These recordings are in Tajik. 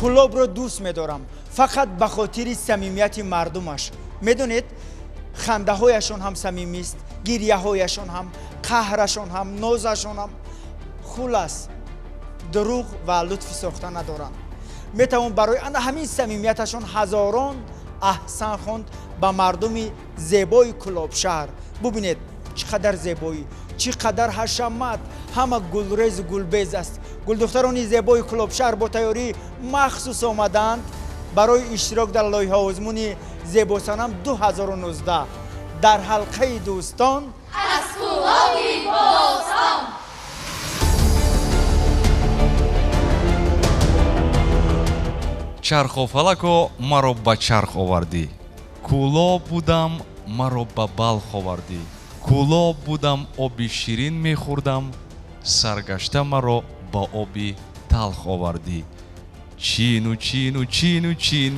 Кӯлобро дӯст медорам фақат ба хотири самимияти мардумаш. Медонед, хандаҳояшон ҳам самимист, гирьяҳояшон ҳам, қаҳрашон ҳам, нозашон ҳам. Хулас, дурӯғ ва лутфи сохта надоранд. Метавон барои ана ҳамин самимияташон ҳазорон аҳсан хонд ба мардуми зебои Кӯлобшаҳр. Бубинед, чӣ қадар зебоӣ, чӣ қадар ҳашамат, ҳама гулрезу гулбез аст. Гулдухтарони зебои Кӯлобшаҳр бо тайёрии махсус омадаанд барои иштирок дар лоиҳаозмуни Зебосанам 2019 дар ҳалқаи дӯстон аз Кӯлоби бостон. Чархофалако маро ба чарх овардӣ, Кӯлоб будам маро ба Балх овардӣ, Кӯлоб будам оби ширин мехӯрдам, саргашта маро ба оби талх овардӣ. Чину чину чину чин.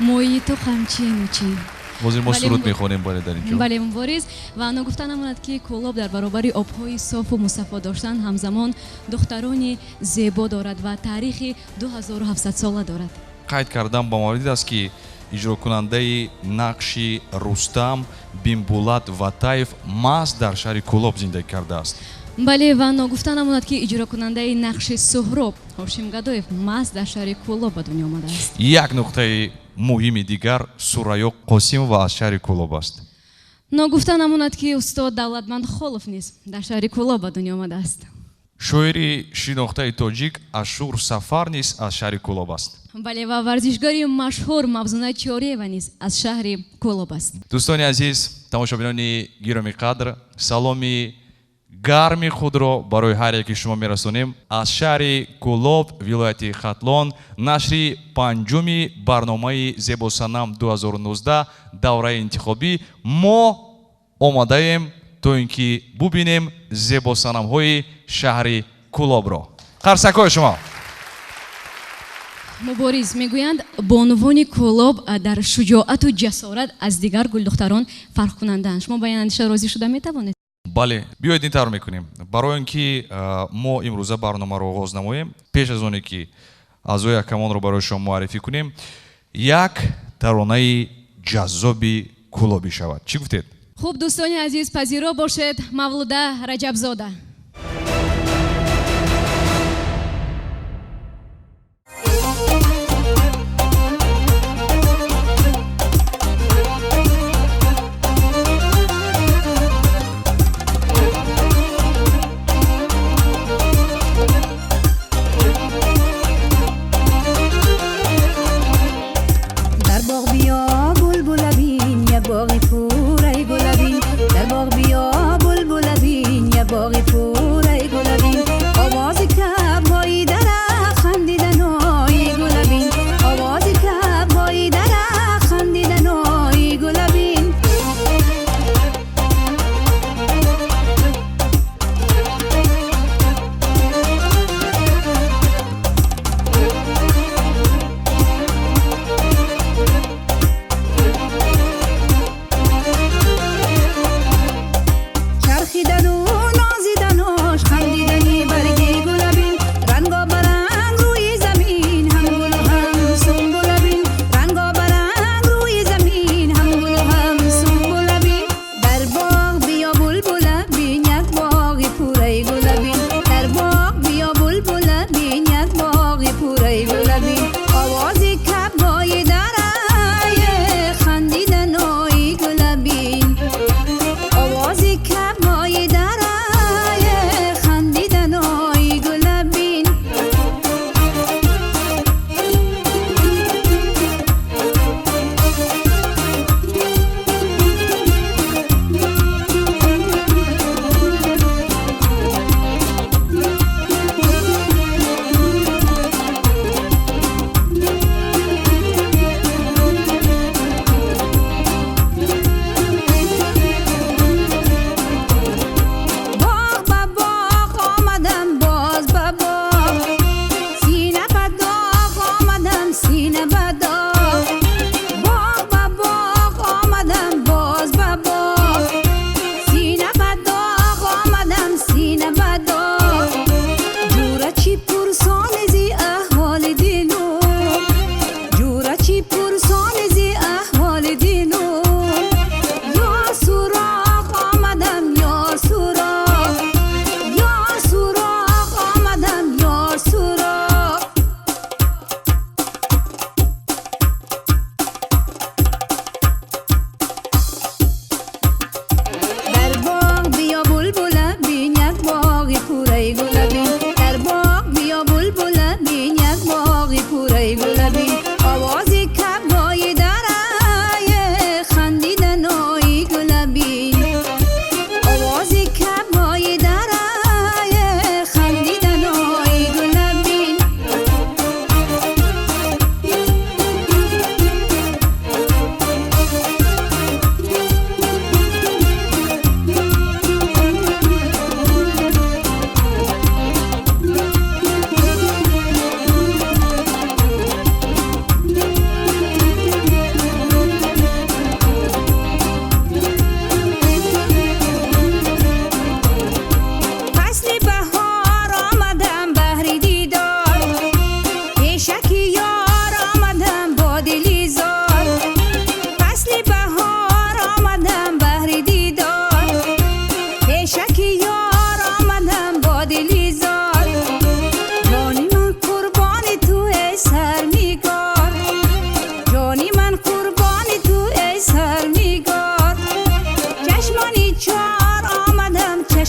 Мои ту ҳам чину чин. Ҳозир мо суруд мехонем, бале, дар ин ҷо. Бале, Мубориз, ва ногуфта намонад, ки Кӯлоб дар баробари обҳои софу мусаффо доштан ҳамзамон духтарони зебо дорад ва таърихи 2700 сола дорад. Қайд кардан ба маврид аст, ки иҷрокунандаи нақши Рустам Бимбулат Ватаев маҳз дар шаҳри Кӯлоб зиндагӣ кардааст. Бале, ва ногуфта намонад, ки иҷрокунандаи нақши Суҳроб Ҳошим Гадоев маҳз дар шаҳри Кӯлоб ба дунё омадааст. Як нуқтаи муҳими дигар, Сурайё Қосимова аз шаҳри Кӯлоб аст. Ногуфта намонад, ки устод Давлатманд Холов низ дар шаҳри Кӯлоб ба дунё омадааст. Шоири шинохтаи тоҷик Ашур Сафар низ аз шаҳри Кӯлоб аст. Бале, ва варзишгари машҳур Мавзуна Чориева низ аз шаҳри Кӯлоб аст. Дӯстони азиз, тамошобинони гиромӣ қадр, саломи гарми худро барои ҳар яки шумо мерасонем аз шаҳри Кӯлоб, вилояти Хатлон. Нашри панҷуми барномаи Зебосанам 2019 давраи интихобӣ. Мо омадаем то ин ки бубинем зебосанамҳои шаҳри Кӯлобро. Қарсакҳои шумо. Мубориз, мегӯянд, бонувони Кӯлоб дар шуҷоату ҷасорат аз дигар гулдухтарон фарқкунандаанд. Шумо ба ин андеша розӣ шуда метавонед? Бале, биёед ин тавр мекунем. Барои он ки мо имрӯза барномаро оғоз намоем, пеш аз оне ки аъзои ҳакамонро барои шумо муаррифӣ кунем, як таронаи ҷаззоби кӯлобӣ шавад. Чӣ гуфтед? Хуб, дӯстони азиз, пазиро бошед Мавлуда Раҷабзода. Дар боғ биё булбула бин, як боғи пурай гула бин. Дар боғ биё булбула бин, як боғи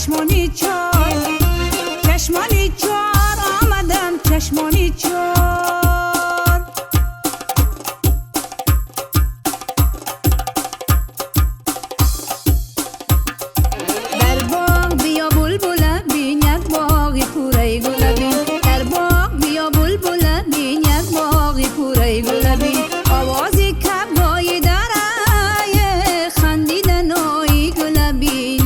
Чашмони чор, чашмони чор омадам, чашмони чор. Дар боғ биё булбула бин, як боғи пураи гула бин. Дар боғ биё булбула бин, як боғи пураи гула бин. Овози кабгои дарае хандиданои гула бин.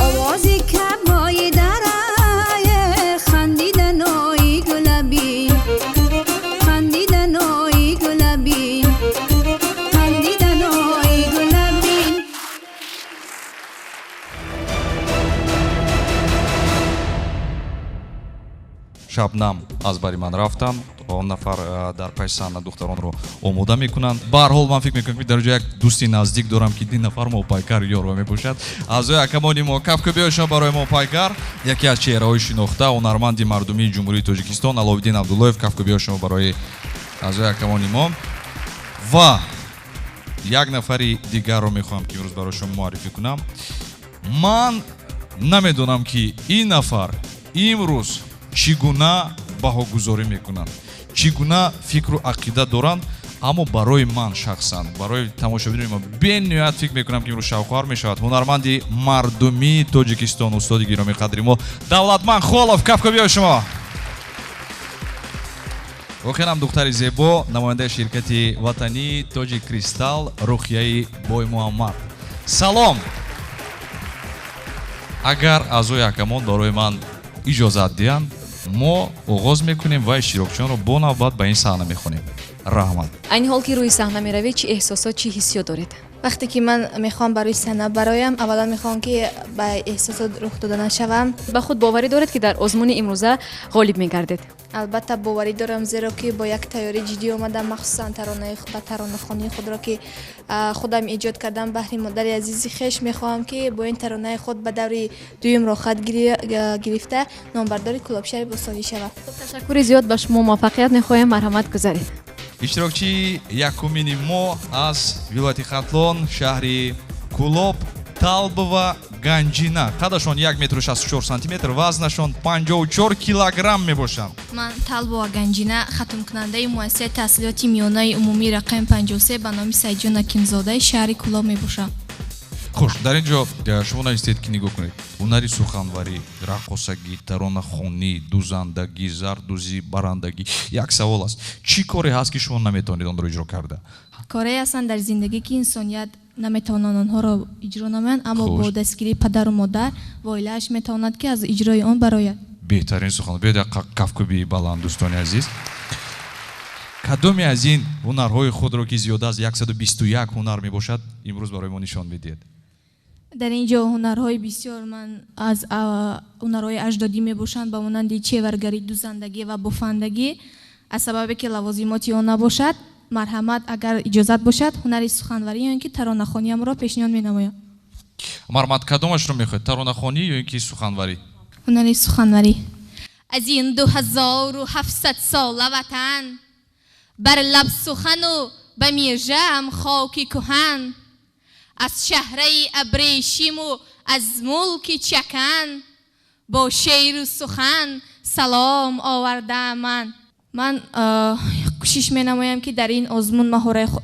Овози кабгои дарае хандиданои гула бин. Хандиданои гула бин. Хандиданои гула бин. Шабнам аз бари ман рафтанд. Он нафар дар пеши саҳна духтаронро омода мекунанд. Ба ҳар ҳол ман фикр мекунам, ки дар ҷо як дӯсти наздик дорам, ки ин нафар мопайкар ёрва мебошад. Аъзои ҳакамони мо, кафкӯбиҳои шумо барои мопайкар, яке аз чеҳраҳои шинохта, ҳунарманди мардумии Ҷумҳурии Тоҷикистон Аловиддин Абдуллоев. Кафкӯбиҳои шумо барои аъзои ҳакамони мо. Ва як нафари дигарро мехоҳам, ки имрӯз барои шумо муаррифӣ кунам. Ман намедонам, ки ин нафар имрӯз чӣ гуна баҳогузорӣ мекунанд, чӣ гуна фикру ақида доранд, аммо барои ман шахсан, барои тамошобинони мо бениҳоят фикр мекунам, ки имрӯз шавқовар мешавад. Ҳунарманди мардумии Тоҷикистон, устоди гиромиқадри мо Давлатманд Холов. Кафкӯбиҳои шумо. Воқеан духтари зебо, намояндаи ширкати ватании Тоҷик Кристалл Рухияи Боймуҳаммад. Салом. Агар аъзои ҳакамон барои ман иҷозат диҳанд, мо оғоз мекунем ва иштирокчиёнро бо навбат ба ин саҳна мехонем. Раҳмат. Айни ҳол ки рӯи саҳна меравед, чӣ эҳсосот, чӣ ҳиссиёт доред? Вақте ки ман мехоҳам ба рӯи саҳна бароям, аввалан мехоҳам, ки ба эҳсосот рух дода нашавам. Ба худ боварӣ доред, ки дар озмуни имрӯза ғолиб мегардед? Албатта, боварӣ дорам, зеро ки бо як тайёрии ҷиддӣ омадам, махсусан таронаи ба таронахонии худро, ки худам эҷод кардам баҳри модари азизи хеш. Мехоҳам, ки бо ин таронаи худ ба даври дуюм роҳхат гирифта, номбардори Кӯлобшаҳри бостонӣ шавам. Ташаккури зиёд, ба шумо муваффақият мехоҳем. Марҳамат, гузаред. Иштирокчии якумини мо аз вилояти Хатлон, шаҳри Кӯлоб, Талбова Ганҷина. Қадашон 1 метру 64 сантиметр, вазнашон 54 килограмм мебошанд. Ман Талбова Ганҷина, хатмкунандаи муассисаи таҳсилоти миёнаи умумии рақами 53 ба номи Саидҷон Ҳакимзодаи шаҳри Кӯлоб мебошам. Хуш, дар ин ҷо шумо навистед, ки нигоҳ кунед: ҳунари суханварӣ, раққосагӣ, таронахонӣ, дузандагӣ, зардӯзӣ, барандагӣ. Як савол аст: чӣ коре ҳаст, ки шумо наметавонед онро иҷро карда? Корае ҳастанд дар зиндагӣ, ки инсоният наметавонанд онҳоро иҷро намоянд, аммо бо дастгирии падару модар ва оилааш метавонад, ки аз иҷрои он барояд. Беҳтарин сухан. Биёед, як кафкӯбии баланд, дӯстони азиз. Кадоме аз ин ҳунарҳои худро, ки зиёда аз 121 ҳунар мебошад, имрӯз барои мо нишон медиҳед? Дар ин ҷо ҳунарҳои бисёр ман аз ҳунарҳои аҷдодӣ мебошанд, ба монанди чеваргарӣ, дузандагӣ ва бофандагӣ. Аз сабабе ки лавозимоти он набошад, марҳамат, агар иҷозат бошад, ҳунари суханварӣ ё ин ки таронахониямро пешниҳод менамоям. Марҳамат, кадомашро мехоҳед, таронахонӣ ё ин ки суханварӣ? Ҳунари суханварӣ. Аз ин 2700 сола ватан бар лаб сухану ба мижаам хоки кӯҳан, аз шаҳраи абрешиму аз мулки Чакан бо шеъру сухан салом овардаам. Ман кӯшиш менамоям, ки дар ин озмун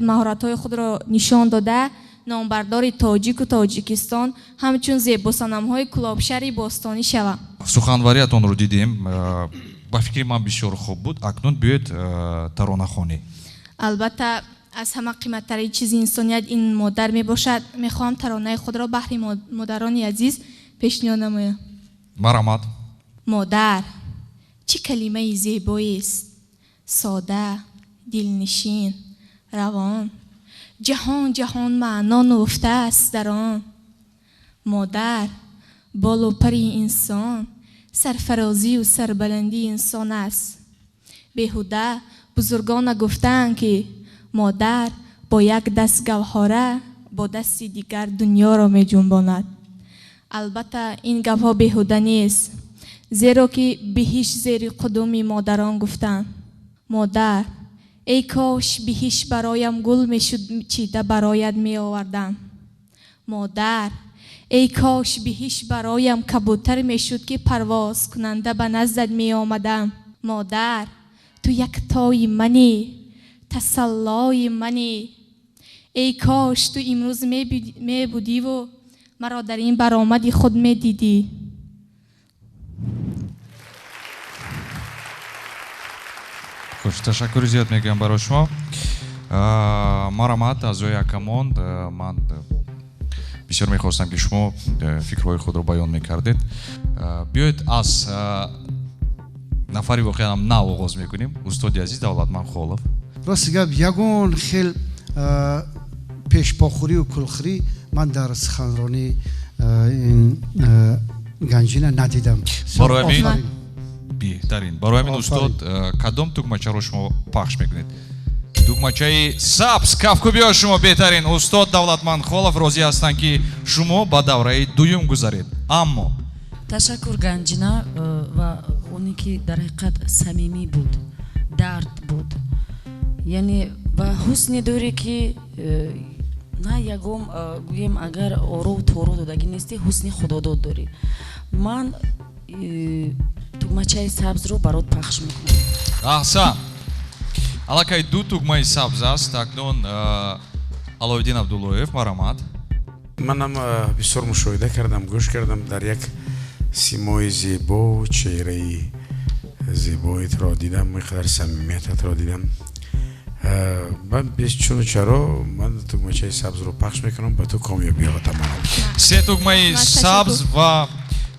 маҳоратҳои худро нишон дода, номбардори тоҷику Тоҷикистон, ҳамчун зебосанамҳои Кӯлобшаҳри бостонӣ шавам. Суханвариятонро дидем, ба фикри ман бисёр хуб буд. Акнун биёед, таронахонӣ. Албатта, аз ҳама қиматтарин чизи инсоният ин модар мебошад. Мехоҳам таронаи худро баҳри модарони азиз пешниҳод намоям. Марҳамат. Модар, чӣ калимаи зебоест, сода, дилнишин, равон, ҷаҳон ҷаҳон маъно нуфтааст дар он. Модар болу пари инсон, сарфарозию сарбаландии инсон аст. Беҳуда бузургон нагуфтаанд, ки модар бо як даст гавҳора, бо дасти дигар дунёро меҷунбонад. Албатта, ин гапҳо беҳуда нест, зеро ки биҳишт зери қудуми модарон гуфтанд. Модар, эй кош биҳишт бароям гул мешуд, чида бароят меовардам. Модар, Эй кош биҳишт бароям кабутар мешуд, ки парвоз кунанда ба наздат меомадам. Модар, ту яктои манӣ, тасаллои манӣ. Эй кош ту имрӯз мебудиву маро дар ин баромади худ медидӣ. Хуш, ташаккури зиёд мегӯям барои шумо. Марҳамат, аъзои ҳакамон, ман бисёр мехостам, ки шумо фикрҳои худро баён мекардед. Биёед, аз нафари воқеан нав оғоз мекунем. Устоди азиз Давлатман Холов. Рости гап, ягон хел пешпохӯрию кулхӯрӣ ман дар суханронии ин Ганҷина надидам. Барои ҳамин беҳтарин. Барои ҳамин, устод, кадом тугмачаро шумо пахш мекунед? Тугмачаи сабз. Кафкӯбиҳо шумо беҳтарин. Устод Давлатман Холов розӣ ҳастанд, ки шумо ба давраи дуюм гузаред, аммо Ташаккур, Ганҷина, ва оне ки дар ҳақиқат самимӣ буд, дард буд, яъне ва ҳусне дорӣ, ки на ягон, гӯем, агар ору тору додагӣ нестӣ, ҳусни худодод дорӣ. Ман тугмачаи сабзро барот пахш мекунам. Аҳсан, аллакай ду тугмаи сабз аст. Акнун Алоиддин Абдуллоев, марҳамат. Манам бисёр мушоҳида кардам, гӯш кардам, дар як симои зебо, чеҳраи зебоитро дидам, инқадар самимиятатро дидам. Ман бечуну чаро ман тугмачаи сабзро пахш мекунам, ба ту комёбиҳо таманно. Се тугмаи сабз, ва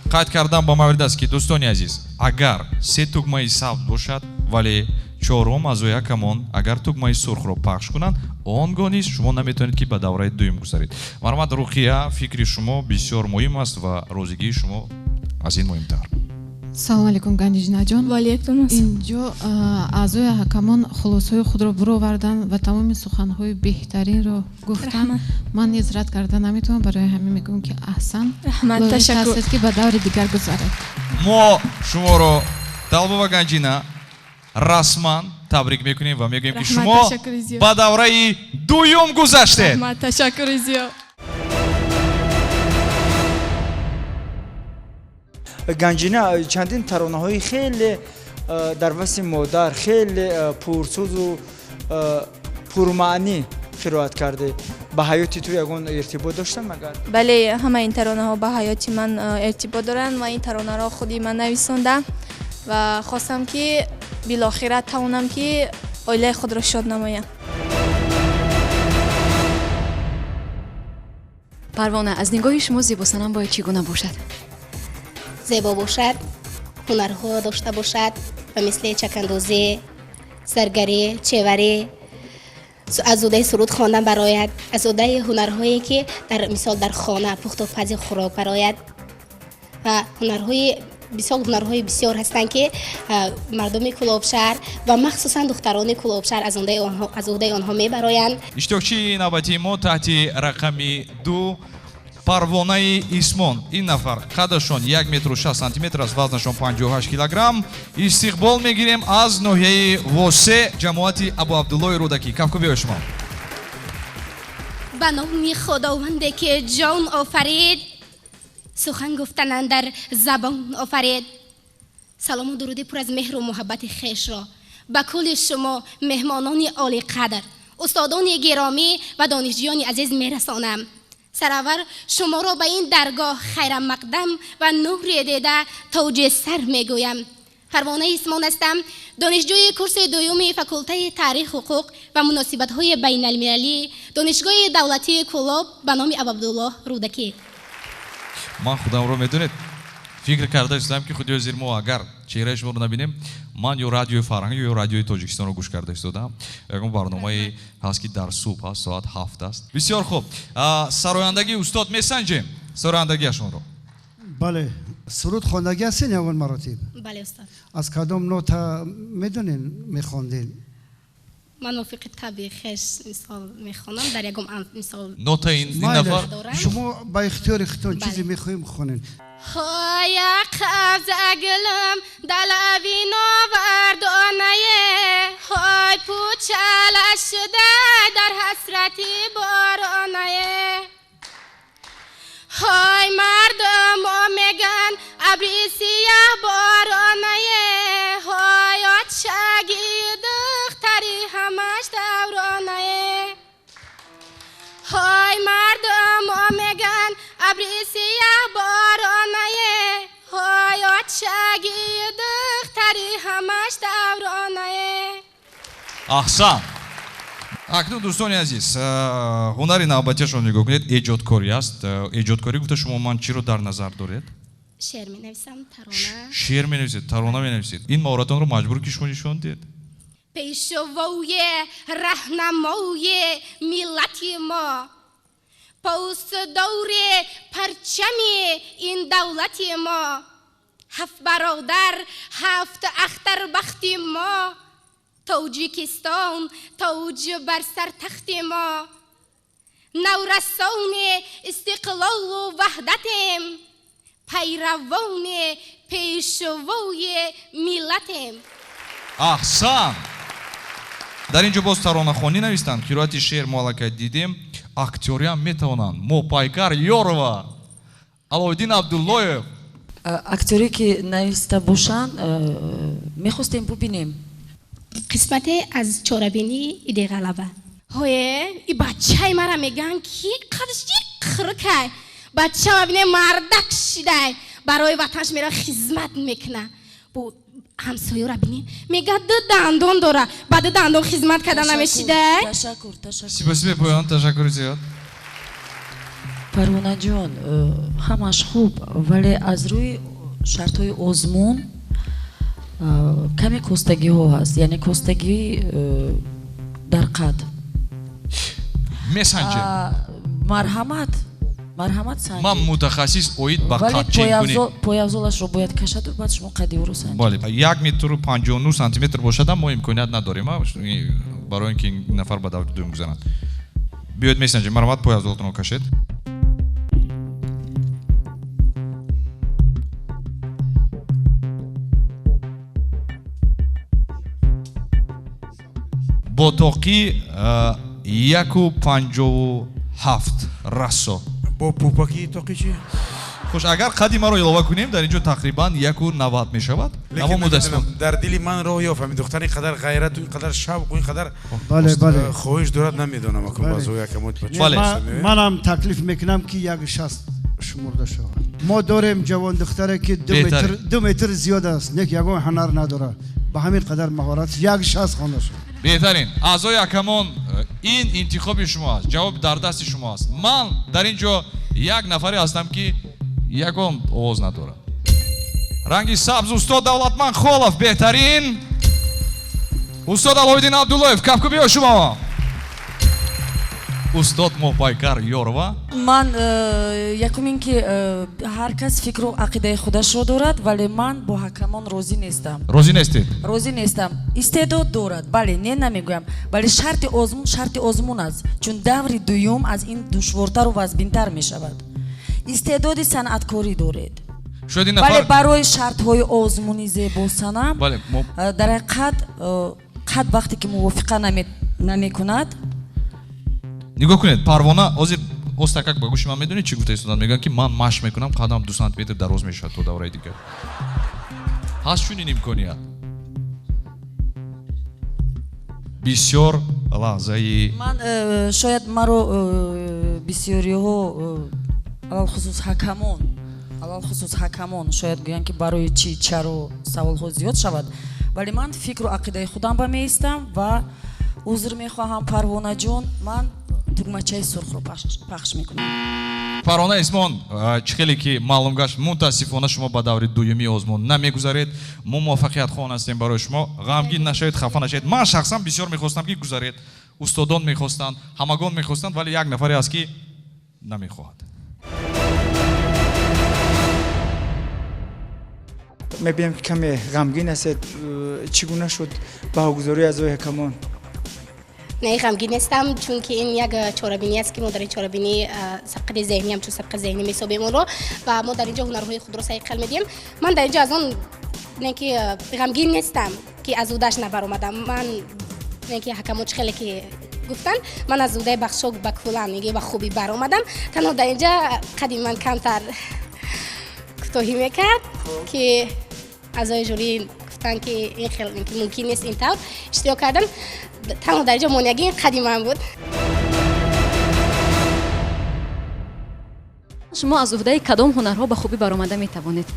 қайд кардан ба маврид аст, ки, дӯстони азиз, агар се тугмаи сабз бошад, вале чорум аъзои ҳакамон агар тугмаи сурхро пахш кунанд, он гоҳ низ шумо наметавонед, ки ба давраи дуюм гузаред. Марҳамат, Руқия, фикри шумо бисёр муҳим аст ва розигии шумо аз ин муҳимтар. Салому алейкум, Ганҷинаҷон. Ваалейкум ассалом. Инҷо аъзои ҳакамон хулосаҳои худро буроварданд ва тамоми суханҳои беҳтаринро гуфтанд. Ман низ рад карда наметавонам, барои ҳамин мегӯям, ки аҳсан. Раҳмат, ташаккур. Ҳастед, ки ба даври дигар гузаред. Мо шуморо, Талбова Ганҷина, расман табрик мекунем ва мегӯем, ки шумо ба давраи дуюм гузаштед. Раҳмат, ташаккури зиёд. Ганҷина, чандин таронаҳои хеле дар васфи модар, хеле пурсӯзу пурмаънӣ қироат карде. Ба ҳаёти ту ягон иртибот доштанд магар? Бале, ҳамаи ин таронаҳо ба ҳаёти ман иртибот доранд ва ин таронаро худи ман нависондам ва хостам, ки билохира тавонам, ки оилаи худро шод намоям. Парвона, аз нигоҳи шумо зебосанам бояд чӣ гуна бошад? Зебо бошад, ҳунарҳо дошта бошад, ба мисли чакандозӣ, заргарӣ, чеварӣ, аз уҳдаи суруд хондан барояд, аз уҳдаи ҳунарҳое, ки дар мисол дар хона пухту пази хӯрок барояд, ва ҳунарҳои бисёр, ҳунарҳои бисёр ҳастанд, ки мардуми Кӯлобшаҳр ва махсусан духтарони Кӯлобшаҳр аз уҳдаи онҳо мебароянд. Иштирокчии навбатии мо таҳти рақами 2 Парвонаи Исмон. Ин нафар қадашон 1 метру 6 сантиметр аст, вазнашон 58 килограмм. Истиқбол мегирем аз ноҳияи Восе, ҷамоати Абу Абдуллои Рӯдакӣ. Кафкӯбиҳои шумо. Ба номи Худованде, ки ҷон офарид, сухан гуфтан андар забон офарид. Салому дуруди пур аз меҳру муҳаббати хешро ба кулли шумо, меҳмонони олиқадр, устодони гиромӣ ва донишҷӯёни азиз мерасонам. Сараввал шуморо ба ин даргоҳ хайрамақдам ва нури дида тоҷи сар мегӯям. Парвонаи Исмон ҳастам, донишҷӯи курси дуюми факултаи таърих, ҳуқуқ ва муносибатҳои байналмилалии Донишгоҳи давлатии Кӯлоб ба номи Абуабдуллоҳ Рӯдакӣ. Ман худамро, медонед, фикр карда истодам, ки худи ҳозир мо агар чеҳраи шуморо набинем, ман ё Радиои Фарҳанг, ё Радиои Тоҷикистонро гӯш карда истодам. Ягон барномае ҳаст, ки дар субҳ аст, соат 7 аст. Бисёр хуб, сарояндагии устод месанҷем, сарояндагиашонро. Бале, суруд хондагӣ ҳастен ягон маротиб? Бале, устод. Аз кадом нота медонен мехонден? Ман мувофиқи табъи хеш, мисол, мехонам, дар ягон мисол Нота ин нафар. Шумо ба ихтиёри худтон чизе мехоҳем хонен. Хоя қабз гулам далави новардонае, ҳой пучала шуда дар ҳасрати боронае, ҳой. Абри сиёҳ боронае, ҳой очаги духтари ҳамаш давронае. Аҳсан. Акнун, дӯстони азиз, ҳунари навбатиашро нигоҳ кунед, эҷодкорӣ аст. Эҷодкорӣ гуфта шумо ман чиро дар назар доред? Шеър менависам, тарона. Шеър менависед, тарона менависед. Ин маҳоратонро маҷбур ки шумо нишон диҳед. Пешвои раҳнамои миллати мо, посдори парчами ин давлати мо, ҳафт бародар, ҳафт ахтар бахти мо, Тоҷикистон тоҷ бар сар тахти мо, наврасони истиқлолу ваҳдатем, пайравони пешвои миллатем. Аҳсан. Дар ин ҷо боз таронахонӣ навистанд. Қироати шеър мо аллакай дидем. Актёриам метавонанд. Моҳпайкар Ёрова, Аловиддин Абдуллоев. Актёре ки нависта бошанд, мехостем бубинем. Қисмате аз чорабинии иди ғалаба. Ҳое, и бачаи мара мегӯянд ки қадаш хиркай. Бача ма бинем мардак шидай. Барои ватанаш мера хизмат мекуна. Бо ҳамсоёра бинем, мега ду дандон дора. Ба ду дандон хизмат карда намешидай. Ташаккур, ташаккур. Сипоси бепоён, ташаккури зиёд. Парвонаҷон, ҳамаш хуб, вале аз рӯи шартҳои озмун каме костагиҳо ҳаст, яъне костагӣ дар қад. Месанҷем. Марҳамат, марҳамат санҷед. Ман мутахассис оид ба қадченкунӣ. Вале пойафзолашро бояд кашаду баъд шумо қади ӯро санҷед. Бале, як метру 59 сантиметр бошадам мо имконият надорем, барои ин ки ин нафар ба даври дуюм гузаранд. Биёед месанҷем, марҳамат, пойафзолатонро кашед. Бо тоқӣ 1,57 расо. Бо пупаки тоқӣ чи? Хуш, агар қади маро илова кунем, дар ин ҷо тақрибан 1,90 мешавад. Лекин дар дили ман роҳ ёфт, ҳамин духтар ин қадар ғайрату, ин қадар шавқу, ин қадар хоҳиш дорад, намедонам акун баъзо якамот. Манам таклиф мекунам ки 1,60 шумурда шавад. Мо дорем ҷавон духтаре ки 2 метр зиёд аст, нек ягон ҳунар надорад. Ба ҳамин қадар маҳорат 1,60 хонда шавад. Беҳтарин. Аъзои ҳакамон, ин интихоби шумо аст, ҷавоб дар дасти шумо аст. Ман дар ин ҷо як нафаре ҳастам ки ягон овоз надорад. Ранги сабз устод Давлатман Холов, беҳтарин. Устод Аловиддин Абдуллоев, кафкӯбиҳо шумо. Устод Моҳпайкар Ёрова. Ман якум ин ки ҳар кас фикру ақидаи худашро дорад, вале ман бо ҳакамон розӣ нестам. Розӣ нестед? Розӣ нестам. Истеъдод дорад, бале, не намегӯям, вале шарти озмун шарти озмун аст, чун даври дуюм аз ин душвортару вазбинтар мешавад. Истеъдоди санъаткорӣ доред, вале барои шартҳои озмуни зебосанам дар ҳақиқат қад вақте ки мувофиқа намекунад. Нигоҳ кунед, Парвона ҳозир остакак ба гӯши ман медонед чӣ гуфта истоданд? Мегӯянд ки ман машқ мекунам, қадам 2 сантиметр дароз мешавад то давраи дигар. Ҳаст чунин имконият? Бисёр лаҳзаи ман шояд маро бисёриҳо, алалхусус ҳакамон шояд гӯянд ки барои чӣ, чаро саволҳо зиёд шавад, вале ман фикру ақидаи худам ба меистам ва узр мехоҳам, Парвонаҷон, ман тугмачаи сурхро пахш мекунам. Парвона Исмон, чӣ хеле ки маълум гашт, мутаассифона шумо ба даври дуюми озмун намегузаред. Мо муваффақиятхоҳон ҳастем барои шумо. Ғамгин нашавед, хафа нашавед. Ман шахсан бисёр мехостам ки гузаред. Устодон мехостанд, ҳамагон мехостанд, вале як нафаре ҳаст ки намехоҳад. Мебинам ки каме ғамгин ҳастед. Чӣ гуна шуд баҳогузории аъзои ҳакамон? Не, ғамгин нестам, чунки ин як чорабинӣ аст ки мо дар ин чорабинӣ сабқати зеҳнӣ, ҳамчун сабқати зеҳнӣ месобем онро ва мо дар ин ҷо ҳунарҳои худро сайқал медиҳем. Ман дар ин ҷо аз он не ки ғамгин нестам ки аз ӯдаш набаромадам. Ман не ки ҳакамон чӣ хеле ки гуфтанд, ман аз ӯдаи бахшок ба кулан ба хубӣ баромадам. Танҳо дар ин ҷо қади ман камтар кӯтоҳӣ мекард ки аъзои жюри гуфтанд ки ин хел мумкин нест ин тавр иштирок кардан. Танҳо дар ин ҷо монеагӣ ин қади ман буд. Шумо аз уҳдаи кадом ҳунарҳо ба хубӣ баромада метавонед?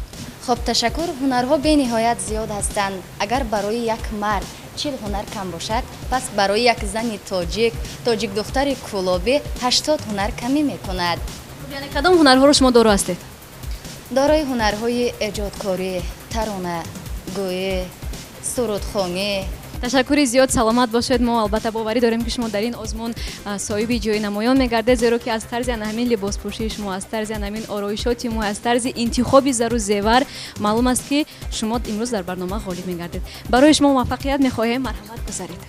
Хоб, ташаккур. Ҳунарҳо бениҳоят зиёд ҳастанд. Агар барои як мард 40 ҳунар кам бошад, пас барои як зани тоҷик, тоҷикдухтари кӯлобӣ 80 ҳунар камӣ мекунад. Яъне кадом ҳунарҳоро шумо доро ҳастед? Дорои ҳунарҳои эҷодкорӣ, тарона, гӯӣ, сурудхонӣ. Ташаккури зиёд, саломат бошед. Мо албатта боварӣ дорем, ки шумо дар ин озмун соҳиби ҷои намоён мегардед, зеро ки аз тарзи ана ҳамин либоспӯшии шумо, аз тарзи ана ҳамин ороишоти мӯй, аз тарзи интихоби зару зевар маълум аст, ки шумо имрӯз дар барнома ғолиб мегардед. Барои шумо муваффақият мехоҳем. Марҳамат, гузаред.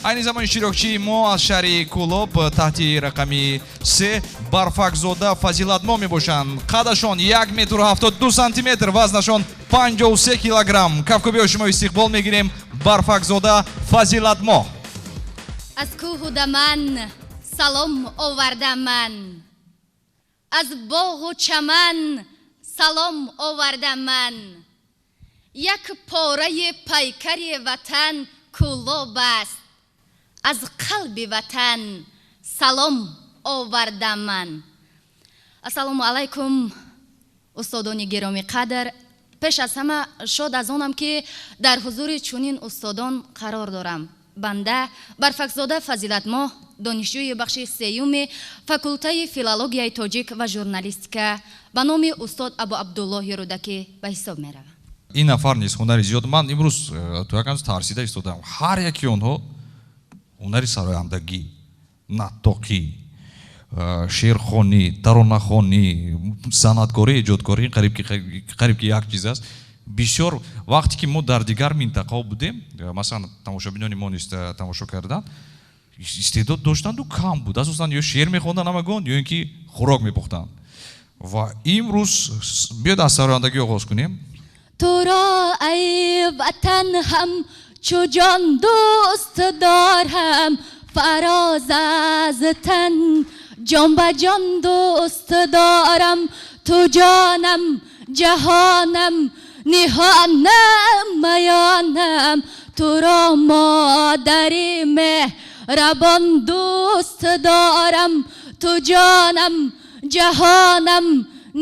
Айни замон иштирокчии мо аз шаҳри Кӯлоб таҳти рақами 3 Барфакзода Фазилатмо мебошанд. Қадашон 1 метру 72 сантиметр, вазнашон 53 килограмм. Кафкӯбиҳо шумо истиқбол мегирем Барфакзода Фазилатмо. Аз кӯҳу даман салом овардам ман, аз боғу чаман салом овардам ман. Як пораи пайкари ватан Кӯлоб аст, аз қалби ватан салом овардам ман. Ассалому алайкум, устодони гиромӣ қадр. Пеш аз ҳама шод аз онам, ки дар ҳузури чунин устодон қарор дорам. Банда Барфакзода Фазилатмоҳ, донишҷӯи бахши сеюми факултаи филологияи тоҷик ва журналистика ба номи устод Абу Абдуллоҳи Рӯдакӣ ба ҳисоб меравам. Ин нафар низ ҳунари зиёд. Ман имрӯз то як андоза тарсида истодам. Ҳар яки онҳо ҳунари сарояндагӣ, наттоқӣ, шеърхонӣ, таронахонӣ, санъаткорӣ, эҷодкорӣ қариб ки як чиз аст. Бисёр вақте ки мо дар дигар минтақаҳо будем, масалан, тамошобинони мо низ тамошо карданд, истеъдод доштанду кам буд. Асосан ё шеър мехонданд ҳамагон, ё ин ки хӯрок мепухтанд. Ва имрӯз биёд аз сарояндагӣ оғоз кунем. Туро, ай ватан, ҳам чу ҷон дӯст дорам, фароз аз тан ҷон ба ҷон дӯст дорам. Ту ҷонам, ҷаҳонам, ниҳонам, аёнам, туро модари меҳрабон дӯст дорам. Ту ҷонам, ҷаҳонам,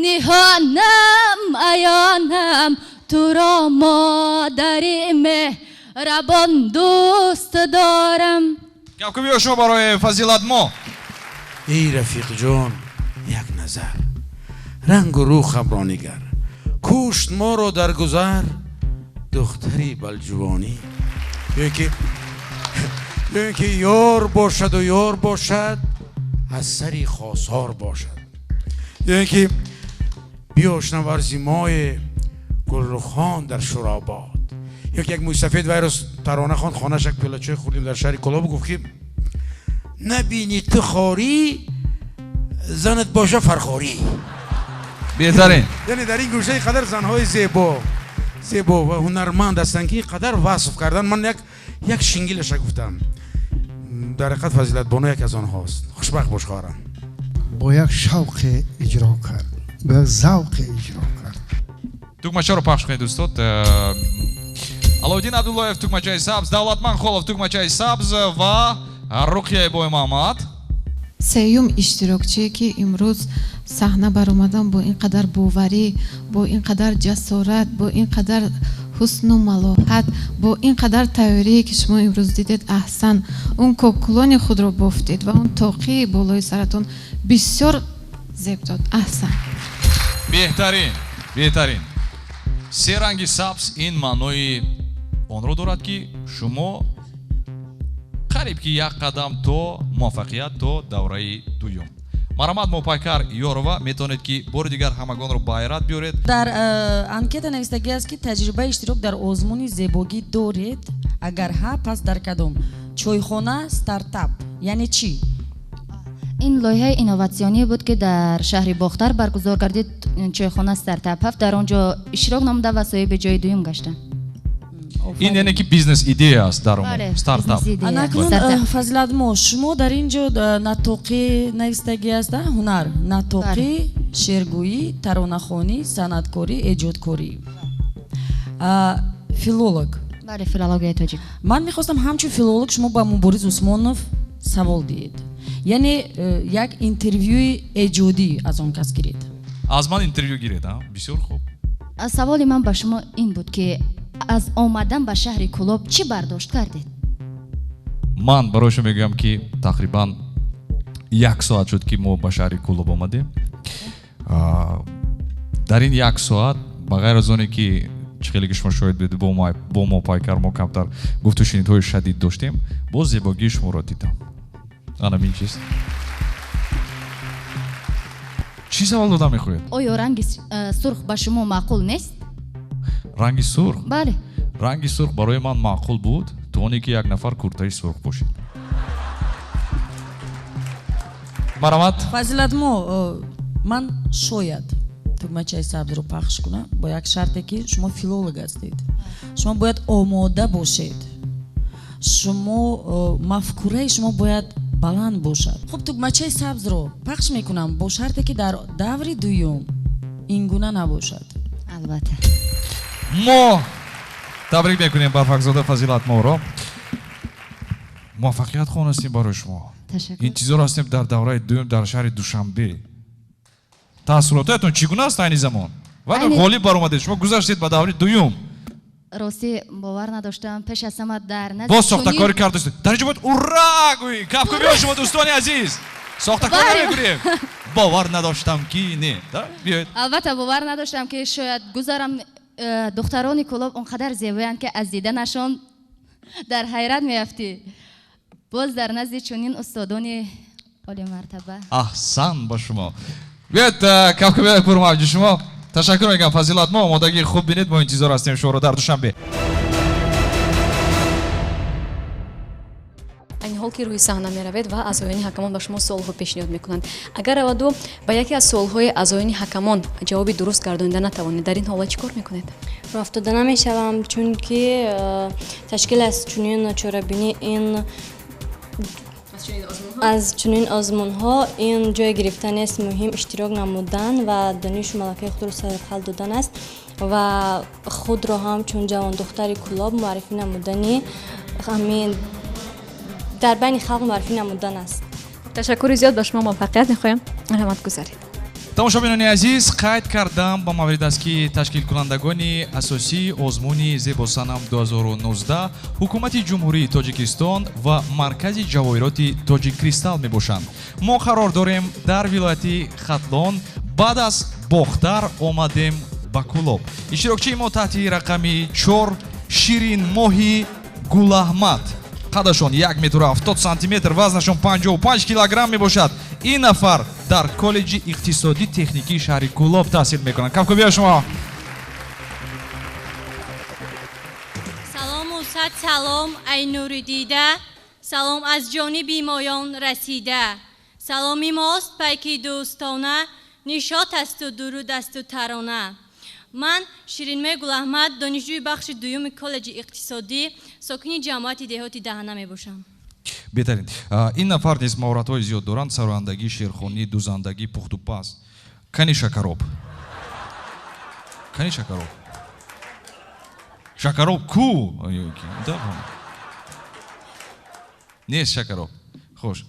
ниҳонам, аёнам, туро модари меҳрабон дӯст дорам. Кафкӯбиҳо шумо барои Фазилатмо. Эй рафиқҷон, як назар рангу рухамро нигар, кушт моро дар гузар духтари балҷувонӣ. Ё ки ёр бошаду ёр бошад, аз сари хосор бошад, ё ин ки биёшнаварзимои Гулрухон дар Шуробод, ё ки як мӯйсафед вайрус тарона хонд, хонаш як пиёла чой хӯрдем дар шаҳри Кӯлоб, гуфт ки набинӣ ту хорӣ, занат боша фархорӣ. Беҳтарин. Яъне дар ин гӯша қадар занҳои зебо зебо ва ҳунарманд ҳастанд, ки қадар васф кардан, ман як шингилаша гуфтам. Дар ҳақиқат Фазилатбону як аз онҳост. Хушбахт бош, хоҳарам. Бо як шавқе иҷро кард, бо як завқе иҷро кард. Тугмачаро пахш кунед, устод. Аловиддин Абдуллоев, тугмачаи сабз, Давлатман Холов, тугмачаи сабз ва Руқияи Боймаҳмад. Сеюм иштирокчие, ки имрӯз саҳна баромадан бо ин қадар боварӣ, бо ин қадар ҷасорат, бо ин қадар ҳусну малоҳат, бо ин қадар тайёрие, ки шумо имрӯз дидед. Аҳсан! Он кокулони худро бофтед ва он тоқии болои саратон бисёр зеб дод. Аҳсан! Беҳтарин, беҳтарин. Се ранги сабз ин маънои онро дорад, ки шумо қариб ки як қадам то муваффақият, то давраи дуюм. Марҳамат, Мопайкар Ёрова, метавонед, ки бори дигар ҳамагонро ба ҳайрат биёред. Дар анкета навистагӣ аст, ки таҷрибаи иштирок дар озмуни зебогӣ доред, агар ҳа, пас дар кадом? Чойхона стартап яъне чӣ? Ин лоиҳаи инноватсионие буд, ки дар шаҳри Бохтар баргузор гардид. Чойхона стартап ҳафт, дар он ҷо иштирок намуда ва соҳиби ҷои дуюм гаштам. Ин яъне ки бизнес идея аст дар умум, стартап. Анакнун, Фазилатмо, шумо дар ин ҷо наттоқӣ навистагӣ аст, ҳунар наттоқӣ, шеъргӯӣ, таронахонӣ, санъаткорӣ, эҷодкорӣ, филолог. Бале, филологияи тоҷик. Ман мехостам ҳамчун филолог шумо ба Мубориз Усмонов савол диҳед, яъне як интервюи эҷодӣ аз он кас гиред. Аз ман интервю гиред, бисёр хуб. Саволи ман ба шумо ин буд, ки аз омадан ба шаҳри Кӯлоб чӣ бардошт кардед? Ман барои шумо мегӯям, ки тақрибан як соат шуд, ки мо ба шаҳри Кӯлоб омадем. Дар ин як соат, ба ғайр аз оне ки чӣ хеле ки шумо шоҳид будед, бо мо пайкар мо камтар гуфтушунидҳои шадид доштем, боз зебогии шуморо дидам. Анам ин чиз. Чӣ савол дода мехоҳед? Оё ранги сурх ба шумо маъқул нест? Ранги сурх? Бале. Ранги сурх барои ман маъқул буд, то оне ки як нафар куртаи сурх пӯшид. Марҳамат. Фазилатмо, ман шояд тугмачаи сабзро пахш кунам бо як шарте, ки шумо филолог ҳастед. Шумо бояд омода бошед. Шумо мафкураи шумо бояд баланд бошад. Хуб, тугмачаи сабзро пахш мекунам бо шарте, ки дар даври дуюм ин гуна набошад. Албатта. Мо табрик мекунем Барфакзода Фазилатморо. Муваффақият хонастем барои шумо. Интизор ҳастем дар давраи дуюм дар шаҳри Душанбе. Таассуротҳоятон чӣ гуна аст айни замон? Ва ғолиб баромадед, шумо гузаштед ба даври дуюм. Ростӣ бовар надоштам, пеш аз ҳама дар назди боз сохтакорӣ кардастед. Дар инҷо бояд ура гӯӣ. Кафкӯбиҳо шумо дӯстони азиз. Сохтакорӣ мекунем. Бовар надоштам ки не. Биёед. Албатта бовар надоштам, ки шояд гузарам. Духтарони Кӯлоб он қадар зебоянд, ки аз диданашон дар ҳайрат меафтӣ. Боз дар назди чунин устодони олимартаба. Аҳсан ба шумо. Биёед кафкӯбиҳои пурмавҷи шумо. Ташаккур мегӯям Фазилатмо, омодагии хуб бинед, мо интизор ҳастем шуморо дар Душанбе. Айни ҳол ки рӯи саҳна меравед ва аъзоёни ҳакамон ба шумо суолҳо пешниҳод мекунанд. Агар раваду ба яке аз суолҳои аъзоёни ҳакамон ҷавоби дуруст гардонида натавонед, дар ин ҳолат чӣ кор мекунед? Роҳафтода намешавам, чунки ташкил аз чунин чорабинӣ ин аз чунин озмунҳо ин ҷой гирифтан нест, муҳим иштирок намудан ва донишу малакаи худро сарқал додан аст ва худро ҳам чун ҷавондухтари Кӯлоб муаррифӣ намудани ҳамин дар байни халқ муаррифӣ намудан аст. Ташаккури зиёд, ба шумо муваффақият мехоҳем. Раҳмат гузаред. Тамошобинони азиз, қайд кардам ба маврид аст, ки ташкилкунандагони асосии озмуни Зебосанам 2019 ҳукумати Ҷумҳурии Тоҷикистон ва Маркази ҷавоҳироти Тоҷиккристал мебошанд. Мо қарор дорем дар вилояти Хатлон, баъд аз Бохтар омадем ба Кӯлоб. Иштирокчии мо таҳти рақами 4 Ширинмоҳи Гулаҳмад. Қадашон 1 метру 70 сантиметр, вазнашон 55 килограмм мебошад. Ин нафар дар коллеҷи иқтисодӣ техникии шаҳри Кӯлоб таҳсил мекунанд. Кафкӯбиҳо шумо. Салому сад салом, ай нури дида, салом аз ҷониби моён расида. Саломи мост пайки дӯстона, нишот асту дуруд асту тарона. Ман Ширинмоҳи Гулаҳмад, донишҷӯи бахши дуюми коллеҷи иқтисодӣ, сокини ҷамоати деҳоти Даҳана мебошам. Беҳтарин. Ин нафар низ маҳоратҳои зиёд доранд: сарояндагӣ, шеърхонӣ, дузандагӣ, пухтупаз. Кани шакароб? Кани шакароб? Шакароб ку? Нест шакароб. Хуш.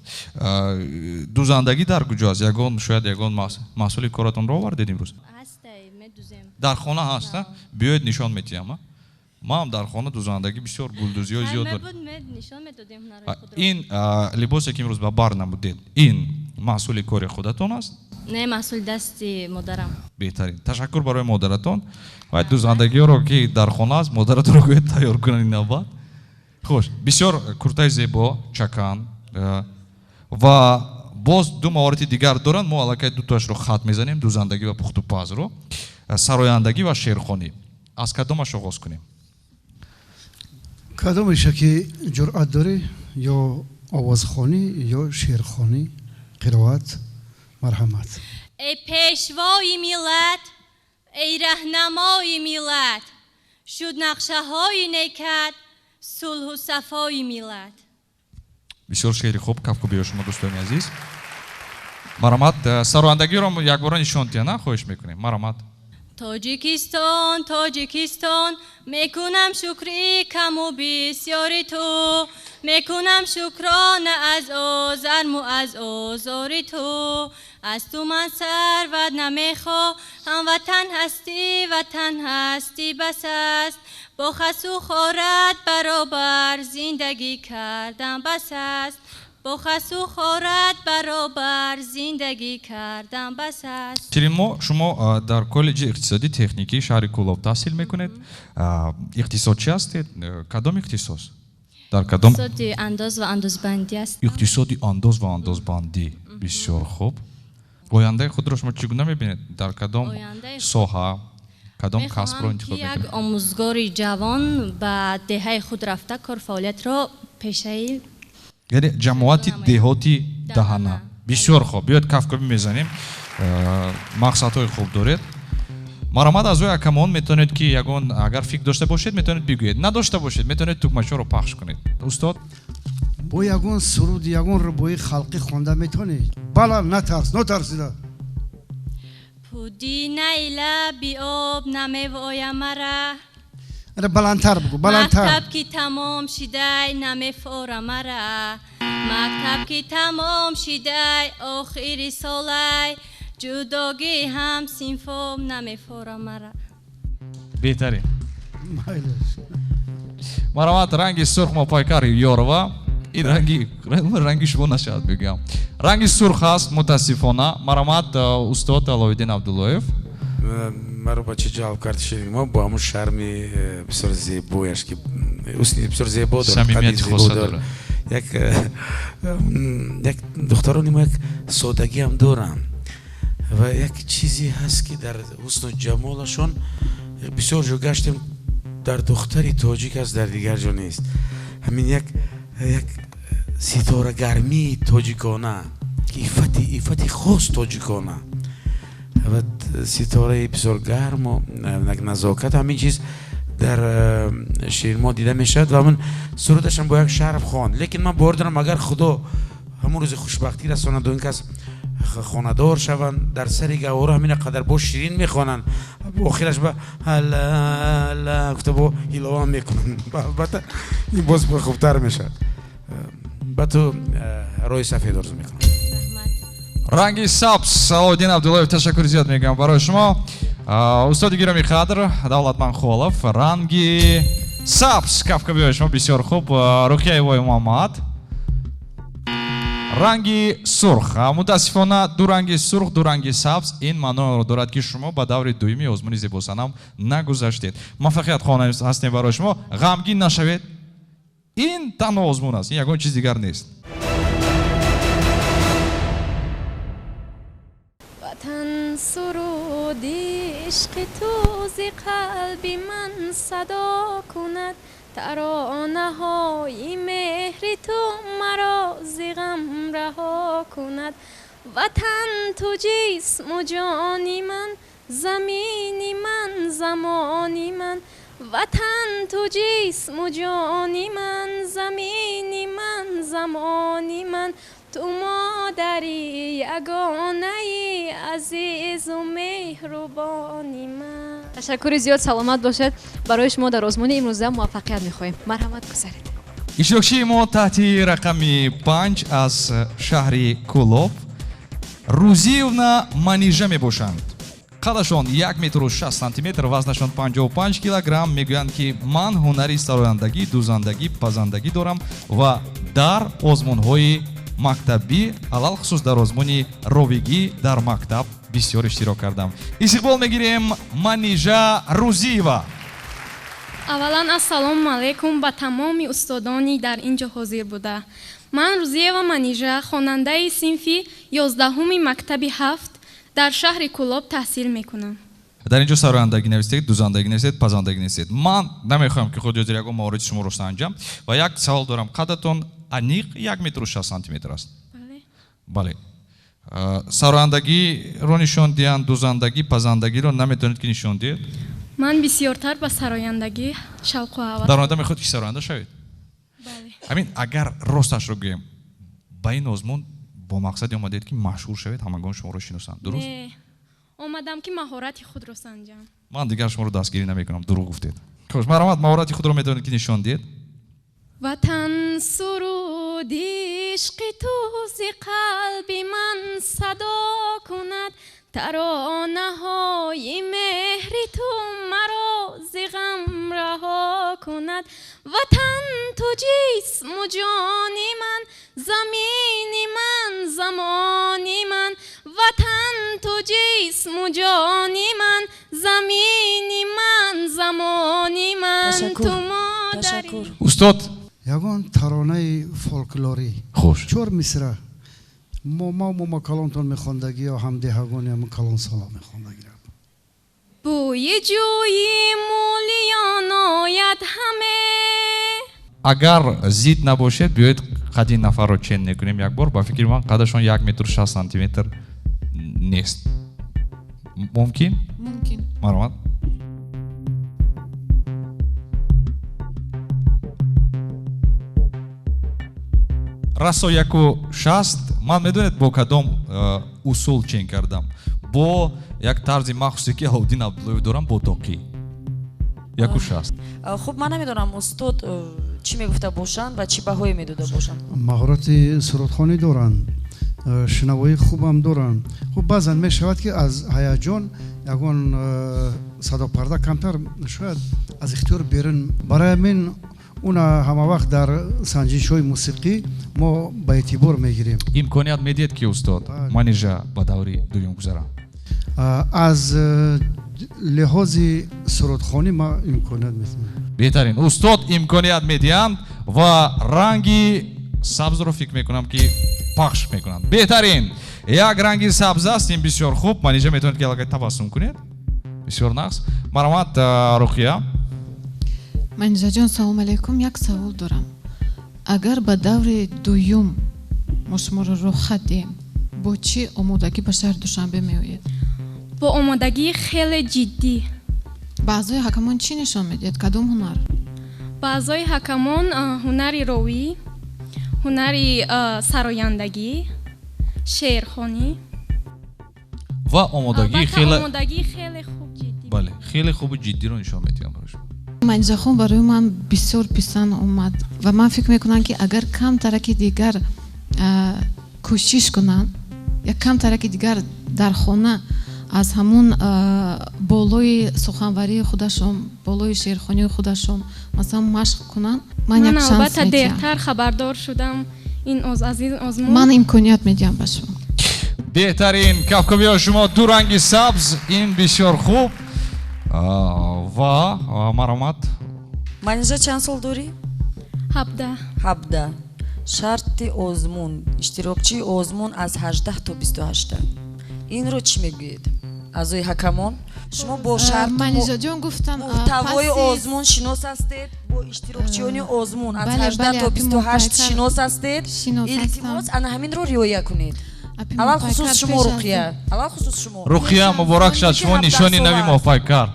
Дузандагӣ дар куҷо аст? Ягон, шояд ягон маҳсули коратонро овардед имрӯз? Дар хона ҳаст, биёед нишон метиҳам. Ман дар хона дузандагӣ бисёр гулдузиҳои зиёд дорам. Ин либосе ки имрӯз ба бар намудед, ин маҳсули кори худатон аст? Не, маҳсули дасти модарам. Беҳтарин. Ташаккур барои модаратон. Ва дузандагиҳоро ки дар хона аст, модаратонро гӯед тайёр кунанд ин навбат. Хуш, бисёр куртаи зебо, чакан ва боз ду маҳорати дигар доранд. Мо аллакай дутоашро хат мезанем: дузандагӣ ва пухтупазро, сарояндагӣ ва шеърхонӣ. Аз кадомаш оғоз кунем? Кадомеша ки ҷуръат дорӣ, ё овозхонӣ ё шеърхонӣ, қироат, марҳамат. Эй пешвои миллат, эй раҳнамои миллат, шуд нақшаҳои некат сулҳу сафои миллат. Бисёр шеъри хуб, кафкӯбиҳо шумо дӯстони азиз. Марҳамат, сарояндагиро якбора нишон диҳед, на? Хоҳиш мекунем. Марҳамат. Тоҷикистон, Тоҷикистон, мекунам шукри каму бисёри ту, мекунам шукрона аз озарму аз озори ту. Аз ту ман сарват намехоҳам, ватан ҳастӣ, ватан ҳастӣ бас аст. Бо хасу хорат баробар зиндагӣ кардан бас аст. Бо хасу хорат баробар зиндагӣ кардан бас аст. Ширинмо, шумо дар коллеҷи иқтисодӣ техникии шаҳри Кӯлоб таҳсил мекунед. Иқтисодчӣ ҳастед? Кадом ихтисос? Дар кадом? Иқтисоди андоз ва андозбандӣ аст. Иқтисоди андоз ва андозбандӣ. Бисёр хуб. Ояндаи худро шумо чӣ гуна мебинед? Дар кадом соҳа, кадом касбро интихоб мехоҳам ки як мекунед? Омӯзгори ҷавон ба деҳаи худ рафта кор фаъолиятро пешаи, яъне ҷамоати деҳоти Даҳана. Бисёр хуб, биёед кафкӯбӣ мезанем. Мақсадҳои хуб доред. Марҳамат, аъзои ҳакамон метавонед ки ягон агар фикр дошта бошед, метавонед бигӯед, надошта бошед, метавонед тугмачаро пахш кунед. Устод, бо ягон суруд, ягон рубоии халқӣ хонда метавонед? Бала, натарс, нотарсида. Пуди найла биоб намевоя мара. Ара, баландтар бугӯ, баландтар. Мактаб ки тамом шидай намефора мара. Мактаб ки тамом шидай охири солай, ҷудогӣ ҳам синфом намефора мара. Беҳтарин. Марҳамат, ранги сурх, Мопайкар Ёрова. Ин ранги шумо нашавад, мегӯям, ранги сурх аст мутаассифона. Марҳамат, устод Аловиддин Абдуллоев. Маро ба чӣ ҷалб кард Ширинмо? Бо ҳамун шарми бисёр зебояш, ки ҳусни бисёр зебо дорад, самимияти қади зебо хоса дорад. Дорад. Як духтарони мо як содагиам доранд ва як чизе ҳаст, ки дар ҳусну ҷамолашон бисёр ҷо гаштем, дар духтари тоҷик аст, дар дигар ҷо нест. Ҳамин як ситорагармии тоҷикона, иффати хос тоҷикона ва ситораи бисёр гарму як назокат, ҳамин чиз дар Ширинмо дида мешавад ва ҳамин сурудашам бо як шарф хонд. Лекин ман бовар дорам, агар Худо ҳамон рӯзи хушбахтӣ расонаду ин кас хонадор шаванд, дар сари гаҳвора ҳамина қадар бо ширин мехонанд, охираш ба ала гуфта бо илова мекунанд. Албатта, ин боз хубтар мешавад. Ба ту роҳи сафед орзу мекунам. Ранги сабз, Салоҳиддин Абдуллоев, ташаккури зиёд мегӯям барои шумо. Устоди гиромӣ қадр Давлатман Холов, ранги сабз, кафкӯбиҳои шумо бисёр хуб. Руқияи Муҳаммад, ранги сурх. Мутаассифона, ду ранги сурх, ду ранги сабз, ин маъноро дорад, ки шумо ба даври дуюми озмуни зебосанам нагузаштед. Муваффақият хоҳон ҳастем барои шумо. Ғамгин нашавед, ин танҳо озмун аст, ин ягон чиз дигар нест. Ватан, суруди ишқи ту зи қалби ман садо кунад, таронаҳои меҳри ту маро зи ғам раҳо кунад. Ватан, ту ҷисму ҷони ман, замини ман, замони ман. Ватан, ту ҷисму ҷони ман, замини ман, замони ман. Ту модари ягонаи азизу меҳрубони ман. Ташаккури зиёд, саломат бошед. Барои шумо дар озмуни имрӯза муваффақият мехоҳем. Марҳамат, гузаред. Иштирокчии мо таҳти рақами 5 аз шаҳри Кӯлоб Рузиевна Манижа мебошанд. Қадашон як метру шаст сантиметр, вазнашон 55 килограмм. Мегӯянд, ки ман ҳунари сарояндагӣ, дӯзандагӣ, пазандагӣ дорам ва дар озмунҳои мактабӣ, алалхусус дар озмуни ровигӣ дар мактаб бисёр иштирок кардам. Истиқбол мегирем, Манижа Рузиева. Аввалан, ассалому алайкум ба тамоми устодони дар ин ҷо ҳозир буда. Ман Рузиева Манижа, хонандаи синфи 11-уми мактаби 7 дар шаҳри Кӯлоб таҳсил мекунам. Дар ин ҷо сарояндагӣ навистед, дӯзандагӣ навистед, пазандагӣ навистед. Ман намехоҳам, ки худи ҳозир ягон мавориди шуморо санҷам ва як савол дорам. Қадатон аниқ як метру шаст сантиметр аст? Бале. Бале. Сарояндагиро нишон диҳанд, дӯзандагӣ, пазандагиро наметавонед, ки нишон диҳед? Ман бисёртар ба сарояндагӣ шавқу ҳавас. Дар оянда мехоҳед, ки сароянда шавед? Бале. Ҳамин агар росташро гӯем, ба ин озмун бо мақсаде омадед, ки машҳур шавед, ҳамагон шуморо шиносанд, дуруст? Не, омадам, ки маҳорати худро санҷам. Ман дигар шуморо дастгирӣ намекунам, дурӯғ гуфтед. Хуш, марҳамат, маҳорати худро метавонед, ки нишон диҳед. Ватан, суруди Суруди ишқи ту зи қалби ман садо кунад, таронаҳои меҳри ту маро зи ғам раҳо кунад. Ватан ту ҷисму ҷони ман, замини ман, замони ман. Ватан ту ҷисму ҷони ман, замини ман, замони ман. Ту модари. Устод, ягон таронаи фолклорӣ. Хуш. Чор мисра. Мо калонтон мехондагӣ ё ҳамдеҳагони ҳамн калонсола мехондагӣ. Бӯи ҷӯи мӯлиён ояд ҳаме. Агар зид набошед, биёед қади нафарро чен мекунем як бор. Ба фикри ман қадашон 1 метр 60 сантиметр нест. Мумкин? Мумкин. Марҳамат. Расо 1,60. Ман медонед бо кадом усул чен кардам? Бо як тарзи махсусе ки Алоуддин Абдуллоев дорам, бо тоқӣ. 1,60. Хуб, ман намедонам устод чӣ мегуфта бошанд ва чӣ баҳое медода бошанд. Маҳорати сурудхонӣ доранд, шинавоии хубам доранд. Хуб, баъзан мешавад ки аз ҳаяҷон ягон садопарда камтар шояд аз ихтиёр берун. Барои ҳамин уна ҳама вақт дар санҷишҳои мусиқӣ мо ба эътибор мегирем. Имконият медиҳед ки устод Манижа ба даври дуюм гузарам? Аз лиҳози сурудхонӣ ман имконият медиҳам. Беҳтарин. Устод имконият медиҳанд ва ранги сабзро фикр мекунам ки пахш мекунанд. Беҳтарин. Як ранги сабз аст, ин бисёр хуб. Манижа метавонед ки аллакай табассум кунед. Бисёр нағз. Марҳамат, Руқия. Манижаҷон, салом алейкум. Як савол дорам. Агар ба даври дуюм мо шуморо роҳхат диҳем, бо чӣ омодагӣ ба шаҳри Душанбе меоед? Бо омодагии хеле ҷиддӣ. Ба аъзои ҳакамон чӣ нишон медиҳед? Кадом ҳунар? Ба аъзои ҳакамон ҳунари ровӣ, ҳунари сарояндагӣ, шеърхонӣ ва омодагии хеле хуб ҷиддӣ. Бале, хеле хубу ҷиддиро нишон медиҳам барои шумо. Манижахон барои ман бисёр писанд омад ва ман фикр мекунам ки агар камтараки дигар кӯшиш кунанд, як камтараки дигар дар хона аз ҳамун болои суханварии худашон, болои шеърхонии худашон масалан машқ кунанд, ман як шанс албатта медиҳам. Дертар хабардор шудам ин аз ин озмун. Ман имконият медиҳам ба шумо. Беҳтарин. Кафкобиҳо шумо ду ранги сабз, ин бисёр хуб. Ва марҳамат. Манижа, чанд сол дорӣ? 17. 17. Шарти озмун, иштирокчии озмун аз 18 то 28. Инро чӣ мегӯед? Аъзои ҳакамон, шумо бо шарт Манижаҷон гуфтанд, муҳтавои озмун шинос ҳастед, бо иштирокчиёни озмун аз 18 то 28 шинос ҳастед. Илтимос, ана ҳаминро риоя кунед. Аввал хусус шумо, Руқия. Аввал хусус шумо. Руқия, муборак шад, шумо нишони нави муваффақкар.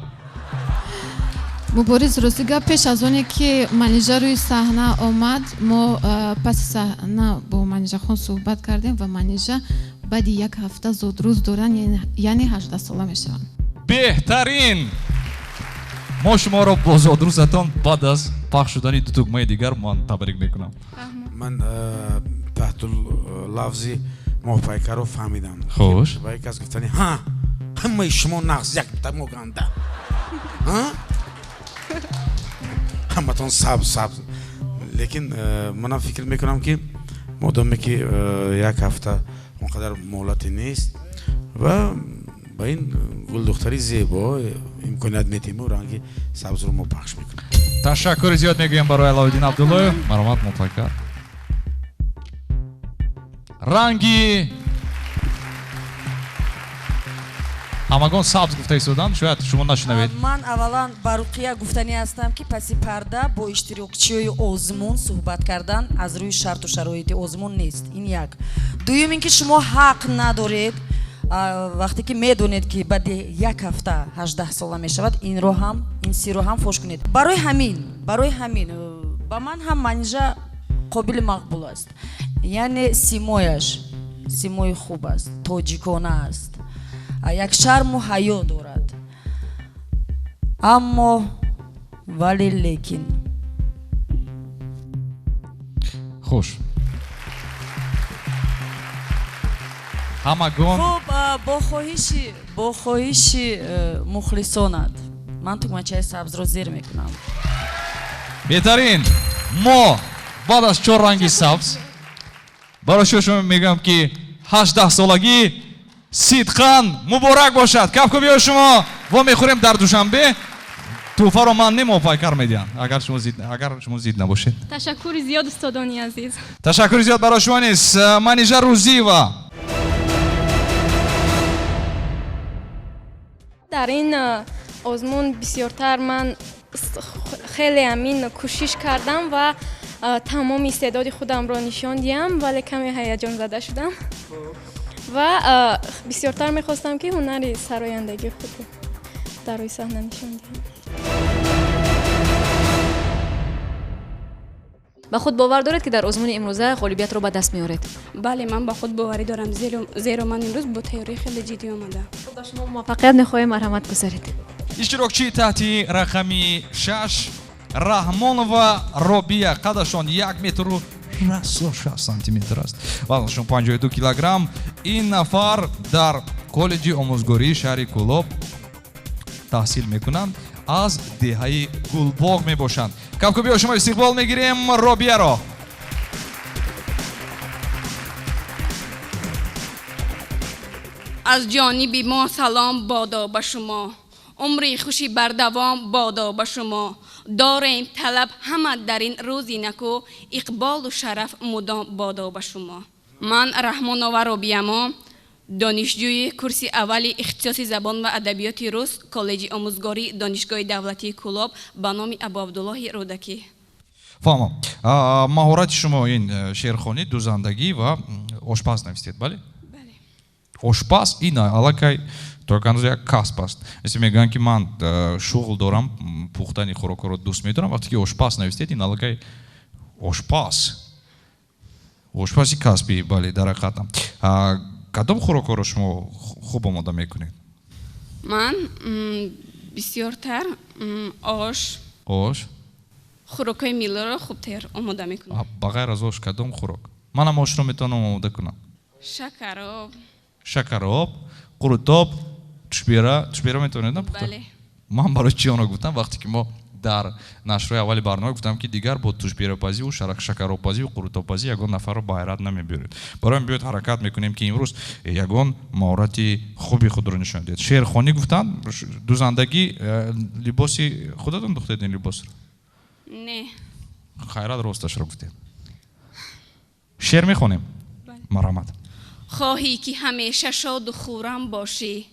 Мубориз, рости гап, пеш аз оне ки Манижа рӯи саҳна омад, мо паси саҳна бо Манижахон суҳбат кардем ва Манижа баъди як ҳафта зодрӯз доранд, яъне 18 сола мешаванд. Беҳтарин! Мо шуморо бо зодрӯзатон баъд аз пахш шудани ду тугмаи дигар ман табрик мекунам. Ман таҳту лафзи моҳпайкарро фаҳмидам. Хуш. Ба як кас гуфтани, ҳа, ҳамаи шумо нағз, як мо ганда. Ҳа? Ҳаматон сабз, сабз. Лекин манам фикр мекунам ки модоме ки як ҳафта он қадар муҳлате нест ва ба ин гулдухтари зебо имконият медиҳем, ранги сабзро мо пахш мекунем. Ташаккури зиёд мегӯем барои Алоуддин Абдуллоев. Марҳамат, муваффақият. Ранги ҳамагон сабз гуфта истоданд, шояд шумо нашунавед. Ман аввалан ба Руқия гуфтанӣ ҳастам ки паси парда бо иштирокчиёи озмун суҳбат кардан аз рӯи шарту шароити озмун нест. Ин як. Дуюм ин ки шумо ҳақ надоред, вақте ки медонед ки баъди як ҳафта 18 сола мешавад, инро ҳам, ин сирро ҳам фош кунед. Барои ҳамин ба ман ҳам Манижа қобили мақбул аст. Яъне симояш симои хуб аст, тоҷикона аст, як шарму ҳаё дорад. Аммо вале лекин. Хуш. Ҳамагон хуб, бо хоҳиши мухлисонат ман тугмачаи сабзро зер мекунам. Беҳтарин. Мо баъд аз 4 ранги сабз барои шумо мегӯям, ки 18 солагӣ сидқан муборак бошад. Кафкӯбиҳои шумо во мехӯрем дар Душанбе. Тӯҳфаро ман не, Моҳпайкар медиҳам, агар шумо зид набошед. Ташаккури зиёд, устодони азиз. Ташаккури зиёд барои шумо низ. Манижа Рӯзиева. Дар ин озмун бисёртар ман хеле ҳамин кӯшиш кардам ва тамоми истеъдоди худамро нишон диҳам, вале каме ҳаяҷонзада шудам ва бисёртар мехостам, ки ҳунари сарояндагии худро дар рӯи саҳна нишон диҳам. Ба худ бовар доред, ки дар озмуни имрӯза ғолибиятро ба даст меоред? Бале, ман ба худ боварӣ дорам, зеро ман имрӯз бо тайёрии хеле ҷиддӣ омадам. Ба шумо муваффақият мехоҳем, марҳамат гузаред. Иштирокчии таҳти рақами 6 Раҳмонова Робия. Қадашон 1 метру 6 сантиметр аст, вазнашон 52 килограмм. Ин нафар дар коллеҷи омӯзгории шаҳри Кӯлоб таҳсил мекунанд, аз деҳаи Гулбоғ мебошанд. Кафкӯбиҳо шумо истиқбол мегирем Робияро. Аз ҷониби мо салом бодо ба шумо, умри хуши бардавом бодо ба шумо. Дорем талаб ҳама дар ин рӯзи наку, иқболу шараф мудом бодо ба шумо. Ман Раҳмонова Робиямо, донишҷӯи курси аввали ихтисоси забон ва адабиёти рус, коллеҷи омӯзгории Донишгоҳи давлатии Кӯлоб ба номи Абуабдуллоҳи Рӯдакӣ. Фаҳмам. Маҳорати шумо ин шеърхонӣ, дузандагӣ ва ошпаз навистед, бале? Бале. Ошпаз ин аллакай то ҳанӯз як касб аст. Мисли мегӯянд, ки ман шуғл дорам, пухтани хӯрокҳоро дӯст медорам. Вақте ки ошпаз навистед, ин аллакай ошпаз, ошпази касбӣ, бале, дар ҳақиқатам. Кадом хӯрокҳоро шумо хуб омода мекунед? Ман бисёртар ош, ош, хӯрокҳои миллиро хубтар омода мекунам. Ба ғайр аз ош кадом хӯрок? Манам ошро метавонам омода кунам. Шакароб. Шакароб, қурутоб, тушбера. Тушбера метавонед напухта? Бале. Ман барои чи онро гуфтам? Вақте ки мо дар нашрҳои аввали барнома гуфтам, ки дигар бо тушберапазиву шакаробпазиву қурутобпазӣ ягон нафарро ба ҳайрат намебиёред. Барои ҳамин биёед ҳаракат мекунем, ки имрӯз ягон маҳорати хуби худро нишон диҳед. Шеърхонӣ гуфтанд, дузандагӣ, либоси худатон духтед ин либосро? Не. Хайрат росташро гуфтед. Шеър мехонем? Марҳамат. Хоҳӣ ки ҳамеша шоду хуррам бошӣ,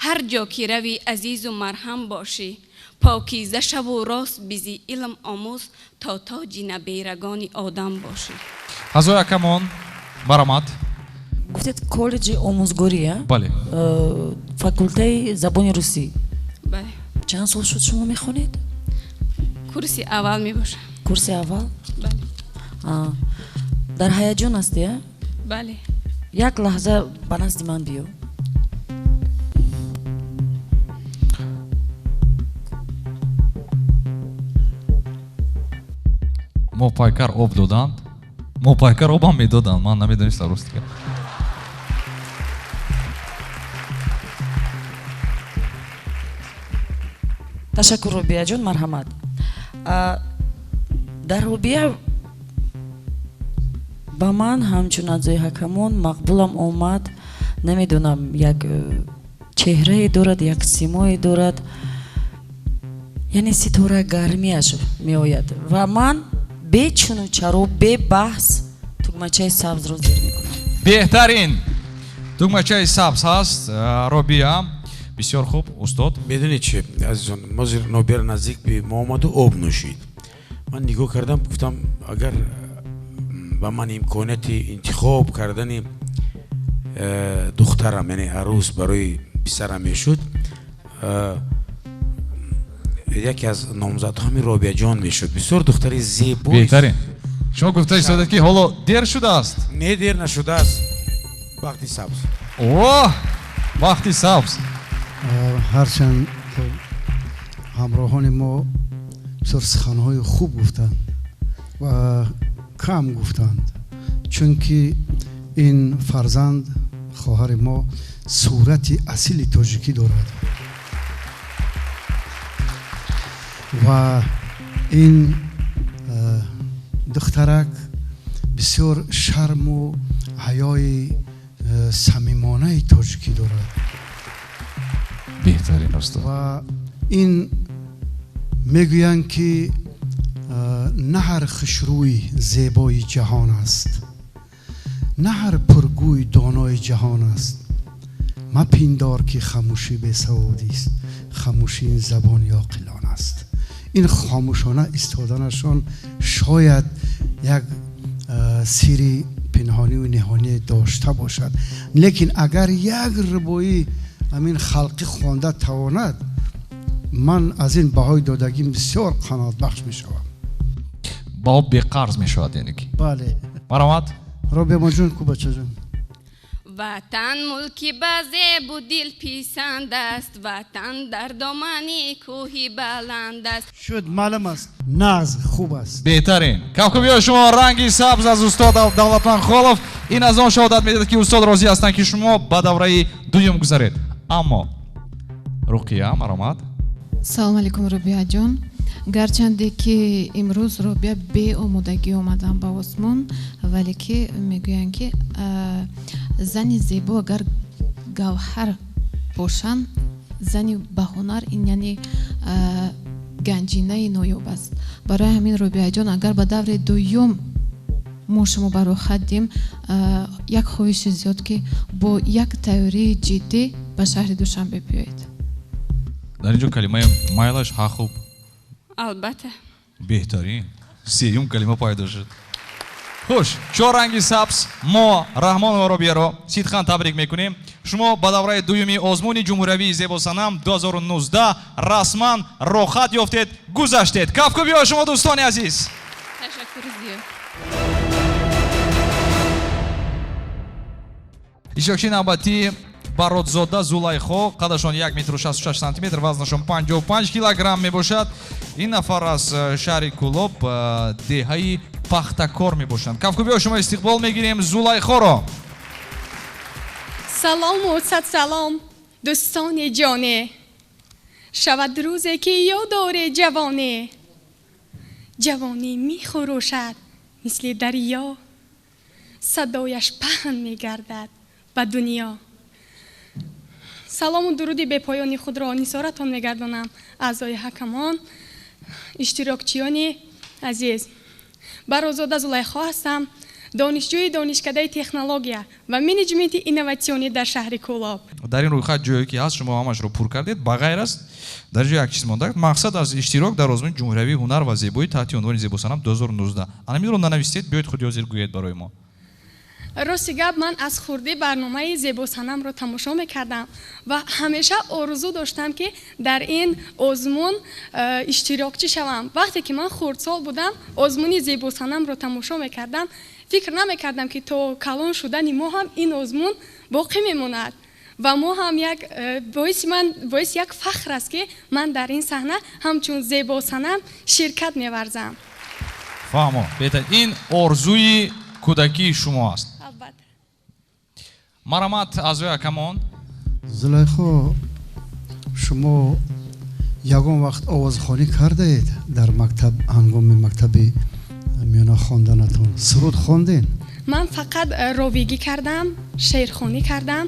ҳар ҷо ки равӣ азизу марҳам бошӣ, покиза шаву рост бизӣ илм омӯз, то тоҷи наберагони одам бошӣ. Ҳазои акамон, марҳамат. Гуфтед коллеҷи омӯзгорӣ, а? Бале. Факултаи забони русӣ. Бале. Чанд сол шуд шумо мехонед? Курси аввал мебошам. Курси аввал? Бале. Дар ҳаяҷон ҳастӣ, а? Бале. Як лаҳза ба назди ман биё. Моҳпайкар об доданд. Моҳпайкар обам медоданд. Ман намедонистам рости гап. Ташаккур, Робияҷон, марҳамат. Дар Робия ба ман ҳамчун аъзои ҳакамон мақбулам омад. Намедонам, як чеҳрае дорад, як симое дорад, яъне ситора гармиаш меояд ва ман бечуну чаро, бебаҳс тугмачаи сабзро зер мекунам. Беҳтарин тугмачаи сабз ҳаст, Робия. Бисёр хуб, устод. Медонед чи, азизон, мо зер нобер наздик би мо омаду об нӯшид. Ман нигоҳ кардам, гуфтам агар ба ман имконияти интихоб кардани духтарам, яъне арӯс барои писарам мешуд, яке аз номзадҳо ҳамин Робияҷон мешуд. Бисёр духтари зебо. Беҳтарин. Шумо гуфта истодед, ки ҳоло дер шудааст? Не, дер нашудааст. Бахти сабз. Оҳ, бахти сабз. Ҳарчанд ҳамроҳони мо бисёр суханҳои хуб гуфтанд ва кам гуфтанд, чунки ин фарзанд Хоҳари мо сурати асили тоҷикӣ дорад ва ин духтарак бисёр шарму ҳаёи самимонаи тоҷикӣ дорад. Беҳтарин устод. Ва ин мегӯянд ки на ҳар хушрӯй зебои ҷаҳон аст, на ҳар пургӯй донои ҷаҳон аст. Мапиндор ки хамӯшӣ бесаводист, хамӯшӣ ин забони оқилон аст. Ин хомӯшона истоданашон шояд як сири пинҳонию ниҳоние дошта бошад, лекин агар як рубоӣ ҳамин халқӣ хонда тавонад, ман аз ин баҳои додагим бисёр қаноатбахш мешавам. Баҳо беқарз мешавад, яъне ки? Бале. Марҳамат. Робиамонҷон, ку бачаҷон. Ватан мулки ба зебу дил писанд аст, ватан дар домани кӯҳи баланд аст. Шуд, маълум аст, нағз хуб аст. Беҳтарин. Кафкӯбиҳои шумо ранги сабз аз устод Давлатманд Холов. Ин аз он шаҳодат медиҳад, ки устод розӣ ҳастанд, ки шумо ба давраи дуюм гузаред. Аммо Руқия, марҳамат. Салом алейкум, Робиаҷон. Гарчанде ки имрӯз Робия беомодагӣ омадан ба осмон, вале ки мегӯянд, ки зани зебо агар гавҳар бошанд, зани баҳунар ин яъне ганҷинаи ноёб аст. Барои ҳамин Робиаҷон, агар ба даври дуюм мо шумо барохат дим, як хоҳиши зиёд, ки бо як тайёрии ҷиддӣ ба шаҳри Душанбе биёед. Дар ин ҷо калимаи майлаш ҳа хуб. Албатта. Беҳтарин. Сеюм калима пайдо шуд. Хуш, чор ранги сабз мо Раҳмонова Робияро сидқан табрик мекунем. Шумо ба давраи дуюми озмуни ҷумҳуриявии Зебосанам 2019 расман роҳхат ёфтед, гузаштед. Кафкӯбиҳо шумо дӯстони азиз. Ташаккури зиёд. Иштирокчии навбатӣ Баротзода Зулайхо, қадашон 1 метру 66 сантиметр, вазнашон 55 килограмм мебошад. Ин нафар аз шаҳри Кӯлоб, деҳаи Пахтакор мебошанд. Кафкӯбиҳо шумо истиқбол мегирем Зулайхоро. Салому сад салом дӯстони ҷоне, шавад рӯзе ки ёдори ҷавоне. Ҷавонӣ мехӯрошад мисли дарё, садояш паҳн мегардад ба дунё. Салому дуруди бепоёни худро нисоратон мегардонам аъзои ҳакамон, иштирокчиёни азиз. Барозода Зулайхо ҳастам, донишҷӯи донишкадаи технология ва менеҷменти инноватсионӣ дар шаҳри Кӯлоб. Дар ин рӯйхат ҷое ки ҳаст, шумо ҳамашро пур кардед. Ба ғайр аз дар ҷо як чиз монда, мақсад аз иштирок дар озмуни ҷумҳуриявии ҳунар ва зебоӣ таҳти унвони Зебосанам 2019. Анаминро нанавистед, биёед худи ҳозир гӯед барои мо. Рости гап, ман аз хурдӣ барномаи Зебосанамро тамошо мекардам ва ҳамеша орзу доштам, ки дар ин озмун иштирокчӣ шавам. Вақте ки ман хурдсол будам, озмуни Зебосанамро тамошо мекардам, фикр намекардам, ки то калон шудани мо ҳам ин озмун боқӣ мемонад. Ва мо ҳам як боиси ман боиси як фахр аст, ки ман дар ин саҳна ҳамчун Зебосанам ширкат меварзам. Фаҳмо, беҳтар, ин орзуи кӯдакии шумо аст. Албатта. Марҳамат, аъзои ҳакамон. Зулайхо, шумо ягон вақт овозхонӣ кардаед дар мактаб, ҳангоми мактаби миёна хонданатон? Суруд хондед? Ман фақат ровигӣ кардам, шеърхонӣ кардам.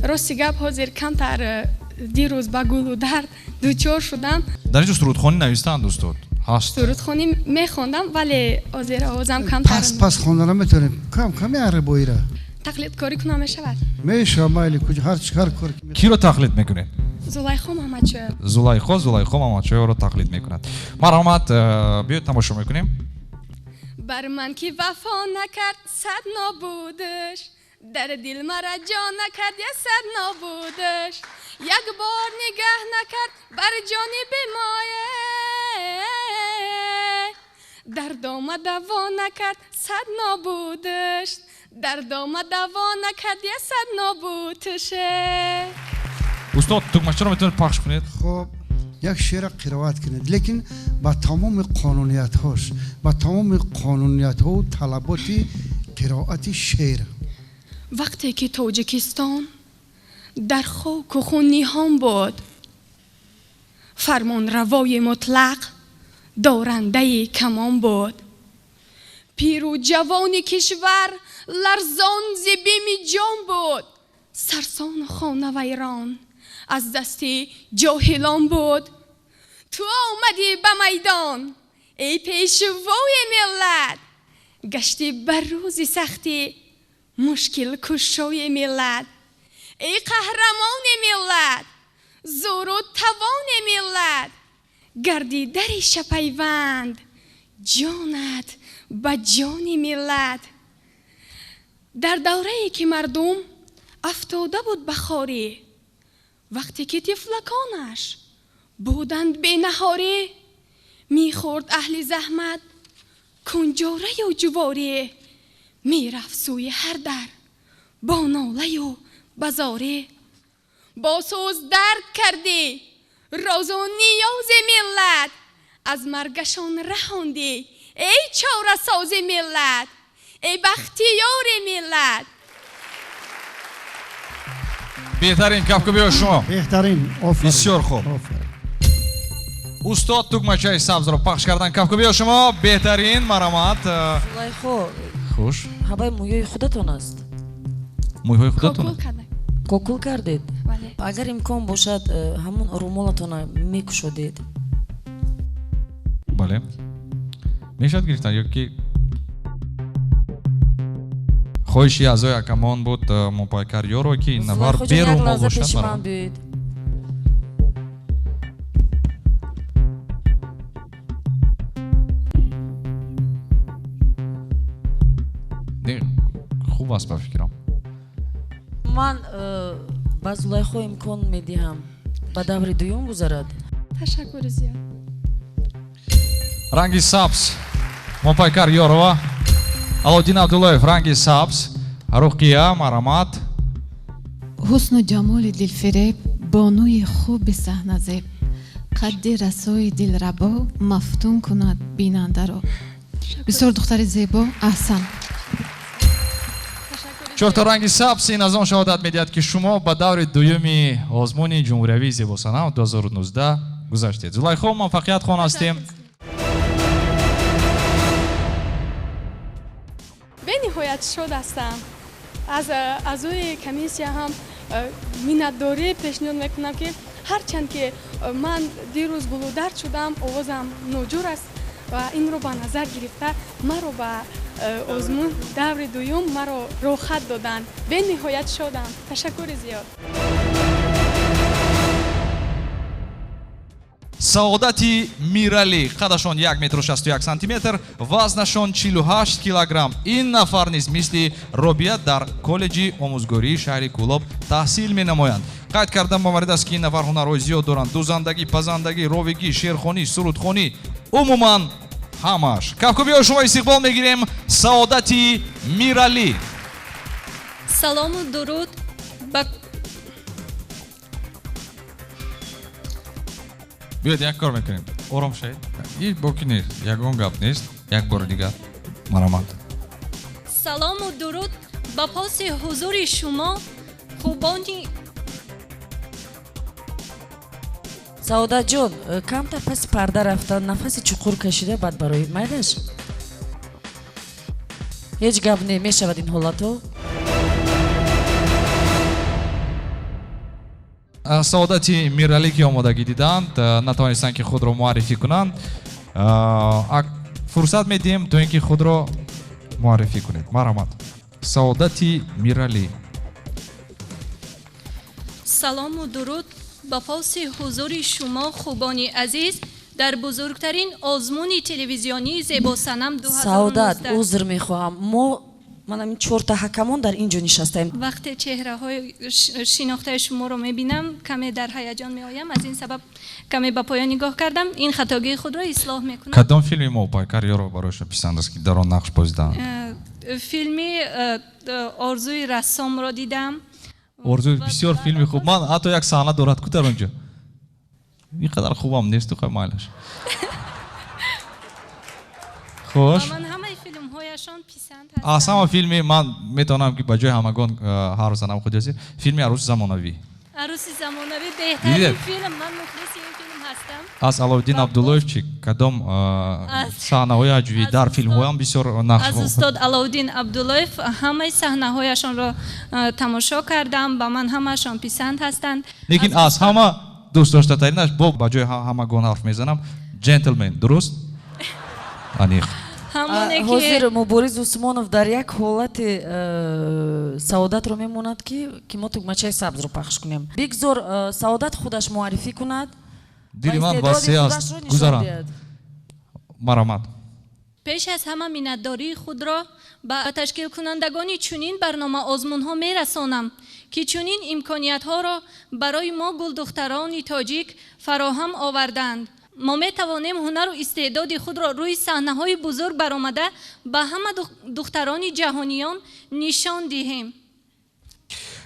Рости гап, ҳозир камтар дирӯз ба гулу дард дучор шудам. Дар ин ҷо сурудхонӣ навистанд, устод. Ҳаст. Сурудхонӣ мехондам, вале ҳозир овозам камтар. Пас пас хонда наметавонем. Кам каме арабоира. Тақлидкорӣ кунам мешавад? Мешавад, майли, куҷо ҳар чӣ ҳар кор. Киро тақлид мекунед? Зулайхо Муҳаммадшоева. Зулайхо, Зулайхо Муҳаммадшоеваро тақлид мекунад. Марҳамат, биёед тамошо мекунем. Бар ман ки вафо накард, сад нобудаш, дар дил мара ҷо накард, я сад нобудаш, як бор нигаҳ накард бар ҷониби мое, дардома даво накард, сад нобудаш, дардома даво накард, я сад нобудаше. Устод, тугмачаро метавонед пахш кунед? Хуб, як шеъра қироат кунед, лекин ба тамоми қонуниятҳош, ба тамоми қонуниятҳову талаботи қироати шеър. Вақте ки Тоҷикистон дар хоку хун ниҳон буд, фармонравои мутлақ дорандаи камон буд. Пиру ҷавони кишвар ларзон зи бими ҷон буд, сарсону хонавайрон аз дасти ҷоҳилон буд. Ту омадӣ ба майдон эй пешвои миллат, гаштӣ ба рӯзи сахтӣ мушкилкушои миллат. Эй қаҳрамони миллат, зӯру тавони миллат, гардӣ дари шапайванд ҷонат ба ҷони миллат. Дар даврае ки мардум афтода буд ба хорӣ, вақте ки тифлаконаш буданд бенаҳорӣ, мехӯрд аҳли заҳмат кунҷораю ҷуворӣ, мерафт сӯи ҳар дар бо нолаю базорӣ. Бо сӯз дарк кардӣ розу ниёзи миллат, аз маргашон раҳондӣ эй чорасози миллат, эй бахтиёри миллат. Беҳтарин кафкӯбиҳо шумо. Беҳтарин. Офарин. Бисёр хуб. Устод тугмачаи сабзро пахш кардан. Кафкӯбиҳо шумо беҳтарин. Марамат. Зулайхо. Хуш. Ҳаваи мӯйҳои худатон аст? Мӯйҳои худатон? Кокул кардед? Агар имкон бошад, ҳамун румолатонро мекушодед. Бале. Мешавад гирифтан ё ки хоҳиши аъзои акамон буд Мопайкар Ёро ки ин нафар берумол бошад. Хуб аст ба фикрам. Ман ба Зулайхо имкон медиҳам ба даври дуюм гузарад. Ташаккури зиёд. Ранги сабз Мопайкар Ёрова, Алоуддин Абдуллоев ранги сабз, Руқия марамат. Ҳусну ҷамоли дилфиреб, бонуи хуби саҳназеб, қадди расои дилрабо мафтун кунад бинандаро. Бисёр духтари зебо, аҳсан. Чорто ранги сабз ин аз он шаҳодат медиҳад, ки шумо ба даври дуюми озмуни ҷумҳуриявии зебосанам 2019 гузаштед. Зулайхо, муваффақият хон ҳастем. Бениҳоят шод ҳастам. Аз аъзои комиссия ҳам миннатдорӣ пешниҳод мекунам, ки ҳарчанд ки ман дирӯз гулудард шудам, овозам ноҷур аст ва инро ба назар гирифта маро ба озмун даври дуюм маро роҳат доданд. Бениҳоят шодам. Ташаккури зиёд. Саодати Миралӣ, қадашон 1 метру 61 сантиметр, вазнашон 48 килограмм. Ин нафар низ мисли Робия дар коллеҷи омӯзгории шаҳри Кӯлоб таҳсил менамоянд. Қайд кардам боварид аст, ки ин нафар ҳунарҳои зиёд доранд: дузандагӣ, пазандагӣ, ровигӣ, шеърхонӣ, сурудхонӣ, умуман ҳамааш. Кафкӯбиҳо шумо истиқбол мегирем Саодати Миралӣ. Салому дуруд ба Биёед як кор мекунем. Ором шавед. Ҳеҷ боки нест, ягон гап нест. Як бори дигар марамат. Салому дуруд ба поси ҳузури шумо хубони. Саодатҷон, камтар паси парда рафта, нафаси чуқур кашида, баъд барои майлаш. Ҳеҷ гап не, мешавад ин ҳолатҳо. Саодати Миралӣ ки омодагӣ диданд, натавонистанд ки худро муаррифӣ кунанд. Фурсат медиҳем то ин ки худро муаррифӣ кунед. Марҳамат. Саодати Миралӣ. Салому дуруд ба поси ҳузури шумо хубони азиз дар бузургтарин озмуни телевизионии зебосанам 2019. Саодат, узр мехоҳам. Мо ман ҳамин чорта ҳакамон дар ин ҷо нишастаем. Вақте чеҳраҳои шинохтаи шуморо мебинам, каме дар ҳаяҷон меоям. Аз ин сабаб каме ба поён нигоҳ кардам. Ин хатогии худро ислоҳ мекунам. Кадом филми Мопайкар Ёрова барои шумо писанд аст, ки дар он нақш бозидаанд? Филми Орзуи рассомро дидам. Орзуи бисёр филми хуб. Ман ҳатто як саҳна дорад ку дар он ҷо. Ин қадар хубам нест, хай майлаш. Хуш. Ман ҳамаи филмҳо Филмҳояшон писанд ҳастанд. Аз ҳама филми ман метавонам ки ба ҷои ҳамагон ҳарф занам, худи ҳозир филми Арӯси замонавӣ. Арӯси замонавӣ беҳтарин филм, ман мухлиси ин филм ҳастам. Аз Аловиддин Абдуллоев чӣ кадом саҳнаҳои аҷибӣ дар филмҳоям бисёр нақш? Аз устод Аловиддин Абдуллоев ҳамаи саҳнаҳояшонро тамошо кардам, ба ман ҳамаашон писанд ҳастанд. Лекин аз ҳама дӯстдоштатаринаш, бо ба ҷои ҳамагон ҳарф мезанам, Ҷентлмен, дуруст? Аниқ. Ҳозир Мубориз Усмонов дар як ҳолати саодатро мемонад, ки мо тугмачаи сабзро пахш кунем. Бигзор Саодат худаш муаррифӣ кунад. Дили ман васеъ аст, гузарам. Марамат. Пеш аз ҳама миннатдории худро ба ташкилкунандагони чунин барнома озмунҳо мерасонам, ки чунин имкониятҳоро барои мо гулдухтарони тоҷик фароҳам оварданд. Мо метавонем ҳунару истеъдоди худро рӯи саҳнаҳои бузург баромада ба ҳама духтарони ҷаҳониён нишон диҳем.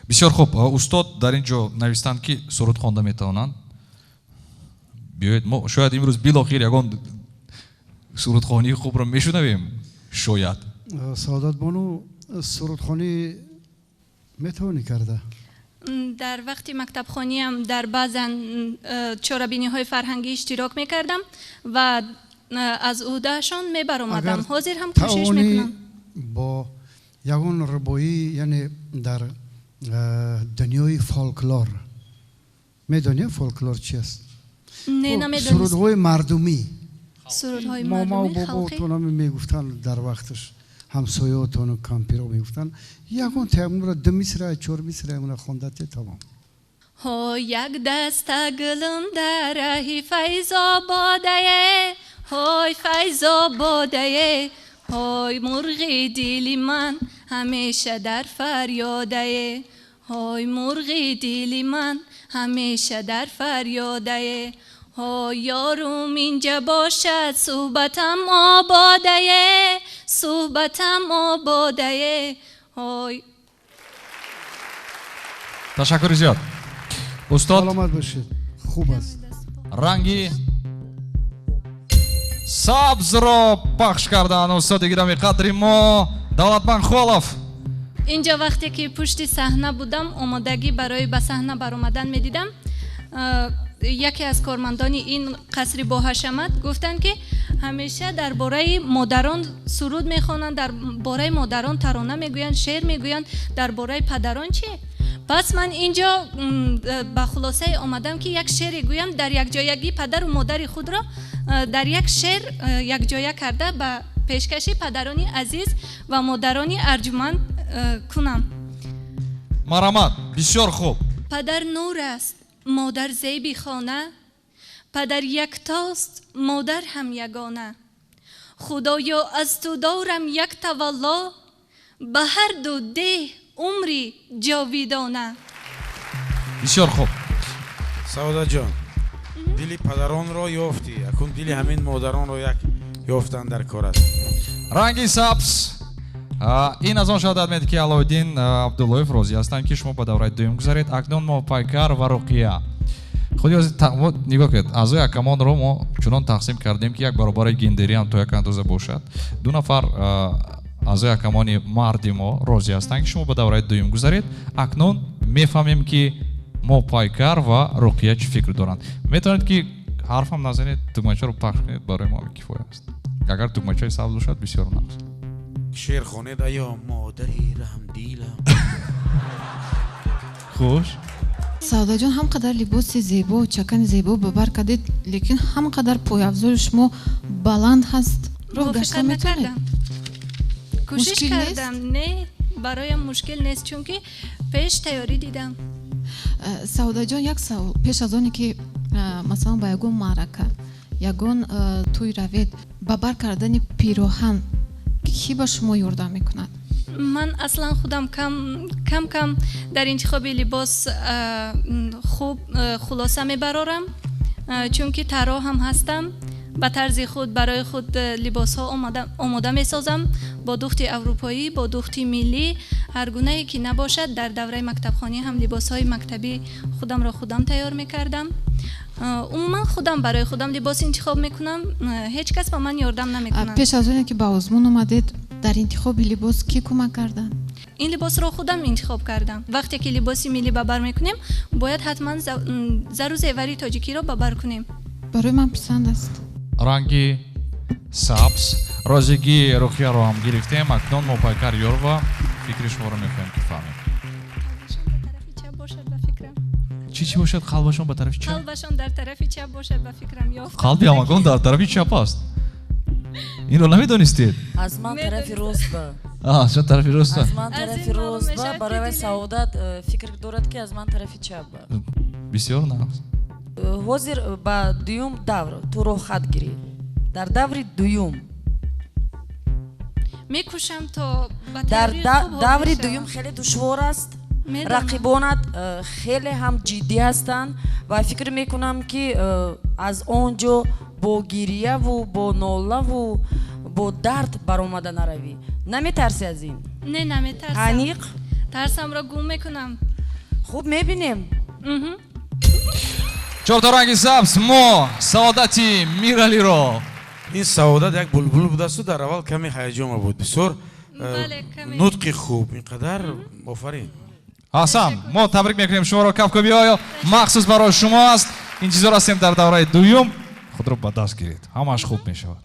Бисёр хуб. Устод дар ин ҷо навистанд, ки суруд хонда метавонанд. Биёед, мо шояд имрӯз билохир ягон сурудхонии хубро мешунавем. Шояд. Саодатбону, сурудхонӣ метавонӣ карда? Дар вақти мактабхониам дар баъзан чорабиниҳои фарҳангӣ иштирок мекардам ва аз ӯҳдаашон мебаромадам. Ҳозир ҳам кӯшиш мекунам. Бо ягон рубоӣ, яъне дар дунёи фолклор, медонӣ фолклор чи аст? Не, намедонистам. Сурудҳои мардумӣ. Сурудҳои мардумӣ, халқӣ. Мамау боботон мегуфтанд дар вақташ, ҳамсоётону кампиро мегуфтанд, ягон таяммурро ду мисра, чор мисра ямура хондате тамом. Ҳо як даста гулум дар раҳи Файзободае, ҳой Файзободае, ҳой мурғи дили ман ҳамеша дар фарёдае, ҳой мурғи дили ман ҳамеша дар фарёдае, ҳой ёрум инҷа бошад суҳбатам ободае, суҳбатам ободае, ҳой. Ташаккури зиёд. Устод, саломат бошед. Хуб аст. Ранги сабзро пахш карданд устоди гиромии қадри мо Давлатманд Холов. Инҷо вақте ки пушти саҳна будам, омодагӣ барои ба саҳна баромадан медидам, яке аз кормандони ин қасри боҳашамат гуфтанд, ки ҳамеша дар бораи модарон суруд мехонанд, дар бораи модарон тарона мегӯянд, шеър мегӯянд, дар бораи падарон чӣ? Пас ман инҷо ба хулосае омадам, ки як шеъре гӯям, дар якҷоягӣ падару модари худро дар як шеър якҷоя карда ба пешкаши падарони азиз ва модарони арҷуманд кунам. Марамат, бисёр хуб. Падар нур аст, модар зеби хона, падар яктост, модар ҳам ягона. Худоё, аз ту дорам як тавалло, ба ҳар ду деҳ умри ҷовидона. Бисёр хуб. Саодатҷон, дили падаронро ёфтӣ, акун дили ҳамин модаронро як ёфтан дар кор аст. Ранги сабз. Ин аз он шаҳодат медиҳад, ки Аловиддин Абдуллоев розӣ ҳастанд, ки шумо ба давраи дуюм гузаред. Акнун мо Пайкар ва Руқия. Худи ҳозир нигоҳ кунед, аъзои ҳакамонро мо чунон тақсим кардем, ки як баробари гендерӣ ҳам то як андоза бошад. Ду нафар аъзои ҳакамони марди мо розӣ ҳастанд, ки шумо ба давраи дуюм гузаред. Акнун мефаҳмем, ки мо Пайкар ва Руқия чӣ фикр доранд. Метавонед, ки ҳарфам назанед, тугмачаро пахш кунед, барои мо кифоя аст. Агар тугмачаи сабз бошад, бисёр нағз. Шеър хонед, аё модари раҳмдилам. Хуш. Саодаҷон, ҳам қадар либоси зебо, чакани зебо ба бар кардед, лекин ҳам қадар пойафзоли шумо баланд ҳаст. Роҳ гашта метавонед? Кӯшиш кардам, не, бароям мушкил нест, чунки пеш тайёрӣ дидам. Саодаҷон, як савол. Пеш аз оне ки масалан ба ягон маърака, ягон тӯй равед, ба бар кардани пироҳан кӣ ба шумо ёрдам мекунад? Ман аслан худам кам кам дар интихоби либос хуб хулоса мебарорам, чунки тарроҳ ҳам ҳастам. Ба тарзи худ барои худ либосҳо омода месозам, бо духти аврупоӣ, бо духти миллӣ, ҳар гунае ки набошад. Дар давраи мактабхонӣ ҳам либосҳои мактабӣ худамро худам тайёр мекардам. Умуман худам барои худам либос интихоб мекунам, ҳеҷ кас ба ман ёрдам намекунад. Пеш аз оне ки ба озмун омадед, дар Дар интихоби либос кӣ кӯмак карданд? Ин либосро худам интихоб кардам. Вақте ки либоси миллӣ ба бар мекунем, бояд ҳатман зару зевари тоҷикиро ба бар кунем. Барои ман писанд аст. Ранги сабз. Розигии Руқияро ҳам гирифтем. Акнун мо Пайкар Ёрова фикри шуморо мехоҳем ки фаҳмем. Қалбашон ба тарафи чап бошад, ба фикрам. Чӣ чӣ бошад? Қалбашон ба тарафи чап? Қалбашон дар тарафи чап бошад, ба фикрам. Ёфтам. Қалби ҳамагон дар тарафи чап аст. Инро намедонистед? Аз ман тарафи рост ба. Аз тарафи рост. Аз ман тарафи рост ба. Барои Саодат фикр дорад ки аз ман тарафи чап ба. Бисёр нағз. Ҳозир ба дуюм давр ту роҳхат гирӣ. Дар даври дуюм мекӯшам то ба дар даври дуюм хеле душвор аст. Рақибонат хеле ҳам ҷиддӣ ҳастанд ва фикр мекунам ки аз он ҷо бо гирьяву бо нолаву бо дард баромада наравӣ. Наметарсӣ аз ин? Не, наметарсам. Аниқ? Тарсамро гум мекунам. Хуб, мебинем. Чорта ранги сабз мо Саодати Миралиро. Ин Саодат як булбул будасту дар аввал каме ҳаяҷон буд. Бисёр нутқи хуб, ин қадар офарин. Ҳасан, мо табрик мекунем шуморо. Кафкӯбиҳоё махсус барои шумо аст. Интизор ҳастем дар давраи дуюм. Худро ба даст гиред, ҳамааш хуб мешавад.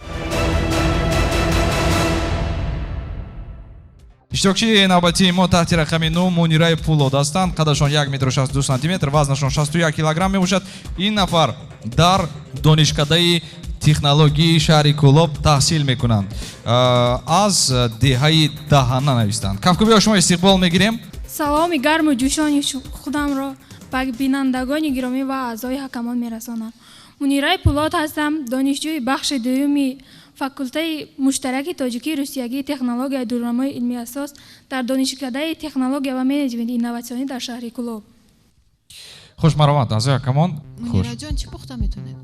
Иштирокчии навбатии мо таҳти рақами 9 Мунираи Пулод ҳастанд. Қадашон 1 метру 62 сантиметр, вазнашон 61 килограмм мебошад. Ин нафар дар донишкадаи технологияи шаҳри Кӯлоб таҳсил мекунанд. Аз деҳаи Даҳана навистанд. Кафкӯбиҳо шумо истиқбол мегирем. Саломи гарму ҷӯшони худамро ба бинандагони гиромӣ ва аъзои ҳакамон мерасонам. Мунираи Пулод ҳастам, донишҷӯи бахши дуюми факултаи муштараки тоҷикии русиягии технологияи дурнамои илмии асос дар донишкадаи технология ва менеҷменти инноватсионӣ дар шаҳри Кӯлоб. Хуш маромад, аъзои ҳакамон. Мунираҷон, чӣ пухта метавонед?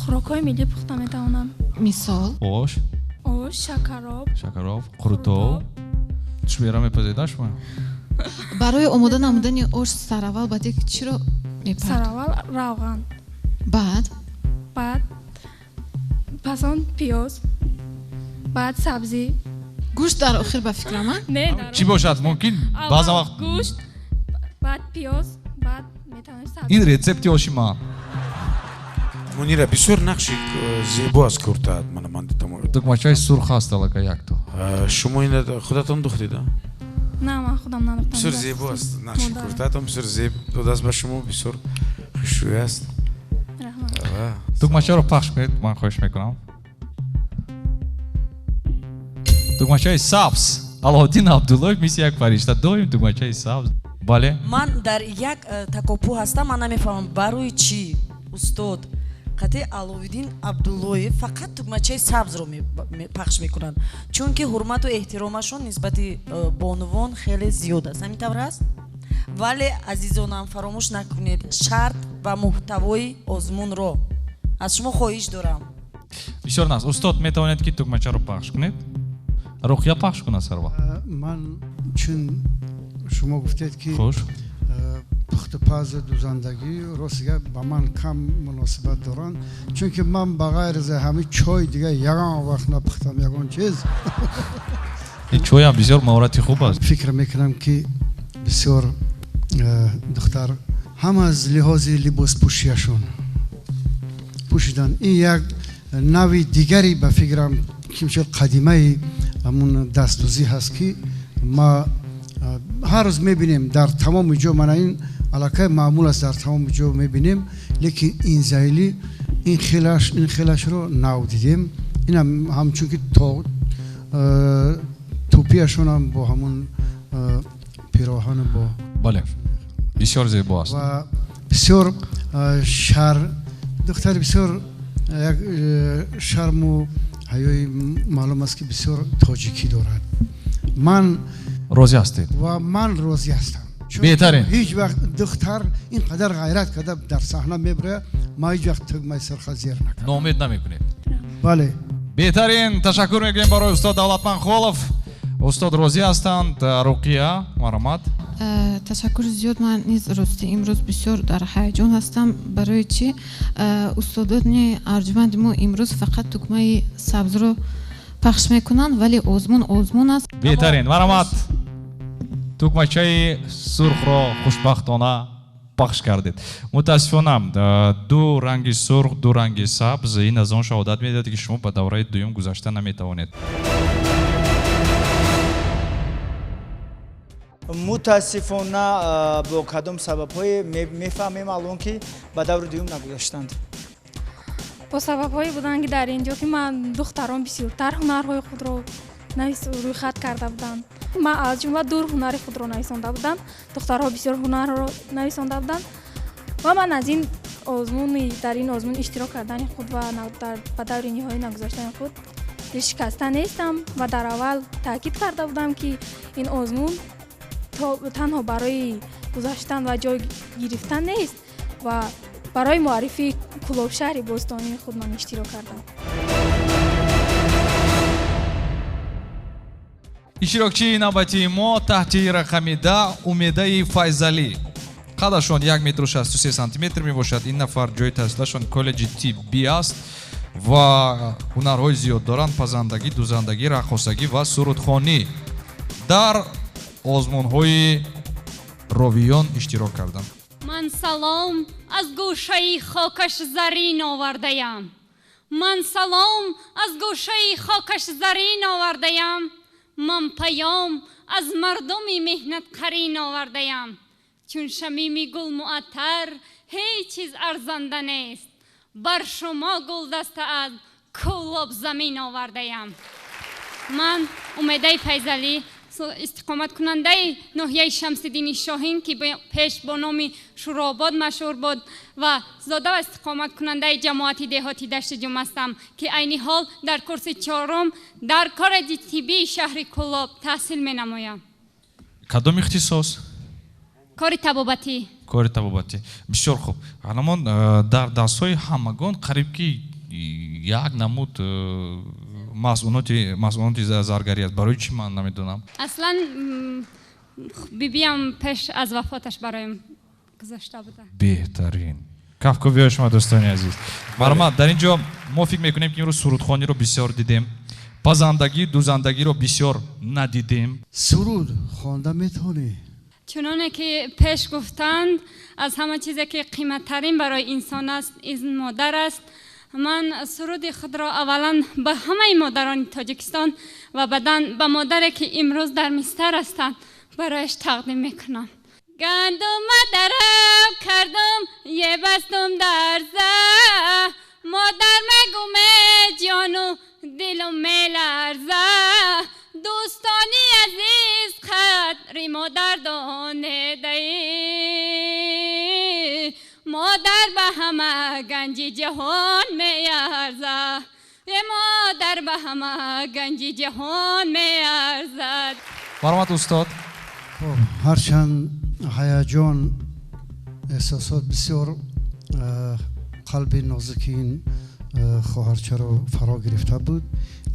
Хӯрокҳои миллӣ пухта метавонам. Мисол? Ош. Ош, шакароб. Шакароб, қурутоб. Чӣ мепазеда шумо? Барои омода намудани ош сараввал ба дег чиро мепартоед? Сараввал равған. Баъд? Баъд пас он пиёз, баъд сабзӣ. Гӯшт дар охир ба фикрам, а? Не, дар Чӣ бошад? Мумкин баъзан вақт гӯшт, баъд пиёз, баъд метавонед сабзӣ. Ин рецепти оши ман. Мунира, бисёр нақши зебо аз куртаат мана ман дидам. Тугмачаи сурх аст аллакай якто. Шумо ина худатон духтед, а? На, ман худам надухтам. Бисёр зебо аст нақши куртаатон, бисёр зеб додааст ба шумо, бисёр хушрӯй аст. Тугмачаро пахш кунед, ман хоҳиш мекунам. Тугмачаи сабз. Алоуддин Абдуллоев мисли як фаришта доим тугмачаи сабз. Бале. Ман дар як такопӯ ҳастам, ман намефаҳмам барои чӣ устод қатъи Алоуддин Абдуллоев фақат тугмачаи сабзро пахш мекунанд, чунки ҳурмату эҳтиромашон нисбати бонувон хеле зиёд аст. Ҳамин тавр аст? Вале азизонам, фаромӯш накунед шарт ва муҳтавои озмунро. Аз шумо хоҳиш дорам. Бисёр нағз. Устод, метавонед ки тугмачаро пахш кунед? Руқия пахш кунад сарва. Ман чун шумо гуфтед ки пухтупазу дузандагӣ рост гап ба ман кам муносибат доранд, чунки ман ба ғайр аз ҳамин чой дига ягон вақт напухтам ягон чиз. Ин чойам бисёр маҳорати хуб аст. Фикр мекунам ки бисёр духтар ҳам аз лиҳози либоспӯшиашон пӯшидан ин як нави дигари ба фикрам кимчо қадимаи ҳамун дастдӯзӣ ҳаст ки ма ҳар рӯз мебинем дар тамоми ҷо, мана ин аллакай маъмул аст, дар тамоми ҷо мебинем, лекин ин зайли ин хелашро нав дидем. Инам ҳамчун ки тӯпиашонам бо ҳамун пироҳану бо бале, бисёр зебо аст ва бисёр шар духтари бисёр як шарму ҳаёи маълум аст ки бисёр тоҷикӣ дорад. Ман розӣ ҳастед? Ва ман розӣ ҳастам. Беҳтарин. Ҳеҷ вақт духтар ин қадар ғайрат карда дар саҳна мебарад, ман ҳеҷ вақт тугмаи сурха зер накардам. Ноумед намекунед? Бале. Беҳтарин. Ташаккур мекунем барои устод Давлатман Холов. Устод розӣ ҳастанд. Руқия, марҳамат. Ташаккур зиёд. Ман низ рости имрӯз бисёр дар ҳаяҷон ҳастам. Барои чӣ? Устодони арҷманди мо имрӯз фақат тугмаи сабзро Пахш мекунанд, вале озмун озмун аст. Беҳтарин, марҳамат, тугмачаи сурхро хушбахтона пахш кардед. Мутаассифона, ду ранги сурх, ду ранги сабз ин аз он шаҳодат медиҳад, ки шумо ба давраи дуюм гузашта наметавонед. Мутаассифона, бо кадом сабабҳое мефаҳмем алон, ки ба даври дуюм нагузаштанд? Бо сабабҳое буданд, ки дар ин ҷо ки ман духтарон бисёртар ҳунарҳои худро рӯйхат карда буданд. Ман аз ҷумла дур ҳунари худро нависонда будам, духтарҳо бисёр ҳунарро нависонда буданд ва ман аз ин озмуни дар ин озмун иштирок кардани худ ва ба даври ниҳоӣ нагузаштани худ дилшикаста нестам ва дар аввал таъкид карда будам, ки ин озмун танҳо барои гузаштан ва ҷой гирифтан нест ва барои муаррифии Кӯлоб, шаҳри бостонии худ, ман иштирок кардам. Иштирокчии навбатии мо таҳти рақами 10 Умедаи Файзалӣ. Қадашон 1 метру 63 сантиметр мебошад. Ин нафар ҷои таҳсилашон коллеҷи тиббӣ аст ва ҳунарҳои зиёд доранд: пазандагӣ, дузандагӣ, раққосагӣ ва сурудхонӣ. Дар озмунҳои ровиён иштирок карданд. Ман салом аз гӯшаи хокаш зарин овардаям. Ман салом аз гӯшаи хокаш зарин овардаям. Ман паём аз мардуми меҳнатқарин овардаям. Чун шамими гул муаттар ҳеҷ чиз арзанда нест. Бар шумо гулдаста аз Кӯлоб замин овардаям. Ман Умедаи Файзалӣ, истиқоматкунандаи ноҳияи Шамсиддини Шоҳин, ки пеш бо номи Шӯробод машҳур буд, ва зода ва истиқоматкунандаи ҷамоати деҳоти Дашти Ҷум ҳастам, ки айни ҳол дар курси чорум дар коллеҷи тиббии шаҳри Кӯлоб таҳсил менамоям. Кадом ихтисос? Кори табобатӣ. Кори табобатӣ, бисёр хуб. Ҳанамон дар дастҳои ҳамагон қариб ки як намуд масъуноти заргарӣ аст. Барои чӣ, ман намедонам. Аслан бибиям пеш аз вафоташ бароям гузошта буда. Беҳтарин, кафкӯбиҳои шумо, дӯстони азиз. Марҳамат, дар ин ҷо мо фикр мекунем, ки имрӯз сурудхониро бисёр дидем, пазандагӣ, дузандагиро бисёр надидем. Суруд хонда метавонӣ? Чуноне ки пеш гуфтанд, аз ҳама чизе ки қиматтарин барои инсон аст, ин модар аст. Ман суруди худро аввалан ба ҳамаи модарони Тоҷикистон ва баъдан ба модаре ки имрӯз дар мистар ҳастанд барояш тақдим мекунам. Гандума дарав кардум, е бастум дарза, модар мегуме ҷону дилум меларза. Дӯстони азиз, қадри модар донедаи, модар ба ҳама ганҷи ҷаҳон меарзад, е модар ба ҳама ганҷи ҷаҳон меарзад. Марҳамат, устод. Ҳарчанд ҳаяҷон, эҳсосот бисёр қалби нозуки ин хоҳарчаро фаро гирифта буд,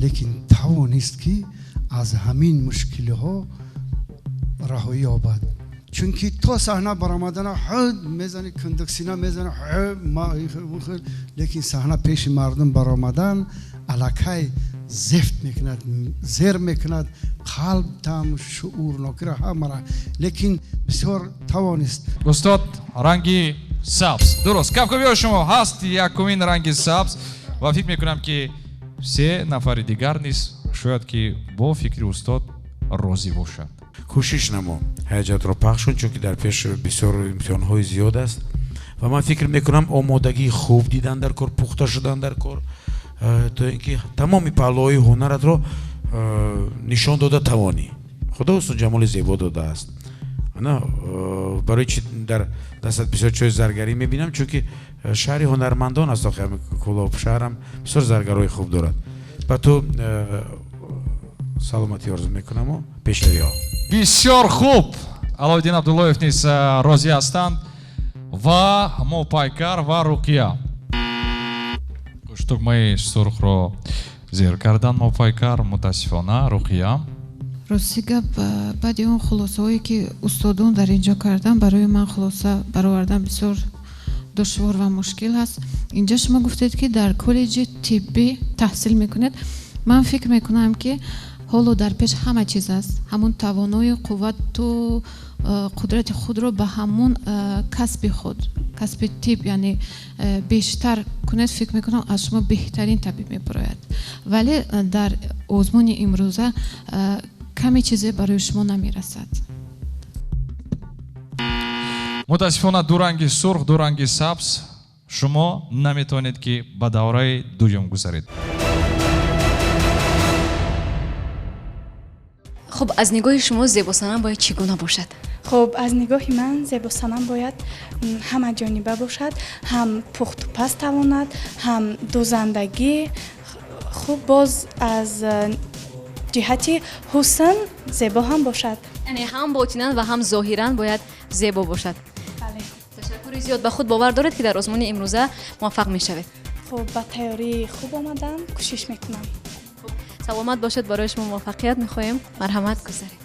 лекин тавонист, ки аз ҳамин мушкилиҳо раҳоӣ ёбад, чунки то саҳна баромадана ҳуд мезани, кундуксина мезани, лекин саҳна пеши мардум баромадан аллакай зефт мекунад, зер мекунад қалб, там шуурнокира ҳамара, лекин бисёр тавонист. Устод, ранги сабз дуруст. Кафкӯбиҳои шумо ҳаст, якумин ранги сабз, ва фикр мекунам, ки се нафари дигар низ шояд ки бо фикри устод розӣ бошад. Кӯшиш намо, ҳаяҷотро пахш кун, чунки дар пеш бисёр имтиҳонҳои зиёд аст ва ман фикр мекунам, омодагии хуб дидан дар кор, пухта шудан дар кор, то ин ки тамоми паҳлӯҳои ҳунаратро нишон дода тавонӣ. Худо ҳусну ҷамоли зебо додааст. Ана барои чи дар дастат бисёр чои заргарӣ мебинам? Чунки шаҳри ҳунармандон аст, охи Кӯлоб шаҳрам бисёр заргарҳои хуб дорад. Ба ту саломатӣ орзу мекунаму пешравиҳо. Бисёр хуб, Алоуддин Абдуллоев низ розӣ ҳастанд ва Мопайкар ва Руқия. Тугмаи сурхро зер кардан Мопайкар, мутаассифона Руқия. Рости гап, баъди он хулосаҳое ки устодон дар ин ҷо карданд, барои ман хулоса баровардан бисёр душвор ва мушкил ҳаст. Инҷа шумо гуфтед, ки дар коллеҷи тиббӣ таҳсил мекунед. Ман фикр мекунам, ки ҳоло дар пеш ҳама чиз аст. Ҳамун тавоною қуввату қудрати худро ба ҳамун касби худ, касби тиб, яъне бештар кунед, фикр мекунам, аз шумо беҳтарин табиб мебарояд. Вале дар озмуни имрӯза каме чизе барои шумо намерасад. Мутаассифона, ду ранги сурх, ду ранги сабз, шумо наметавонед, ки ба давраи дуюм гузаред. Хуб, аз нигоҳи шумо зебосанам бояд чӣ гуна бошад? Хуб, аз нигоҳи ман зебосанам бояд ҳама ҷониба бошад, ҳам пухтупаз тавонад, ҳам дӯзандагӣ, хуб, боз аз ҷиҳати ҳусн зебо ҳам бошад. Яъне ҳам ботинан ва ҳам зоҳиран бояд зебо бошад. Бале. Ташаккури зиёд. Ба худ бовар доред, ки дар озмуни имрӯза муваффақ мешавед? Хуб, ба тайёрии хуб омадам, кӯшиш мекунам. Саломат бошед, барои шумо муваффақият мехоҳем. Марҳамат, гузаред.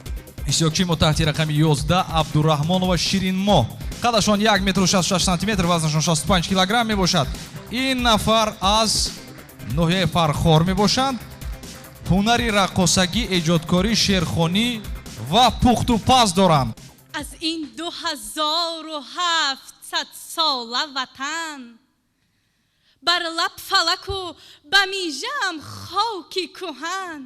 Иштирокчии мо таҳти рақами 11 Абдураҳмонова Ширинмоҳ. Қадашон 1 метру 66 сантиметр, вазнашон 65 килограмм мебошад. Ин нафар аз ноҳияи Фархор мебошанд. Ҳунари раққосагӣ, эҷодкорӣ, шеърхонӣ ва пухтупаз доранд. Аз ин 2700 сола ватан бар лаб фалаку ба мижаам хоки кӯҳан,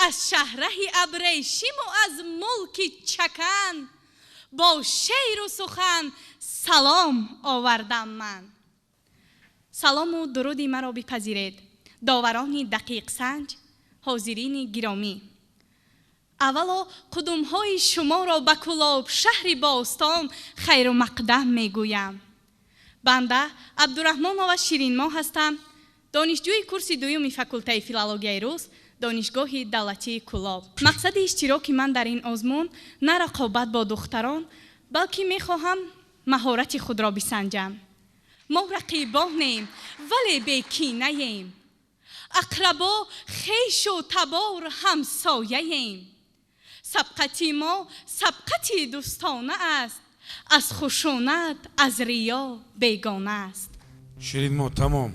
аз шаҳраҳи абрешиму аз мулки чакан бо шеъру сухан салом овардам ман. Салому дуруди маро бипазиред, доварони дақиқсанҷ, ҳозирини гиромӣ. Аввало қудумҳои шуморо ба Кӯлоб, шаҳри бостон, хайру мақдам мегӯям. Банда Абдураҳмонова Ширинмоҳ ҳастам, донишҷӯи курси дуюми факултаи филологияи рус Донишгоҳи давлатии Кӯлоб. Мақсади иштироки ман дар ин озмун на рақобат бо духтарон, балки мехоҳам маҳорати худро бисанҷам. Мо рақибонем, вале бекинаем, ақрабо, хешу табор, ҳамсояем. Сабқати мо сабқати дӯстона аст, аз хушунат, аз риё бегона аст. Ширинмо, тамом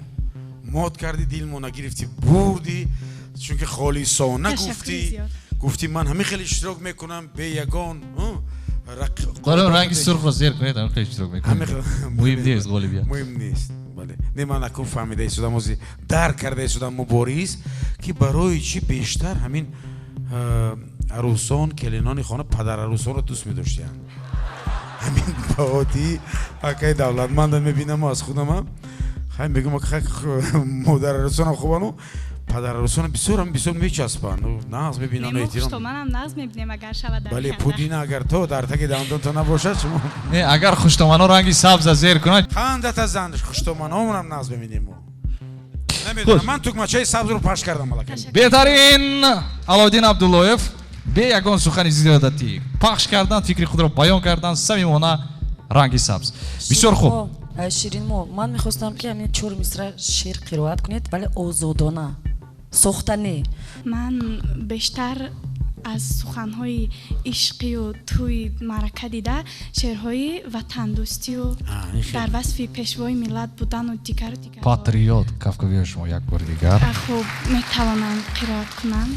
мот кардӣ, дилмо нагирифтӣ, бурдӣ, чунки холисона гуфтӣ, гуфтӣ ман ҳамин хеле иштирок мекунам бе ягон ранги сурхро зер кунед, ҳамин хеле иштирок мекунам, муҳим нест ғолибият. Муҳим нест, бале. Не, ман акун фаҳмида истодам, ози дарк карда истодам, Мубориз, ки барои чӣ бештар ҳамин арӯсон, келинони хона падарарӯсонро дӯст медоштиянд. Ҳамин баодӣ акаи давлатманда мебинаму аз худамам хай мегӯм, модарарӯсонам хубану падарарӯсонам бисёрам бисёр мечаспанд, нағз мебинанд, эҳтиром. Хуштоманам нағз мебинем, агар шавад. Бале, пудина агар то дар таги дандонто набошад шумо. Не, агар хуштомано ранги сабза зер кунад. Хандата зан, хуштоманомонам нағз мебинем мо. Намедонам, ман тугмачаи сабзро пахш кардам аллакай. Беҳтарин Алоуддин Абдуллоев бе ягон сухани зиёдатӣ пахш кардан, фикри худро баён кардан, самимона ранги сабз. Бисёр хуб. Ширинмо, ман мехостам, ки ҳамин чор мисра шеър қироат кунед, вале озодона, сохта не. Ман бештар аз суханҳои ишқию тӯи маърака дида шеърҳои ватандӯстию дар васфи пешвои миллат будану дигару дигар. Патриот, кафкӯбии шумо як бори дигар. Хуб, метавонам қироат кунам.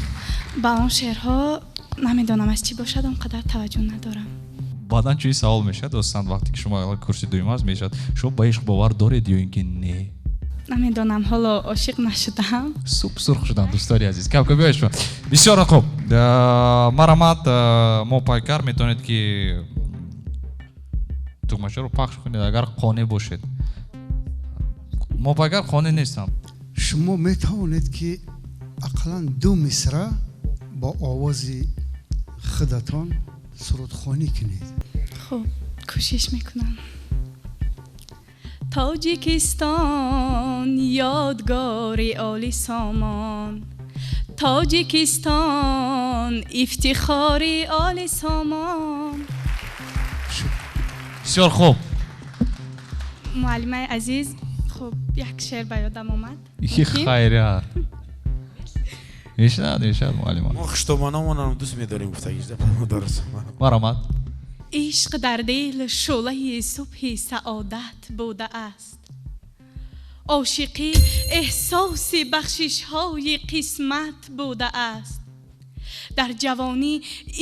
Ба он шеърҳо намедонам аз чӣ бошад, он қадар таваҷҷӯҳ надорам. Баъдан чунин савол мешавад, достан, вақте ки шумо курси дуюм аст, мешавад, шумо ба ишқ бовар доред ё ин ки не? Намедонам, ҳоло ошиқ нашудам. Суп сурх шудам, дӯстони азиз, кафкӯбиҳои шумо. Бисёр хуб, марҳамат, мо пайкар, метавонед, ки тугмачаро пахш кунед, агар қонеъ бошед. Мо пайкар қонеъ нестам. Шумо метавонед, ки ақаллан ду мисра бо овози худатон сурудхонӣ кунед. Хуб, кӯшиш мекунам. Тоҷикистон ёдгори оли сомон, Тоҷикистон ифтихори оли сомон. Бисёр хуб. Муаллимаи азиз, хуб, як шеър ба ёдам омад. Хайрият, мешавад, мешавад, муаллима. Мо хуштоманомонам дӯст медорем, гуфтагида. Марҳамат. Ишқ дар дил шӯълаи субҳи саодат будааст, Ошиқӣ эҳсоси бахшишҳои қисмат будааст. Дар ҷавонӣ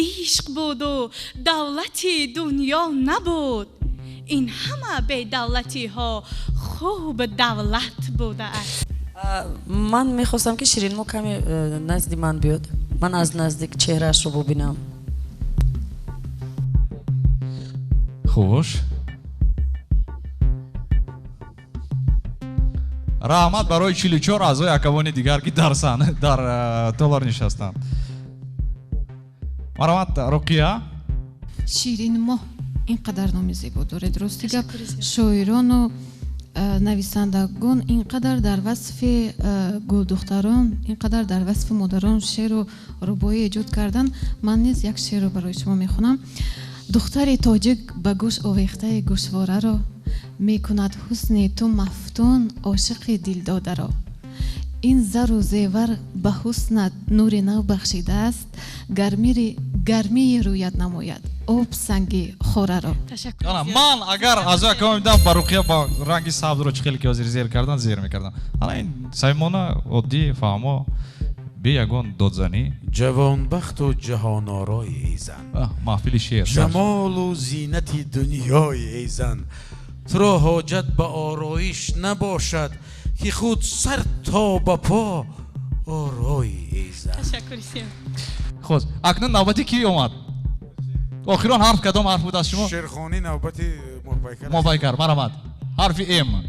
ишқ буду давлати дунё набуд. Ин ҳама бедавлатиҳо хуб давлат будааст. Ман мехостам ки Ширинмо каме назди ман биёд. Ман аз наздик чеҳраашро бубинам. Хуш. Раҳмат барои 44 аъзои акавони дигар ки дар саҳна дар толор нишастанд. Марҳамат Руқия. Ширинмо ин қадар номи зебо доред. Рости гап, шоирону нависандагон ин қадар дар васфи гулдухтарон, ин қадар дар васфи модарон шеъру рубоӣ эҷод карданд. Ман низ як шеърро барои шумо мехонам. Духтари тоҷик ба гӯш овехтаи гӯшвораро мекунад ҳусни ту мафтун ошиқи дилдодаро. Ин зару зевар ба ҳуснат нури нав бахшидааст, гармии рӯят намояд об санги хораро. Ман агар аз акам дам ба Руқия ба ранги сабзро чӣ хеле ки ҳозир зер кардан, зер мекардам. Ана ин самимона, оддӣ, фаҳмо, бе ягон додзанӣ. Ҷавонбахту ҷаҳонорои эй зан, маҳфили шеър, ҷамолу зинати дунёи эй зан, туро ҳоҷат ба ороиш набошад, ки худ сар то ба по орои эй зан. Ташаккур зиёд. Хуб, акнун навбати ки омад? Охирон ҳарф кадом ҳарф буд аз шумо? Шеърхонӣ навбати Моҳпайкар. Моҳпайкар, марҳамат. Ҳарфи М.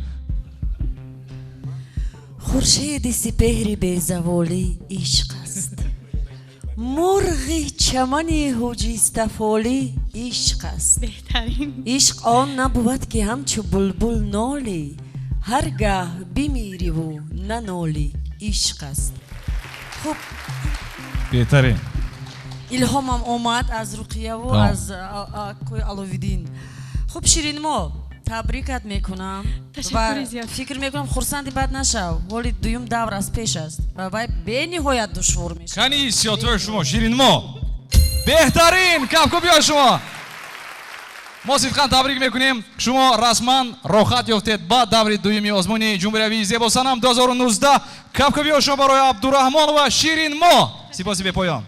Хуршеди сипеҳри безаволӣ ишқ аст. Мурғи чамани ҳуҷистафолӣ ишқ аст. Беҳтарин. Ишқ он набувад ки ҳамчу булбул нолӣ, ҳар гаҳ бимириву нанолӣ ишқ аст. Хуб. Беҳтарин. Илҳомам омад аз Руқияву аз акои Аловиддин. Хуб, Ширинмо, табрикат мекунам ва фикр мекунам хурсанди бад нашав. Ҳоли дуюм давр аз пеш аст ва вай бениҳоят душвор мешавад. Кани ҳиссиётҳои шумо, Ширинмо? Беҳтарин кафкӯбиҳои шумо. Мо сидқан табрик мекунем. Шумо расман роҳат ёфтед ба даври дуюми озмуни ҷумҳуриявии Зебосанам 2019. Кафкӯбиҳои шумо барои Абдураҳмон ва Ширинмо. Сипоси бепоён.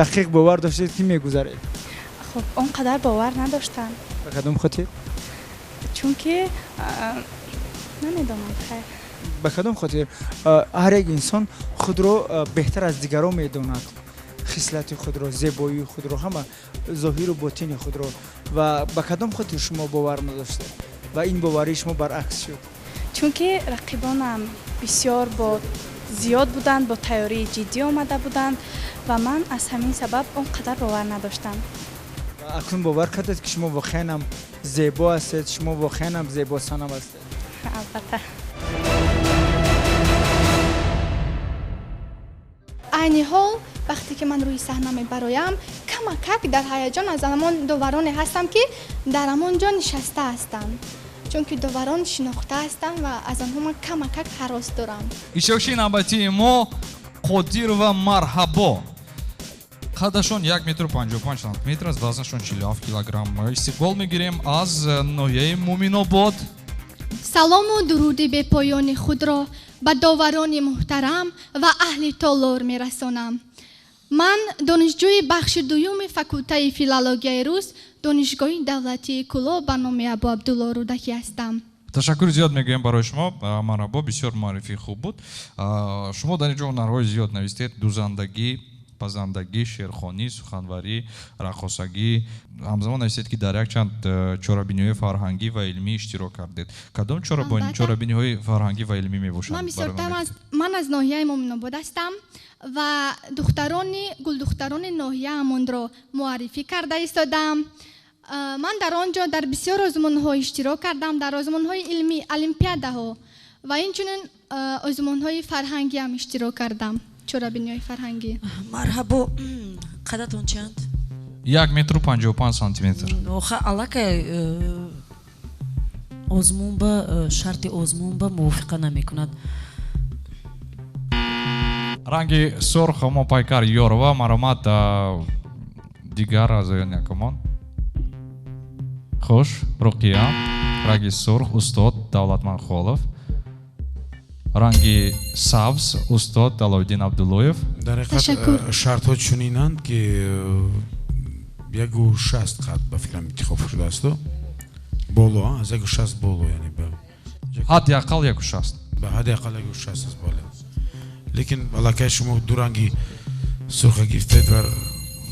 Дақиқ бовар доштед ки мегузаред? Хуб, он қадар бовар надоштам. Ба кадом хотир? Чунки намедонам, хайр. Ба кадом хотир? Ҳар як инсон худро беҳтар аз дигарон медонад. Хислати худро, зебоии худро, ҳама зоҳиру ботини худро. Ва ба кадом хотир шумо бовар надоштед? Ва ин боварии шумо баръакс шуд? Чунки рақибонам бисёр бо зиёд буданд, бо тайёрии ҷиддӣ омада буданд ва ман аз ҳамин сабаб он қадар бовар надоштам. Акнун бовар кардед ки шумо воқеан ҳам зебо ҳастед, шумо воқеан ҳам зебосанам ҳастед? Албатта. Айни ҳол вақте ки ман рӯи саҳна мебароям, камакак дар ҳаяҷон аз ҳамон довароне ҳастам ки дар ҳамон ҷо нишаста ҳастанд. Чунки доварон шинохта ҳастам ва аз онҳо ман камакак ҳарос дорам. Иштирокчии навбатии мо Қодирова Марҳабо. Қадашон 1 метр 55 сантиметр аст, вазнашон 47 килограмм. Истиқбол мегирем аз ноҳияи Муминобод. Салому дуруди бепоёни худро ба доварони муҳтарам ва аҳли толор мерасонам. Ман донишҷӯи бахши дуюми факултаи филологияи рус Донишгоҳи давлатии Кӯлоб ба номи Абу Абдулло Рӯдакӣ ҳастам. Ташаккури зиёд мегӯем барои шумо, Марҳабо, бисёр муаррифии хуб буд. Шумо дар ин ҷо ҳунарҳои зиёд навистед: дузандагӣ, пазандагӣ, шеърхонӣ, суханварӣ, раққосагӣ. Ҳамзамон навистед ки дар якчанд чорабиниҳои фарҳангӣ ва илмӣ иштирок кардед. Кадом чорабиниҳои фарҳангӣ ва илмӣ мебошанд? Ман бисёртар ман аз ноҳияи Муминобод ҳастам ва духтарони гулдухтарони ноҳияамонро муаррифӣ карда истодам. Ман дар он ҷо дар бисёр озмунҳо иштирок кардам, дар озмунҳои илмӣ, олимпиадаҳо ва инчунин озмунҳои фарҳангӣ ҳам иштирок кардам, чорабиниҳои фарҳангӣ. Марҳабо, қадатон чанд? 1 метр 55 сантиметр. Оха, аллакай озмун ба шарти озмун ба мувофиқа намекунад. Ранги сурх Моҳпайкар Ёрова, марҳамат дигар аъзоёни ҳакамон. Хуш, Руқия, ранги сурх устод Давлатман Холов, ранги сабз устод Аловиддин Абдуллоев. Дар ҳақиқат шартҳо чунинанд, ки 1,60 қад ба фикрам интихоб шудааст, боло аз 1,60 боло, яъне ҳадди ақал 1,60. Ба ҳадди ақал 1,60 аст, бале. Лекин аллакай шумо ду ранги сурха гирифтед ва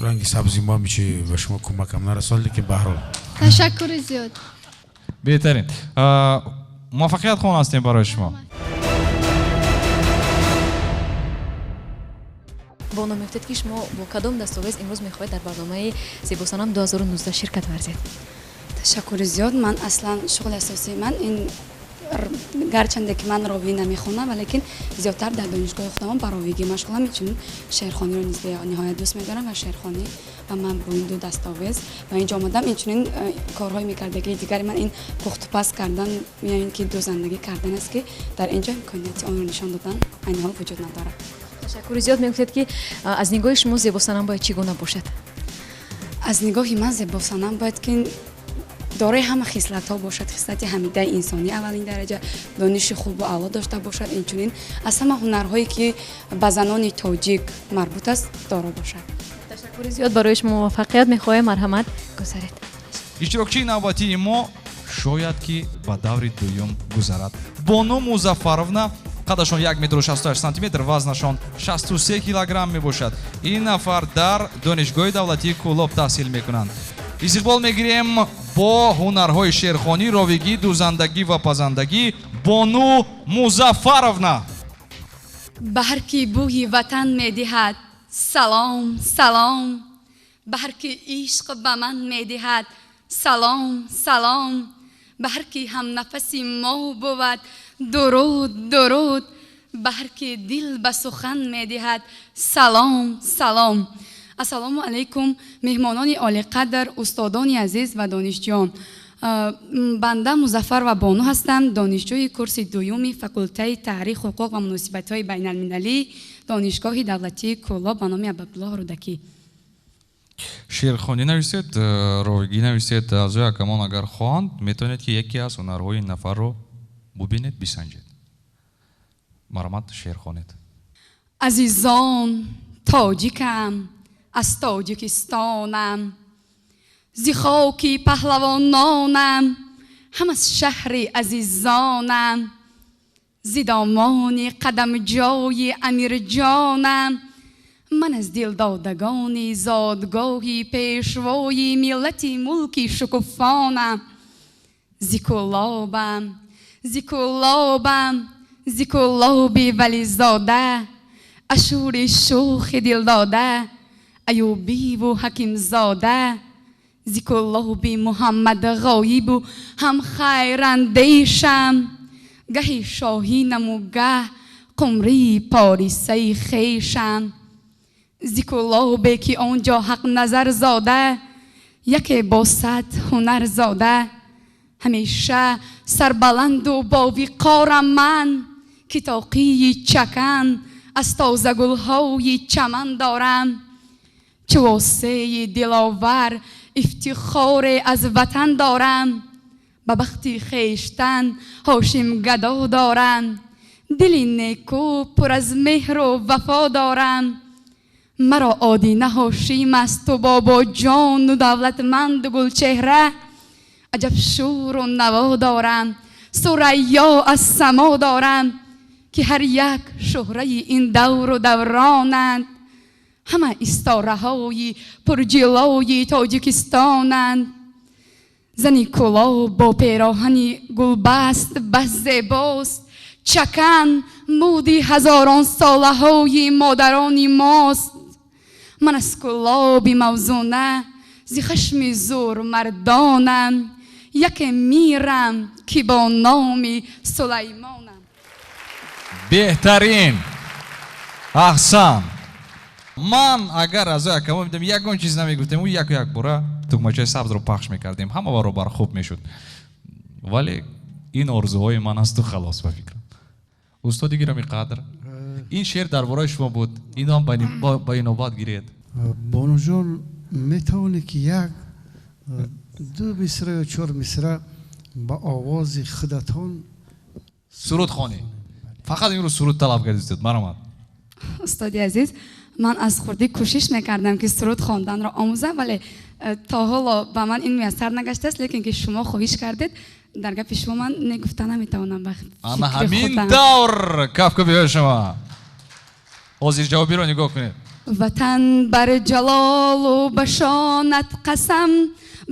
ранги сабзи мо ҳам ба шумо кӯмакам нарасонд, лекин баҳрҳол. Ташаккури зиёд. Беҳтарин. Муваффақият хоҳон ҳастем барои шумо. Бону, мегуфтед, ки шумо бо кадом дастовез имрӯз мехоҳед дар барномаи Зебосанам 2019 ширкат варзед? Ташаккури зиёд. Ман аслан шуғли асосии ман ин, гарчанде ки ман ровӣ намехонам, валекин зиёдтар дар донишгоҳи худамон ба ровигӣ машғулам. Инчунин шеърхониро низ ниҳоят дӯст медорам ва шеърхонӣ ва ман бо ин ду дастовез ба инҷо омадам. Инчунин корҳои мекардагии дигари ман ин пухтупаз кардан ё ин ки дӯзандагӣ кардан аст, ки дар инҷо имконияти онро нишон додан айни ҳол вуҷуд надорад. Ташаккури зиёд. Мегуфтед, ки аз нигоҳи шумо Зебосанам бояд чӣ гуна бошад? Аз нигоҳи ман Зебосанам бояд ки дорои ҳама хислатҳо бошад, хислати ҳамидаи инсонӣ аввалин дараҷа, дониши хубу аъло дошта бошад, инчунин аз ҳама ҳунарҳое ки ба занони тоҷик марбут аст доро бошад. Ташаккури зиёд, барои шумо муваффақият мехоҳем. Марҳамат, гузаред. Иштирокчии навбатии мо шояд ки ба даври дуюм гузарад. Бону Музаффаровна, қадашон 1 метру 68 сантиметр, вазнашон 63 килограмм мебошад. Ин нафар дар Донишгоҳи давлатии Кӯлоб таҳсил мекунанд. Истиқбол мегирем бо ҳунарҳои шеърхонӣ, ровигӣ, дӯзандагӣ ва пазандагӣ Бону Музаффаровна. Ба ҳар ки бӯи ватан медиҳад салом, салом, ба ҳар ки ишқ ба ман медиҳад салом, салом, ба ҳар ки ҳамнафаси мо бувад дуруд, дуруд, ба ҳар ки дил ба сухан медиҳад салом, салом. Ассалому алайкум, меҳмонони олиқадр, устодони азиз ва донишҷӯён. Банда Музаффар ва Бону ҳастам, донишҷӯи курси дуюми факултаи таърих, ҳуқуқ ва муносибатҳои байналмилалӣ Донишгоҳи давлатии Кӯлоб ба номи Абдуллоҳ Рӯдакӣ. Шеърхонӣ нависед, ровигӣ нависед, аъзои ҳакамон агар хоҳанд, метавонед ки яке аз ҳунарҳои ин нафарро бубинед, бисанҷед. Марҳамат, шеър хонед. Азизон, тоҷикам, аз Тоҷикистонам, зи хоки паҳлавононам, ҳам аз шаҳри азизонам, зи домони қадамҷои амирҷонам, ман аз дилдодагони зодгоҳи пешвои миллати мулки шукуфонам, зи Кӯлобам, зи Кӯлобам, зи Кӯлоби вализода, ашури шӯхи дилдода, Аюбиву Ҳакимзода, зи Кӯлоби Муҳаммад Ғоибу ҳам хайрандешам, гаҳи шоҳинаму гаҳ қумрии порисаи хешам, зи Кӯлобе ки он ҷо Ҳақназарзода, яке бо сад ҳунарзода, ҳамеша сарбаланду бовиқорам ман, ки тоқии чакан аз тозагулҳои чаман дорам, чу восеи диловар ифтихоре аз ватан дорам, ба бахти хештан ҳошимгадо дорам, дили неку пур аз меҳру вафо дорам, маро Одина Ҳошим асту бобоҷону давлатманду гулчеҳра, аҷаб шӯру наво дорам, сурайё аз само дорам, ки ҳар як шӯҳраи ин давру давронанд, ҳама истораҳои пурҷилои Тоҷикистонанд. Зани Кӯлоб бо пероҳани гулбаст бас зебост, чакан муди ҳазорон солаҳои модарони мост. Ман аз Кӯлоби мавзуна зи хашми зӯрмардонам, яке мирам ки бо номи Сулаймонам. Беҳтарин, аҳсан. Ман агар аз ҳакамон медидам, ягон чиз намегуфтем, ӯ яку як бора тугмачаи сабзро пахш мекардем, ҳама баробар хуб мешуд. Вале ин орзуҳои ман асту халос, ба фикрам. Устоди гиромӣ қадр, ин шеър дар бораи шумо буд, инам ба инобат гиред. Бонуҷон, метавонӣ ки як Ду мисра ё чор мисра ба овози худатон суруд хонед. Фақат имрӯз суруд талаб кардед, устод. Марҳамат. Устоди азиз, ман аз хурдӣ кӯшиш мекардам, ки суруд хонданро омӯзам, вале то ҳоло ба ман ин муяссар нагаштааст, лекин ки шумо хоҳиш кардед, дар гапи шумо ман не гуфта наметавонам ба Ана фикри ҳамин худам. Тавр кафкӯбиҳои шумо. Ҳозир ҷавобиро нигоҳ кунед. Ватан бар ҷалолу ба шонат қасам,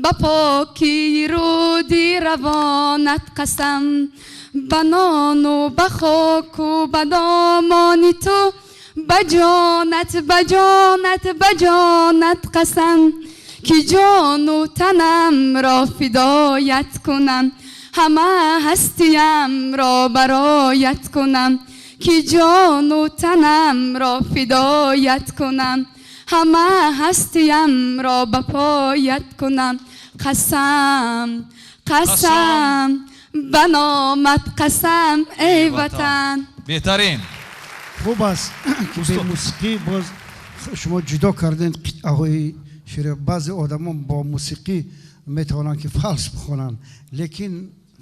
ба покии руди равонат қасам, ба нону ба хоку ба домони ту, ба ҷонат, ба ҷонат, ба ҷонат қасам, ки ҷону танамро фидоят кунам, ҳама ҳастиямро бароят кунам, ки ҷону танамро фидоят кунам, ҳама ҳастиямро ба поят кунам. Қасам, қасам, ба номат қасам, эй ватан. Беҳтарин. Хуб аст, ки бе мусиқӣ боз шумо ҷудо кардем қитъаҳои шеър. Баъзе одамон бо мусиқӣ метавонанд, ки фалс бихонанд, лекин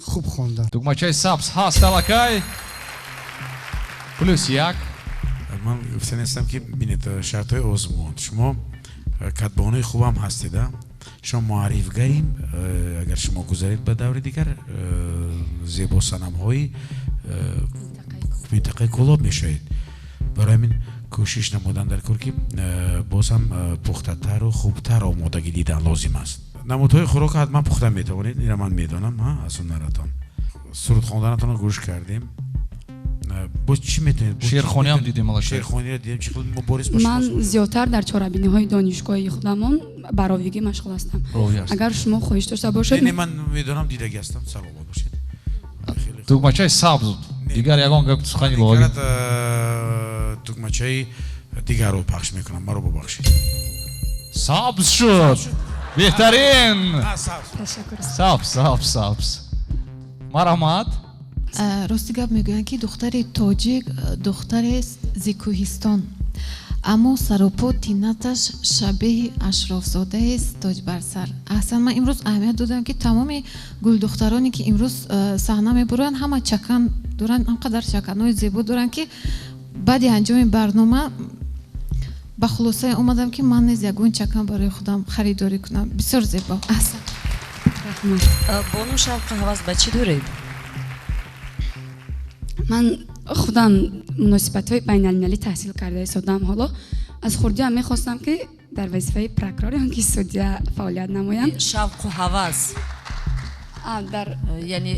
хуб хонданд. Тугмачаи сабз ҳаст аллакай. Плюс як. Ман гуфта нестам, ки бинед, шартҳои озмун, шумо катбонои хубам ҳастед, а шумо муаррифгарим. Агар шумо гузаред ба даври дигар, зебосанамҳои минтақаи Кӯлоб мешавед. Барои ҳамин кӯшиш намудан дар кор, ки боз ҳам пухтатару хубтар омодагӣ дидан лозим аст. Намудҳои хӯрока ҳатман пухта метавонед, инро ман медонам аз ҳунаратон. Суруд хонданатонро гӯш кардем. Боз чӣ метавонед? Шеърхонӣ ҳам дидем, аллакай. Шеърхониро дидем. Чӣ хел мубориз ба шумо? Ман зиёдтар дар чорабиниҳои донишгоҳи худамон ба ровигӣ машғул ҳастам. Ровӣ ҳастед. Агар шумо хоҳиш дошта бошед. Не, ман медонам, дидагӣ ҳастам, саломат бошед. Тугмачаи сабз, дигар ягон гап сухани лоғӣ. Тугмачаи дигарро пахш мекунам, маро бубахшед. Сабз шуд. Беҳтарин. Сабз, сабз, сабз. Марҳамат. Рости гап, мегӯянд, ки духтари тоҷик духтарест зи кӯҳистон, аммо саропо тинаташ шабеҳи ашрофзодаест тоҷ бар сар. Аҳсан, ман имрӯз аҳамият додам, ки тамоми гулдухтароне, ки имрӯз саҳна мебуранд, ҳама чакан доранд, он қадар чаканҳои зебо доранд, ки баъди анҷоми барнома ба хулосае омадам, ки ман низ ягон чакан барои худам харидорӣ кунам. Бисёр зебо, аҳсан. Бону, шавқу ҳавас ба чӣ доред? Ман худам муносибатҳои байналмилалӣ таҳсил карда истодам. Ҳоло аз хурдиам мехостам, ки дар вазифаи прокурор ё ки судья фаъолият намоям. Шавқу ҳавас дар яъне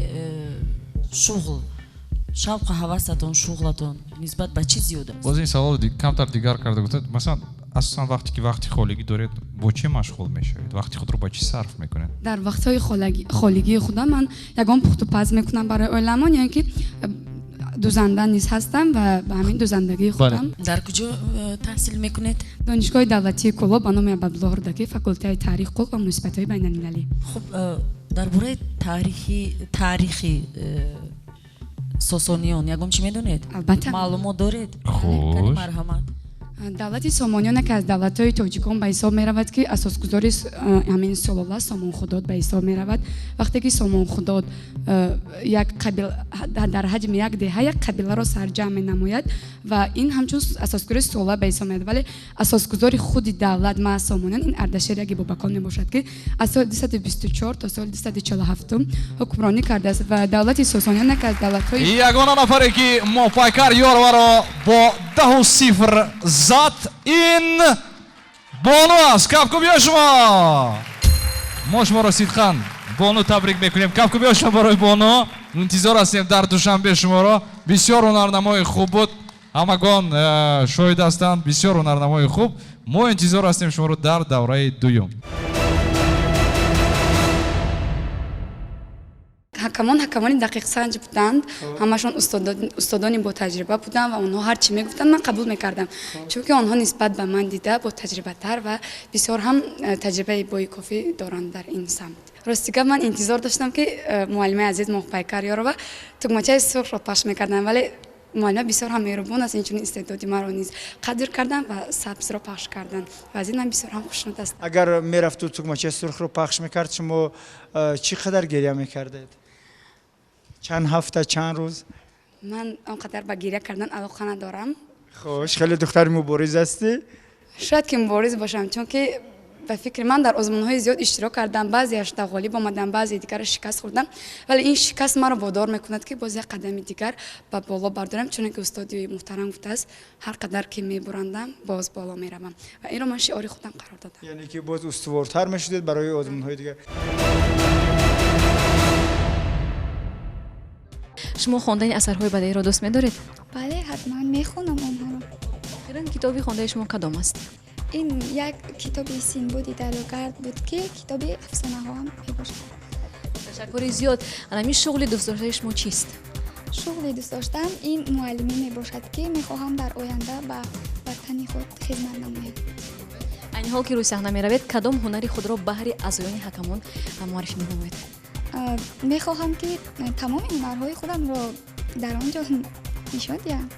шуғл, шавқу ҳавасатон, шуғлатон нисбат ба чӣ зиёд аст? Боз ин саволро камтар дигар карда гуфтед. Масалан, асосан вақте ки вақти холигӣ доред, бо чӣ машғул мешавед, вақти худро ба чӣ сарф мекунед? Дар вақтҳои холигии худам ман ягон пухтупаз мекунам барои оиламон, ё ки дузанда низ ҳастам ва ба ҳамин дузандагии худам. Дар куҷо таҳсил мекунед? Донишгоҳи давлатии Кӯлоб ба номи Абдуллоҳ Рӯдакӣ, факултаи таърих, ҳуқуқ ва муносибатҳои байналмилалӣ. Хуб, дар бораи таърихи сосониён ягон чӣ медонед? Албатта. Маълумот доред? Хуш. Марҳамат. Давлати Сомониён яке аз давлатҳои тоҷикон ба ҳисоб меравад, ки асосгузори ҳамин сулола Сомонхудод ба ҳисоб меравад. Вақте ки Сомонхудод як қабил дар ҳаҷми як деҳа як қабиларо сарҷамъ менамояд ва ин ҳамчун асосгузори сулола ба ҳисоб меравад, вале асосгузори худи давлат маҳз Сомониён ин Ардашер яги Бобакон мебошад, ки аз соли 224 то соли 247 ҳукмронӣ кардааст ва давлати Сосониён яке аз давлатҳои Ягона нафаре, ки Моҳпайкар Ёроваро бо 10-0 зад, ин бону аст. Кафкӯбиҳои шумо. Мо шуморо сидқан, бону, табрик мекунем. Кафкӯбиҳои шумо барои бону. Интизор ҳастем дар Душанбе шуморо. Бисёр ҳунарнамои хуб буд, ҳамагон шоҳид ҳастанд. Бисёр ҳунарнамои хуб. Мо интизор ҳастем шуморо дар давраи дуюм. Ҳакамон ҳакамони дақиқсанҷ буданд, ҳамашон устодони ботаҷриба буданд ва онҳо ҳар чӣ мегуфтанд, ман қабул мекардам, чунки онҳо нисбат ба ман дида ботаҷрибатар ва бисёр ҳам таҷрибаи бои кофӣ доранд дар ин самт. Рости гап, ман интизор доштам, ки муаллимаи азиз Моҳпайкар Ёрова тугмачаи сурхро пахш мекардам, вале Муаллима бисёр ҳам меҳрубон аст, инчунин истеъдоди маро низ қадр кардан ва сабзро пахш кардан ва аз ин ҳам бисёр ҳам хушнуд ҳастам. Агар мерафту тугмачаи сурхро пахш мекард, шумо чӣ қадар гиря мекардед? Чанд ҳафта, чанд рӯз? Ман он қадар ба гиря кардан алоқа надорам. Хуш, хеле духтари мубориз ҳастӣ? Шояд ки мубориз бошам, чунки ба фикри ман дар озмунҳои зиёд иштирок кардам, баъзеаш дар ғолиб омадам, баъзеи дигараш шикаст хӯрдам, вале ин шикаст маро водор мекунад, ки боз як қадами дигар ба боло бардорам, чунки устоди муҳтарам гуфтааст, ҳар қадар ки мебурандам, боз боло меравам ва инро ман шиори худам қарор додам. Яъне ки боз устувортар мешудед барои озмунҳои дигар. Шумо хондани асарҳои бадеиро дӯст медоред? Бале, ҳатман мехонам онҳоро. Охирин китоби хондаи шумо кадом аст? Ин як китоби Синбоди дарёгард буд, ки китоби афсонаҳо ҳам мебошад. Ташаккури зиёд. Ҳамин шуғли дӯстдоштаи шумо чист? Шуғли дӯстдоштаам ин муаллимӣ мебошад, ки мехоҳам дар оянда ба ватани худ хизмат намоям. Айни ҳол ки рӯи саҳна меравед, кадом ҳунари худро баҳри аъзоёни ҳакамон муаррифӣ менамоед? Мехоҳам, ки тамоми ҳунарҳои худамро дар он ҷо нишон диҳам.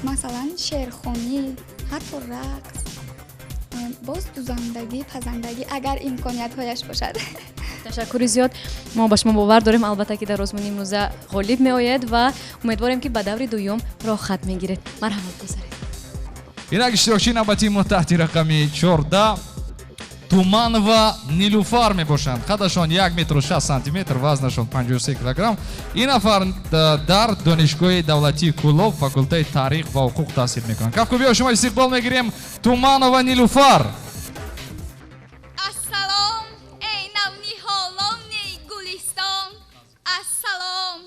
Масалан, шеърхонӣ, ҳатто рақс, боз дузандагӣ, пазандагӣ, агар имкониятҳояш бошад. Ташаккури зиёд. Мо ба шумо бовар дорем, албатта, ки дар озмуни имрӯза ғолиб меояд ва умедворем, ки ба даври дуюм роҳхат мегиред. Марҳамат, гузаред. Инак иштирокчии навбатии мо таҳти рақами 14 Туманова Нилуфар мебошанд. Қадашон 1 метру 6 сантиметр, вазнашон 53 килограмм. Ин нафар дар Донишгоҳи давлатии Кӯлоб, факултаи таърих ва ҳуқуқ таҳсил мекунанд. Кафкӯбиҳо шумо истиқбол мегирем Туманова Нилуфар. Ассалом, эй навниҳолони гулистон, ассалом,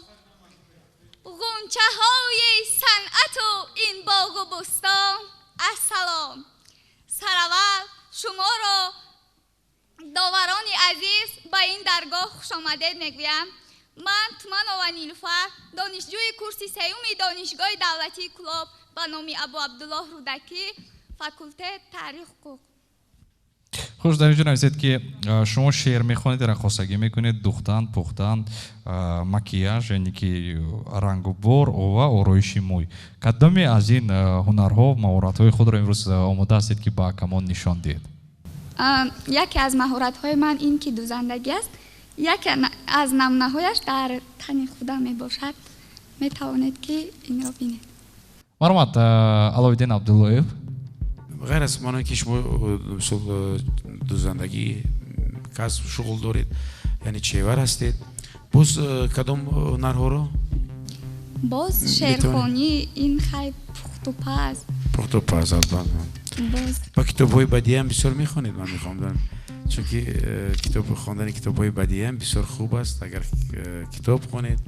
ғунчаҳои санъату ин боғу бӯстон, ассалом. Сараввал шуморо доварони азиз ба ин даргоҳ хушомадед мегӯям. Ман Туманова Нилуфар, донишҷӯи курси сеюми Донишгоҳи давлатии Кӯлоб ба номи Абу Абдуллоҳ Рӯдакӣ, факултет таърих ҳуқуқ. Хуш, дар инҷо нависед, ки шумо шеър мехонед, раққосагӣ мекунед, духтан, пухтан, макияж, яъне ки рангу бор ва ороиши мӯй. Кадоме аз ин ҳунарҳо, маҳоратҳои худро имрӯз омода ҳастед, ки ба ҳакамон нишон диҳед? Яке аз маҳоратҳои ман ин ки дузандагӣ аст. Яке аз намунаҳояш дар тани худам мебошад. Метавонед, ки инро бинед. Марҳамат, Аловиддин Абдуллоев. Ғайр аз оне ки шумо мисол дузандагӣ касб шуғл доред, яъне чевар ҳастед, боз кадом ҳунарҳоро? Боз шеърхонӣ, ин хай пухтупаз. Пухтупаз, албатта. Ба китобҳои бадиам бисёр мехонед? Ман мехоҳам донам, чунки китоб хондани китобҳои бадиам бисёр хуб аст. Агар китоб хонед,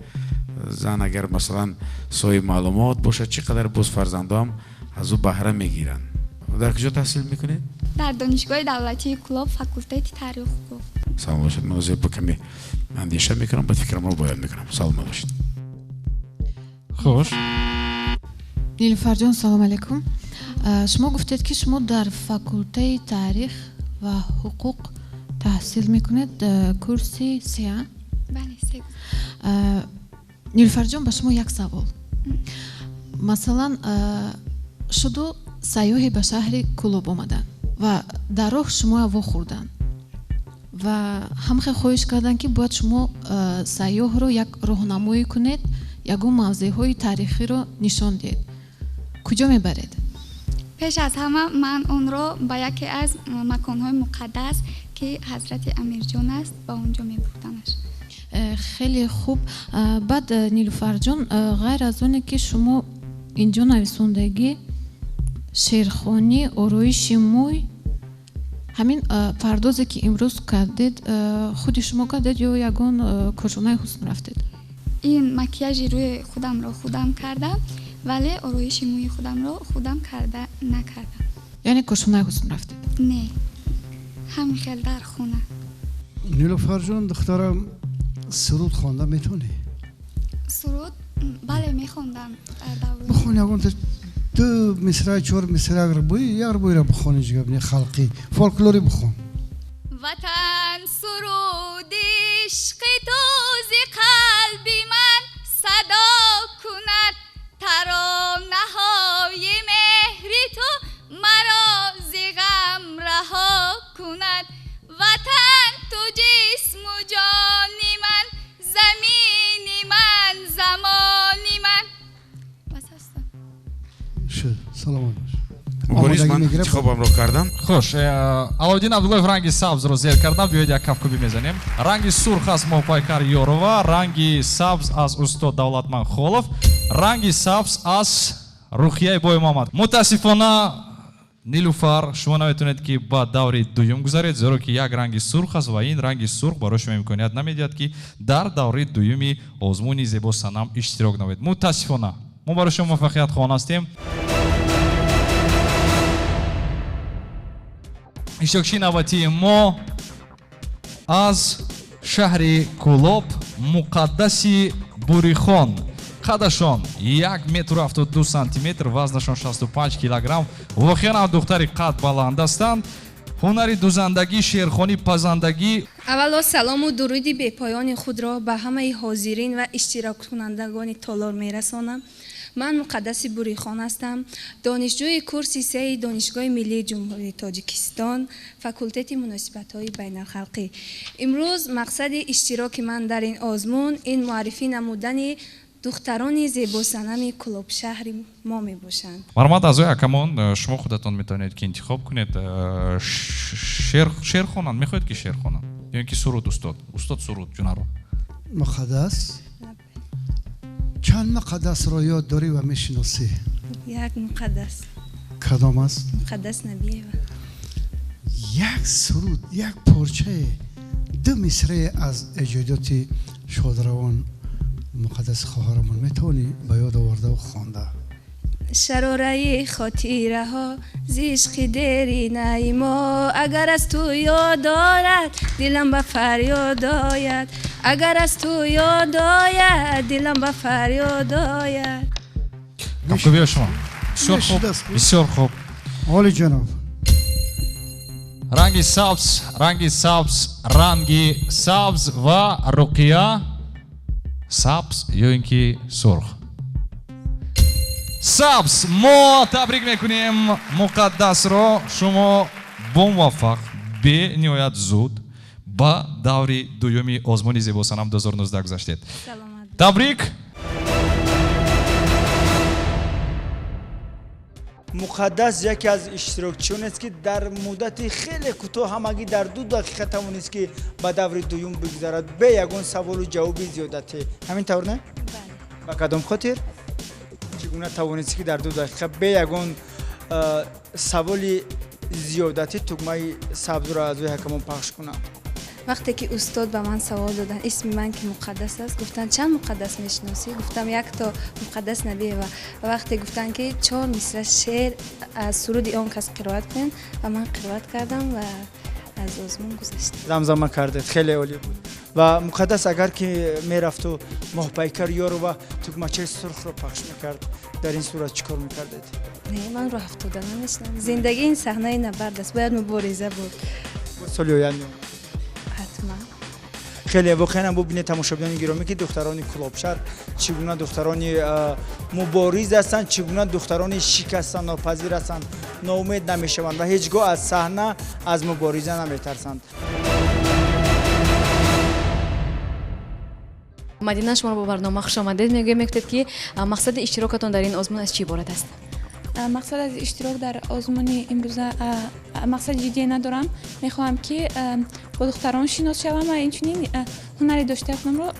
зан агар масалан соҳиби маълумот бошад, чӣ қадар боз фарзандоам аз ӯ баҳра мегиранд. Дар куҷо таҳсил мекунед? Дар Донишгоҳи давлатии Кӯлоб, факултети таърих ҳуқуқ. Салом бошед. Ман ҳозир ба каме андеша мекунам, баъд фикрамро баён мекунам. Саломат бошед. Хуш. Нилуфарҷон, салом алайкум. Шумо гуфтед, ки шумо дар факултаи таърих ва ҳуқуқ таҳсил мекунед, курси сеа? Бале, се. Нилуфарҷон, ба шумо як савол. Масалан, шуду сайёҳе ба шаҳри Кӯлоб омаданд ва дар роҳ шуморо вохӯрданд ва ҳамхел хоҳиш карданд, ки бояд шумо сайёҳро як роҳнамоӣ кунед, ягон мавзеъҳои таърихиро нишон диҳед. Куҷо мебаред? Пеш аз ҳама ман онро ба яке аз маконҳои муқаддас, ки ҳазрати Амирҷон аст, ба он ҷо мебурдамаш. Хеле хуб. Баъд, Нилуфарҷон, ғайр аз оне ки шумо инҷо нависондагӣ шеърхонӣ, ороиши мӯй, ҳамин пардозе ки имрӯз кардед, худи шумо кардед ё ягон коршонаи ҳусн рафтед? Ин макияжи рӯи худамро худам кардам, вале ороиши мӯи худамро худам карда накардам. Яъне коршонаи ҳусн рафтед? Не, ҳамин хел дар хона. Нилуфарҷон, духтарам, суруд хонда метавонӣ? Суруд? Бале, мехондам. Бихон ягон ду мисра, чор мисра, агар буи, як буйра бихони, ҷигар не, халқӣ фолклорӣ бихон. Ватан суруди ишқи ту зи қалби ман садо кунад. Саломат бош. Мубориз, ман интихобамро кардам. Хуш, Аловиддин Абдуллоев ранги сабзро зер кардам. Биёед як кафкӯбӣ мезанем. Ранги сурх аз Моҳпайкар Ёрова, ранги сабз аз устод Давлатман Холов, ранги сабз аз Рухияи Боймуҳаммад. Мутаассифона, Нилуфар, шумо наметавонед, ки ба даври дуюм гузаред, зеро ки як ранги сурх аст ва ин ранги сурх барои шумо имконият намедиҳад, ки дар даври дуюми озмуни Зебо Санам иштирок намоед. Мутаассифона, мо барои шумо муваффақият хоҳон ҳастем. Иштирокчии навбатии мо аз шаҳри Кӯлоб, Муқаддаси Бурихон. Қадашон 1 метру 72 сантиметр, вазнашон 65 килограмм. Воқеан ҳам духтари қад баланд ҳастанд. Ҳунари дузандагӣ, шеърхонӣ, пазандагӣ. Аввало салому дуруди бепоёни худро ба ҳамаи ҳозирин ва иштироккунандагони толор мерасонам. Ман Муқаддаси Бурихон ҳастам, донишҷӯи курси сеи Донишгоҳи миллии Ҷумҳурии Тоҷикистон, факултети муносибатҳои байналхалқӣ. Имрӯз мақсади иштироки ман дар ин озмун ин муаррифӣ намудани духтарони зебосанами Кӯлобшаҳри мо мебошанд. Марҳамат, аъзои ҳакамон, шумо худатон метавонед, ки интихоб кунед. Шеър хонанд, мехоҳед, ки шеър хонанд ё ин ки суруд? Устод, устод, суруд ҷунаро. Муқаддас, чанд муқаддасро ёд дорӣ ва мешиносӣ? Як муқаддас. Кадом аст? Муқаддас Набиева. Як суруд, як порчае, ду мисрае аз эҷодиёти шодравон муқаддаси хоҳарамон метавонӣ ба ёд овардаву хонда? Шарораи хотираҳо зи ишқи деринаи мо, агар аз ту ёд орад, дилам ба фарёд ояд, агар аз ту ёд ояд, дилам ба фарёд ояд. Кафкӯбиҳо шумо. Бисёр хуб, бисёр хуб. Олӣ ҷаноб. Ранги сабз, ранги сабз, ранги сабз ва Руқия, сабз ё ин ки сурх? Сабз. Мо табрик мекунем Муқаддасро. Шумо бомуваффақ, бениҳоят зуд ба даври дуюми озмуни Зебосанам 2019 гузаштед. Табрик. Муқаддас яке аз иштирокчионест, ки дар муддати хеле кӯтоҳ, ҳамагӣ дар 2 дақиқа тавонист, ки ба даври дуюм бигузарад бе ягон саволу ҷавоби зиёдатӣ. Ҳамин тавр, не? Ба кадом хотир, чӣ гуна тавонистӣ, ки дар 2 дақиқа бе ягон саволи зиёдатӣ тугмаи сабзро аъзои ҳакамон пахш кунанд? Вақте ки устод ба ман савол доданд, исми ман ки Муқаддас аст, гуфтанд: «Чанд муқаддас мешиносӣ?» Гуфтам: «Якто Муқаддас Набиева». Ва вақте гуфтанд, ки чор мисра шеър аз суруди он кас қироат кунед, ва ман қироат кардам ва аз озмун гузаштам. Замзама кардед, хеле олӣ буд. Ва Муқаддас, агар ки мерафту Моҳпайкар Ёрова тугмачаи сурхро пахш мекард, дар ин сурат чӣ кор мекардед? Не, ман роҳ афтода намешинам. Зиндагӣ ин саҳнаи набард аст, бояд мубориза буд. Соли оянда ҳатман. Хеле воқеан бубинед, тамошобинони гиромӣ, ки духтарони Кӯлобшаҳр чӣ гуна духтарони мубориз ҳастанд, чӣ гуна духтарони шикастаннопазир ҳастанд, ноумед намешаванд ва ҳеҷ гоҳ аз саҳна, аз мубориза наметарсанд. Мадина, шуморо бо барнома хушомадед мегӯем. Мегуфтед, ки мақсади иштирокатон дар ин озмун аз чӣ иборат аст? Мақсад аз иштирок дар озмуни имрӯза мақсади ҷиддие надорам. Мехоҳам, ки бо духтарон шинос шавам ва инчунин ҳунари доштаи худамро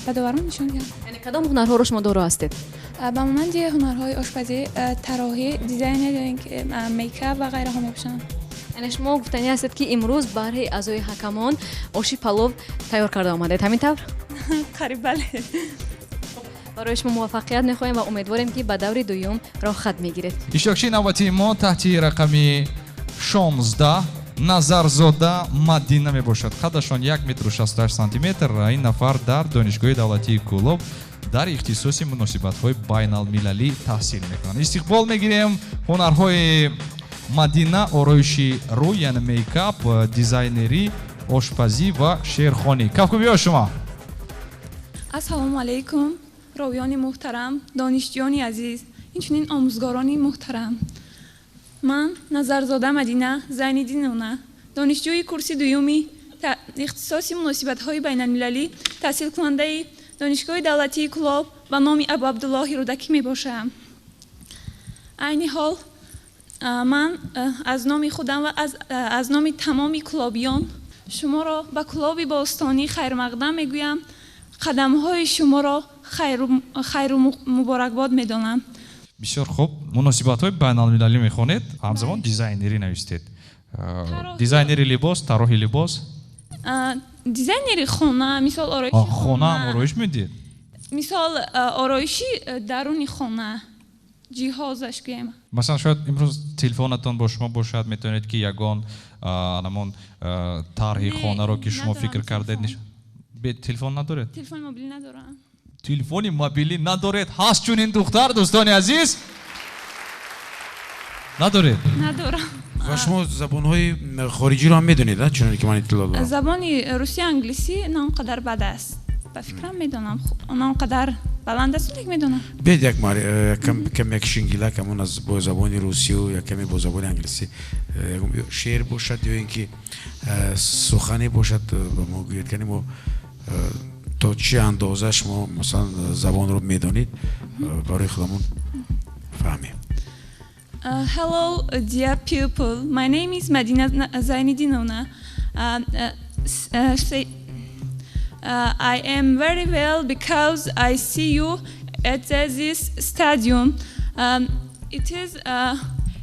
ба доварон нишон диҳам. Яъне кадом ҳунарҳоро шумо доро ҳастед? Ба монанди ҳунарҳои ошпазӣ, тарроҳӣ, дизайнер, мейкап ва ғайраҳо мебошанд. Яъне шумо гуфтанӣ ҳастед, ки имрӯз барои аъзои ҳакамон оши палов тайёр карда омадед, ҳамин тавр? Қариб, бале. Барои шумо муваффақият мехоҳем ва умедворем, ки ба даври дуюм роҳхат мегиред. Иштирокчии навбатии мо таҳти рақами 16 Назарзода Мадина мебошад. Қадашон 1 метру 68 сантиметр. Ин нафар дар Донишгоҳи давлатии Кӯлоб дар ихтисоси муносибатҳои байналмилалӣ таҳсил мекунанд. Истиқбол мегирем. Ҳунарҳои Мадина: ороиши рӯй, яъне мейкап, дизайнерӣ, ошпазӣ ва шеърхонӣ. Кафкӯбиҳо шумо. Ассалому алайкум, ровиёни муҳтарам, донишҷӯёни азиз, инчунин омӯзгорони муҳтарам. Ман Назарзода Мадина Зайниддиновна, донишҷӯи курси дуюми ихтисоси муносибатҳои байналмилалӣ, таҳсилкунандаи Донишгоҳи давлатии Кӯлоб ба номи Абу Абдуллоҳи Рӯдакӣ мебошам. Айни ҳол ман аз номи худам ва аз номи тамоми кулобиён шуморо ба Кулоби бостонӣ хайрмақдам мегӯям. Қадамҳои шуморо хайру муборакбод медонам. Бисёр хуб. Муносибатҳои байналмилалӣ мехонед, ҳамзамон дизайнерӣ навистед. Дизайнери либос, тарроҳи либос? Дизайнери хона, мисол ороиши хона. Ҳам ороиш медиҳед? Мисол ороиши даруни хона, ҷиҳозаш гӯем. Масалан, шояд имрӯз телефонатон бо шумо бошад, метавонед ки ягон анамон тарҳи хонаро ки шумо фикр кардед. Телефон надоред? Телефони мобилӣ надорам. Телефони мобилӣ надоред? Ҳаст чунин духтар, дӯстони азиз? Надоред? Надорам. Ва шумо забонҳои хориҷиро ҳам медонед, чуноне ки ман иттилоъ дорам? Забони русӣ, англисӣ на он қадар бад аст. Ба фикрам медонам, на он қадар баланд аст, лекин медонам. Биёед як каме як шингилак ҳамон аз бо забони русию як каме бо забони англисӣ шеър бошад ё ин ки сухане бошад, ба мо гӯед, кани мо то чӣ андоза шумо масалан забонро медонед, барои худамон фаҳмем. Hello, dear people. My name is Madina Zainidinovna. I am very well because I see you at this stadium.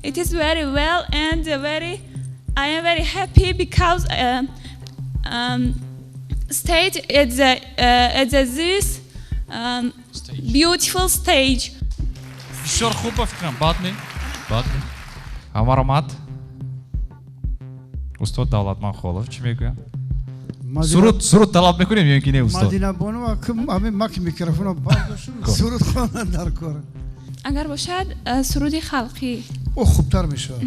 It is very well and very. I am very happy because stage at the this beautiful stage. Бисёр хуб, ба фикрам, бад не, бад не. Марҳамат, устод Давлатман Холов чӣ мегӯянд? Суруд талаб мекунем ё ин ки не, устод? Мадина бону, ҳамин ма ки микрофонро бардоштум, суруд хондан дар кор. Агар бошад, суруди халқӣ. О, хубтар мешавад.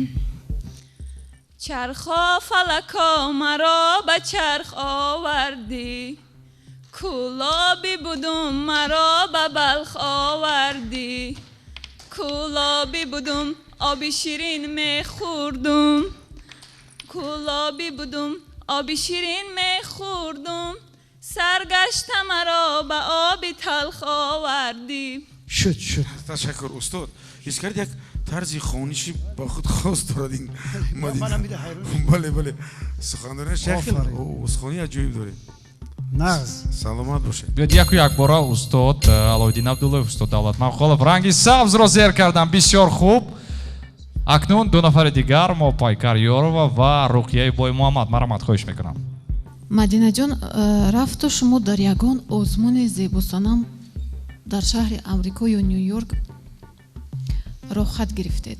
Чархо фалако, маро ба чарх овардӣ, кӯлобӣ будум, маро ба Балх овардӣ. Кӯлобӣ будум, оби ширин мехӯрдум, кӯлобӣ будум, оби ширин мехӯрдум, саргашта маро ба оби талх овардӣ. Шуд, шуд. Ташаккур, устод. Ҳис кард, як тарзи хониши ба худ хос дорад ин. Бале, бале, суханронаш як овозхонии аҷоиб доред. Нағз. Саломат бошед. Биёд яку якбора устод Алоуддин Абдуллоев, устод Давлатман Холов ранги сабзро зер кардам. Бисёр хуб. Акнун ду нафари дигар мо, Пайкар Ёрова ва Руқияи Боймуҳаммад, марҳамат, хоҳиш мекунам. Мадинаҷон, рафту шумо дар ягон озмуни зебосанам дар шаҳри Амрико ё Ню Йорк роҳхат гирифтед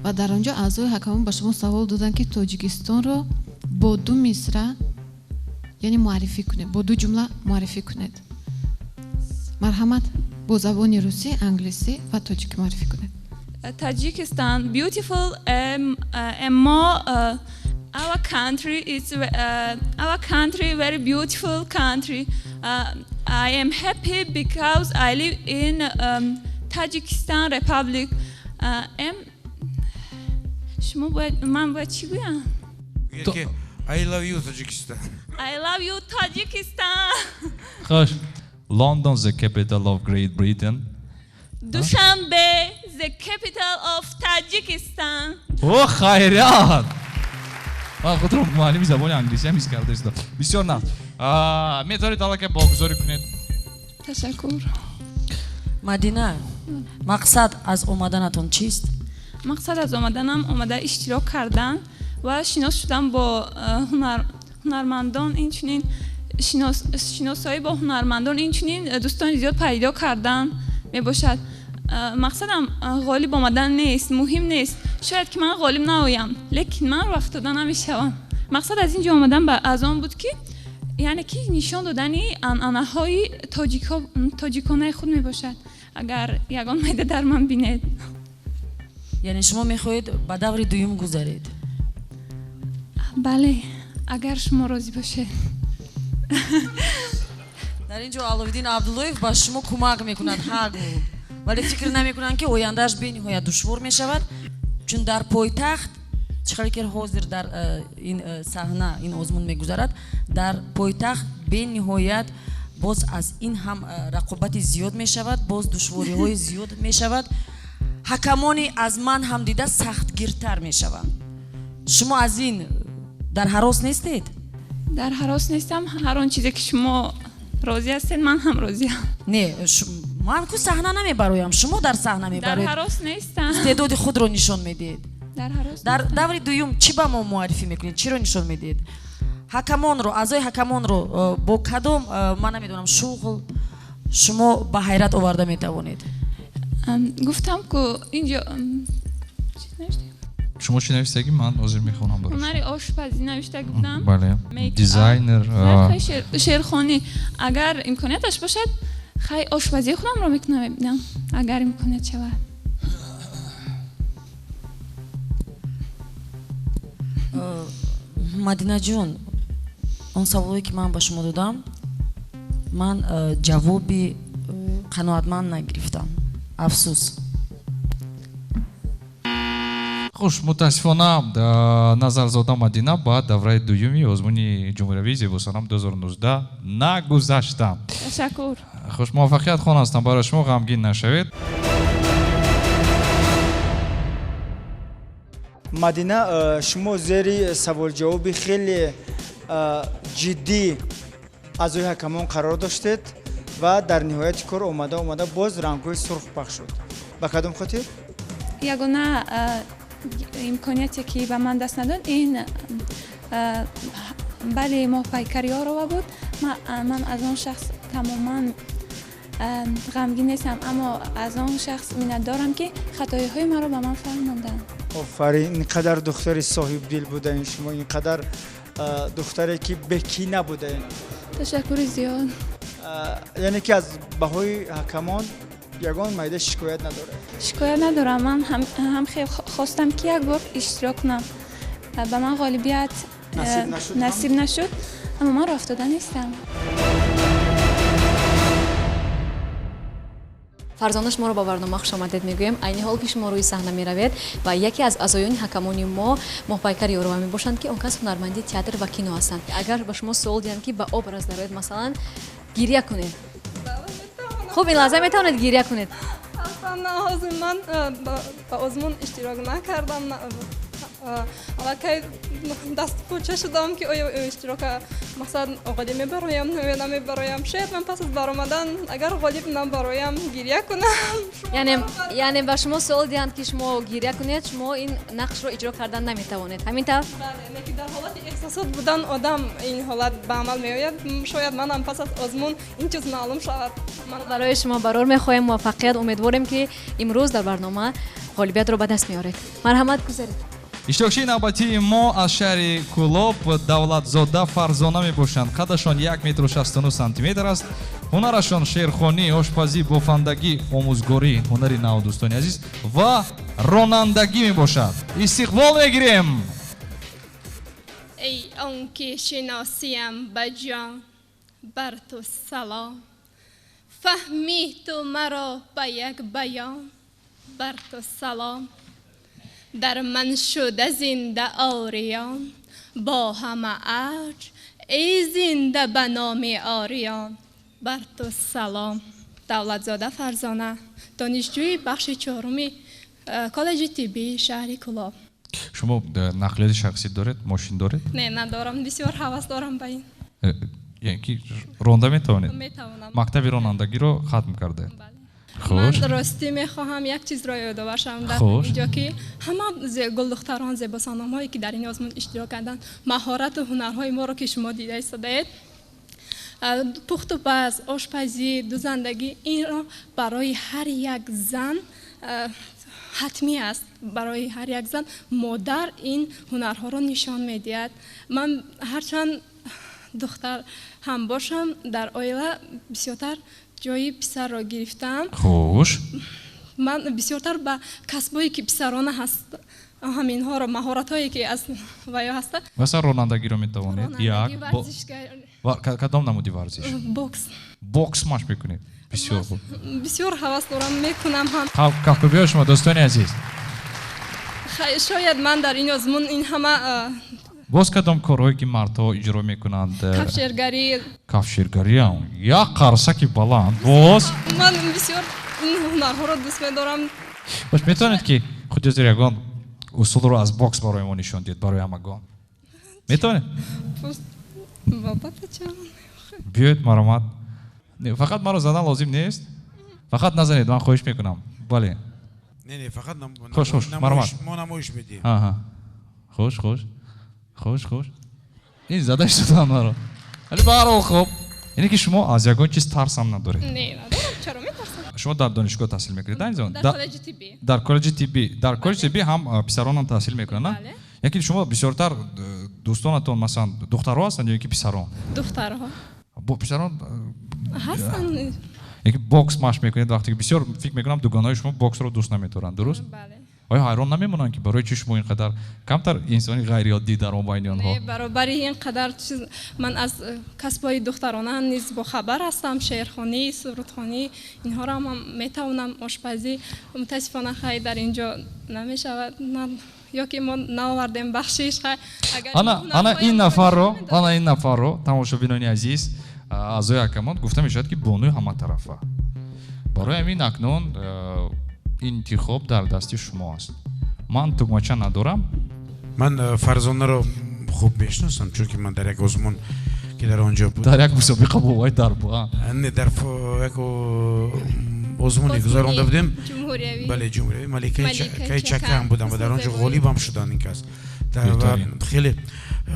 ва дар он ҷо аъзои ҳакамон ба шумо савол доданд, ки Тоҷикистонро бо ду мисра, яъне муаррифӣ кунед, бо ду ҷумла муаррифӣ кунед. Марҳамат, бо забони русӣ, англисӣ ва тоҷикӣ муаррифӣ кунед. Tajikistan beautiful and more our country is our country very beautiful country. I am happy because I live in Tajikistan Republic. شما باید من باید چی گویم؟ I love you Tajikistan. I love you Tajikistan. خوش. London, the capital of Great Britain. Dushanbe, the capital of Tajikistan. О, хайрият! Ман худро муаллими забони англисӣ ҳам ҳис карда истодам. Бисёр нағз. Метавонед аллакай богузорӣ кунед. Ташаккур. Мадина, мақсад аз омаданатон чист? Мақсад аз омаданам омада иштирок кардан ва шинос шудан бо ҳунармандон, инчунин шиносоӣ бо ҳунармандон, инчунин дӯстони зиёд пайдо кардан мебошад. Мақсадам ғолиб омадан нест, муҳим нест. Шояд ки ман ғолиб наоям, лекин ман рафтода намешавам. Мақсад аз ин ҷо омадан аз он буд, ки яъне ки нишон додани анъанаҳои тоҷиконаи худ мебошад, агар ягон майда дар ман бинед. Яъне шумо мехоҳед ба даври дуюм гузаред? Бале, агар шумо розӣ бошед. Дар ин ҷо Аловиддин Абдуллоев ба шумо кӯмак мекунад ҳа гӯ, вале фикр намекунанд, ки ояндааш бениҳоят душвор мешавад, чун дар пойтахт чӣ хеле ки ҳозир дар ин саҳна ин озмун мегузарад, дар пойтахт бениҳоят боз аз ин ҳам рақобати зиёд мешавад, боз душвориҳои зиёд мешавад. Ҳакамони аз ман ҳам дида сахтгиртар мешаванд. Шумо аз ин дар ҳарос нестед? Дар ҳарос нестам. Ҳар он чизе ки шумо розӣ ҳастед, ман ҳам розиам. Не, ман ку саҳна намебароям, шумо дар саҳна мебароед. Дар ҳарос нестам. Истеъдоди худро нишон медиҳед. Дар ҳарос. Дар даври дуюм чӣ ба мо муаррифӣ мекунед? Чиро нишон медиҳед? Ҳакамонро, аъзои ҳакамонро бо кадом, ман намедонам, шуғл шумо ба ҳайрат оварда метавонед? Гуфтам ку инҷо шумо чӣ навиштагӣ? Ман ҳозир мехонам барои ҳунари ошпазӣ навишта будам. Бале, дизайнер, шеърхонӣ. Агар имконияташ бошад, хай ошпазии худамро мекунам, мебинам, агар имконият шавад. Мадинаҷон, он саволое ки ман ба шумо додам, ман ҷавоби қаноатманд нагирифтам. Афсӯс. Хуш, мутаассифона Назарзода Мадина ба давраи дуюми озмуни ҷумҳуриявии Зебосанам 2019 нагузаштам. Ташаккур. Хуш, муваффақият хонастам барои шумо, ғамгин нашавед. Мадина, шумо зери саволҷавоби хеле ҷиддӣ аъзои ҳакамон қарор доштед ва дар ниҳояти кор омада омада боз рангҳои сурх пахш шуд. Ба кадом хотир? Ягона имконияте ки ба ман даст надод, ин бале Моҳпайкар Ёрова буд. Ман аз он шахс тамоман ғамгин нестам, аммо аз он шахс миннатдорам, ки хатоиҳои маро ба ман фаҳмонданд. Офарин, ин қадар духтари соҳибдил будаин шумо, ин қадар духтаре ки бекина будаин. Ташаккури зиёд. Яъне ки аз баҳои ҳакамон ягон майда шикоят надорад? Шикоят надорам. Ман ҳам хел хостам, ки як бор иштирок кунам. Ба ман ғолибият насиб нашуд, аммо ман роҳ афтода нестам. Фарзона, шуморо ба барнома хушомадед мегӯем. Айни ҳол ки шумо рӯи саҳна меравед ва яке аз аъзоёни ҳакамони мо Моҳпайкар Ёрова мебошанд, ки он кас ҳунарманди театр ва кино ҳастанд. Агар ба шумо суол диҳам, ки ба образ дароед, масалан, гиря кунед. Хуб, ин лаҳза метавонед гиря кунед? Аслан ҳозир ман ба озмун иштирок накардам. Аллакай дастпӯча шудам, ки оё иштирока мақсад ғолиб мебароям ё намебароям. Шояд ман пас аз баромадан, агар ғолиб набароям, гиря кунам. Яъне ба шумо суол диҳанд, ки шумо гиря кунед, шумо ин нақшро иҷро кардан наметавонед, ҳамин тавр? Бале, лекин дар ҳолати эҳсосот будан одам ин ҳолат ба амал меояд. Шояд манам пас аз озмун ин чиз маълум шавад. Барои шумо барор мехоҳем муваффақият. Умедворем, ки имрӯз дар барнома ғолибиятро ба даст меоред. Марҳамат, гузаред. Иштирокчии навбатии мо аз шаҳри Кӯлоб Давлатзода Фарзона мебошанд. Қадашон 1 метру 69 сантиметр аст. Ҳунарашон шеърхонӣ, ошпазӣ, бофандагӣ, омӯзгорӣ, ҳунари нав, дӯстони азиз, ва ронандагӣ мебошад. Истиқбол мегирем. Эй он ки шиносиям ба ҷон, бар ту салом. Фаҳмӣ ту маро ба як баён, бар ту салом. Дар ман шуда зинда ориён, бо ҳама арҷ, эй зинда ба номи ориён, бар ту салом. Давлатзода Фарзона, донишҷӯи бахши чоруми коллеҷи тиббии шаҳри Кӯлоб. Шумо нақлиёти шахсӣ доред, мошин доред? Не, надорам. Бисёр ҳавас дорам ба ин. Яъне ки ронда метавонед? Метавонам. Мактаби ронандагиро хатм кардаед? Ман ростӣ мехоҳам як чизро ёдовар шавам дар инҷо, ки ҳама гулдухтарон, зебосаномҳое ки дар ин озмун иштирок карданд, маҳорату ҳунарҳои моро ки шумо дида истодаед, пухту паз, ошпазӣ, дузандагӣ, инро барои ҳар як зан ҳатмӣ аст. Барои ҳар як зан модар ин ҳунарҳоро нишон медиҳад. Ман ҳарчанд духтар ҳам бошам, дар оила бисёртар ҷои писарро гирифтам. Хуш. Ман бисёртар ба касбое ки писарона ҳаст, ҳаминҳоро, маҳоратҳое ки аз ваё ҳаста. Масалан, ронандагиро метавонед? Як. Кадом намуди варзиш? Бокс. Бокс машқ мекунед? Бисёр хуб. Бисёр ҳавас дорам, мекунам ҳам. Кафкӯбиҳои шумо, дӯстони азиз. Шояд ман дар ин озмун ин ҳама. Боз кадом корҳое ки мардҳо иҷро мекунанд? Кафшергарӣ. Бош, метавонед ки худи зери ягон усулро аз бокс барои мо нишон диҳед, барои ҳамагон? Метавонед? Албатта, чаро? Биёед, маромад. Фақат маро задан лозим нест, фақат назанед, ман хоҳиш мекунам. Бале. Не, фақат Хуш, хуш, маромад. Мо намоиш медиҳем. Аҳа. Хуш, хуш. Хуш, хуш. Ин зада шудан маро. Вале баҳрҳол хуб. Яъне ки шумо аз ягон чиз тарсам надоред? Не, надорам. Чаро метарсам? Шумо дар донишгоҳ таҳсил мекунед, айни замон? Дар коллеҷи тиббӣ. Дар коллеҷи тиббӣ. Дар коллеҷи тиббӣ ҳам писарон ҳам таҳсил мекунанд, на? Бале. Яъне ки шумо бисёртар дӯстонатон, масалан, духтарҳо ҳастанд ё ки писарон? Духтарҳо. Бо писарон ҳастанд. Яъне ки бокс машқ мекунед, вақте ки бисёр фикр мекунам дугонаҳои шумо боксро дӯст намедоранд, дуруст? Бале. Оё ҳайрон намемонанд ки барои чӣ шумо ин қадар камтар инсони ғайриоддӣ дар мобайни онҳо? Не, баробари ин қадар чиз ман аз касбҳои духтарона низ бохабар ҳастам, шеърхонӣ, сурудхонӣ, инҳоро ҳам метавонам, ошпазӣ. Мутаассифона хай дар ин ҷо намешавад, ё ки мо наовардем, бахшиш, хай. Агар Ана ин нафарро, ана ин нафарро, тамошобинони азиз, аъзои ҳакамон гуфта мешавад ки бонуи ҳаматарафа. Барои ҳамин акнун интихоб дар дасти шумо аст. Ман тугмача надорам. Ман Фарзонаро хуб мешиносам, чунки ман дар як озмун ки дар он ҷо буд. Дар як мусобиқа бо вай дар бу, Не, дар як озмуне гузаронда будем. Ҷумҳуриявӣ. Бале, ҷумҳуриявӣ. Маликаи Чакам будам ва дар он ҷо ғолибам шуданд ин кас. Ва хеле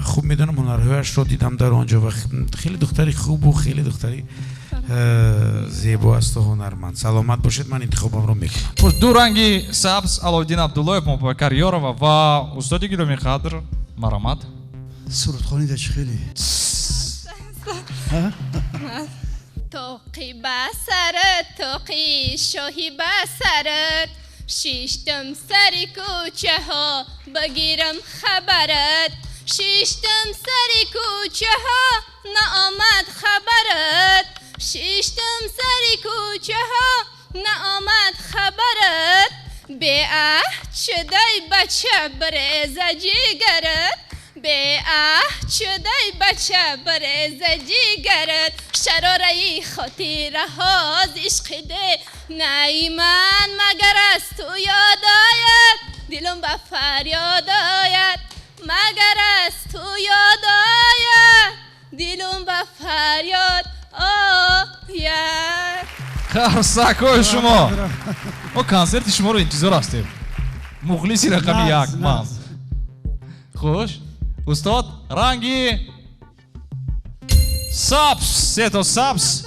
хуб медонам, ҳунарҳояшро дидам дар он ҷо ва хеле духтари хубу хеле духтари зебо асту ҳунарманд. Саломат бошед, ман интихобамро мекунам. Хуш, ду ранги сабз Аловиддин Абдуллоев, Муборакар Ёрова ва устоди гиромии қадр Марамат. Сурудхонӣ да чӣ хеле? Тоқи ба сарат, тоқи шоҳи ба сарат, шиштам сари кӯчаҳо багирам хабарат, шиштам сари кӯчаҳо наомад хабарат, шиштам сари кӯчаҳо наомад хабарат, беаҳд шудай бача бареза ҷигарат, беаҳд шудай бача бареза ҷигарат, шарораи хотираҳо аз ишқи де наи ман магар аз ту ёд ояд, дилам ба фарёд ояд, магар аз ту ёд ояд, дилам ба фарёд ояд. Қарсакҳои шумо. Мо консерти шуморо интизор ҳастем. Мухлиси рақами як ман. Хуш. Устод, ранги сабз, сето сабз.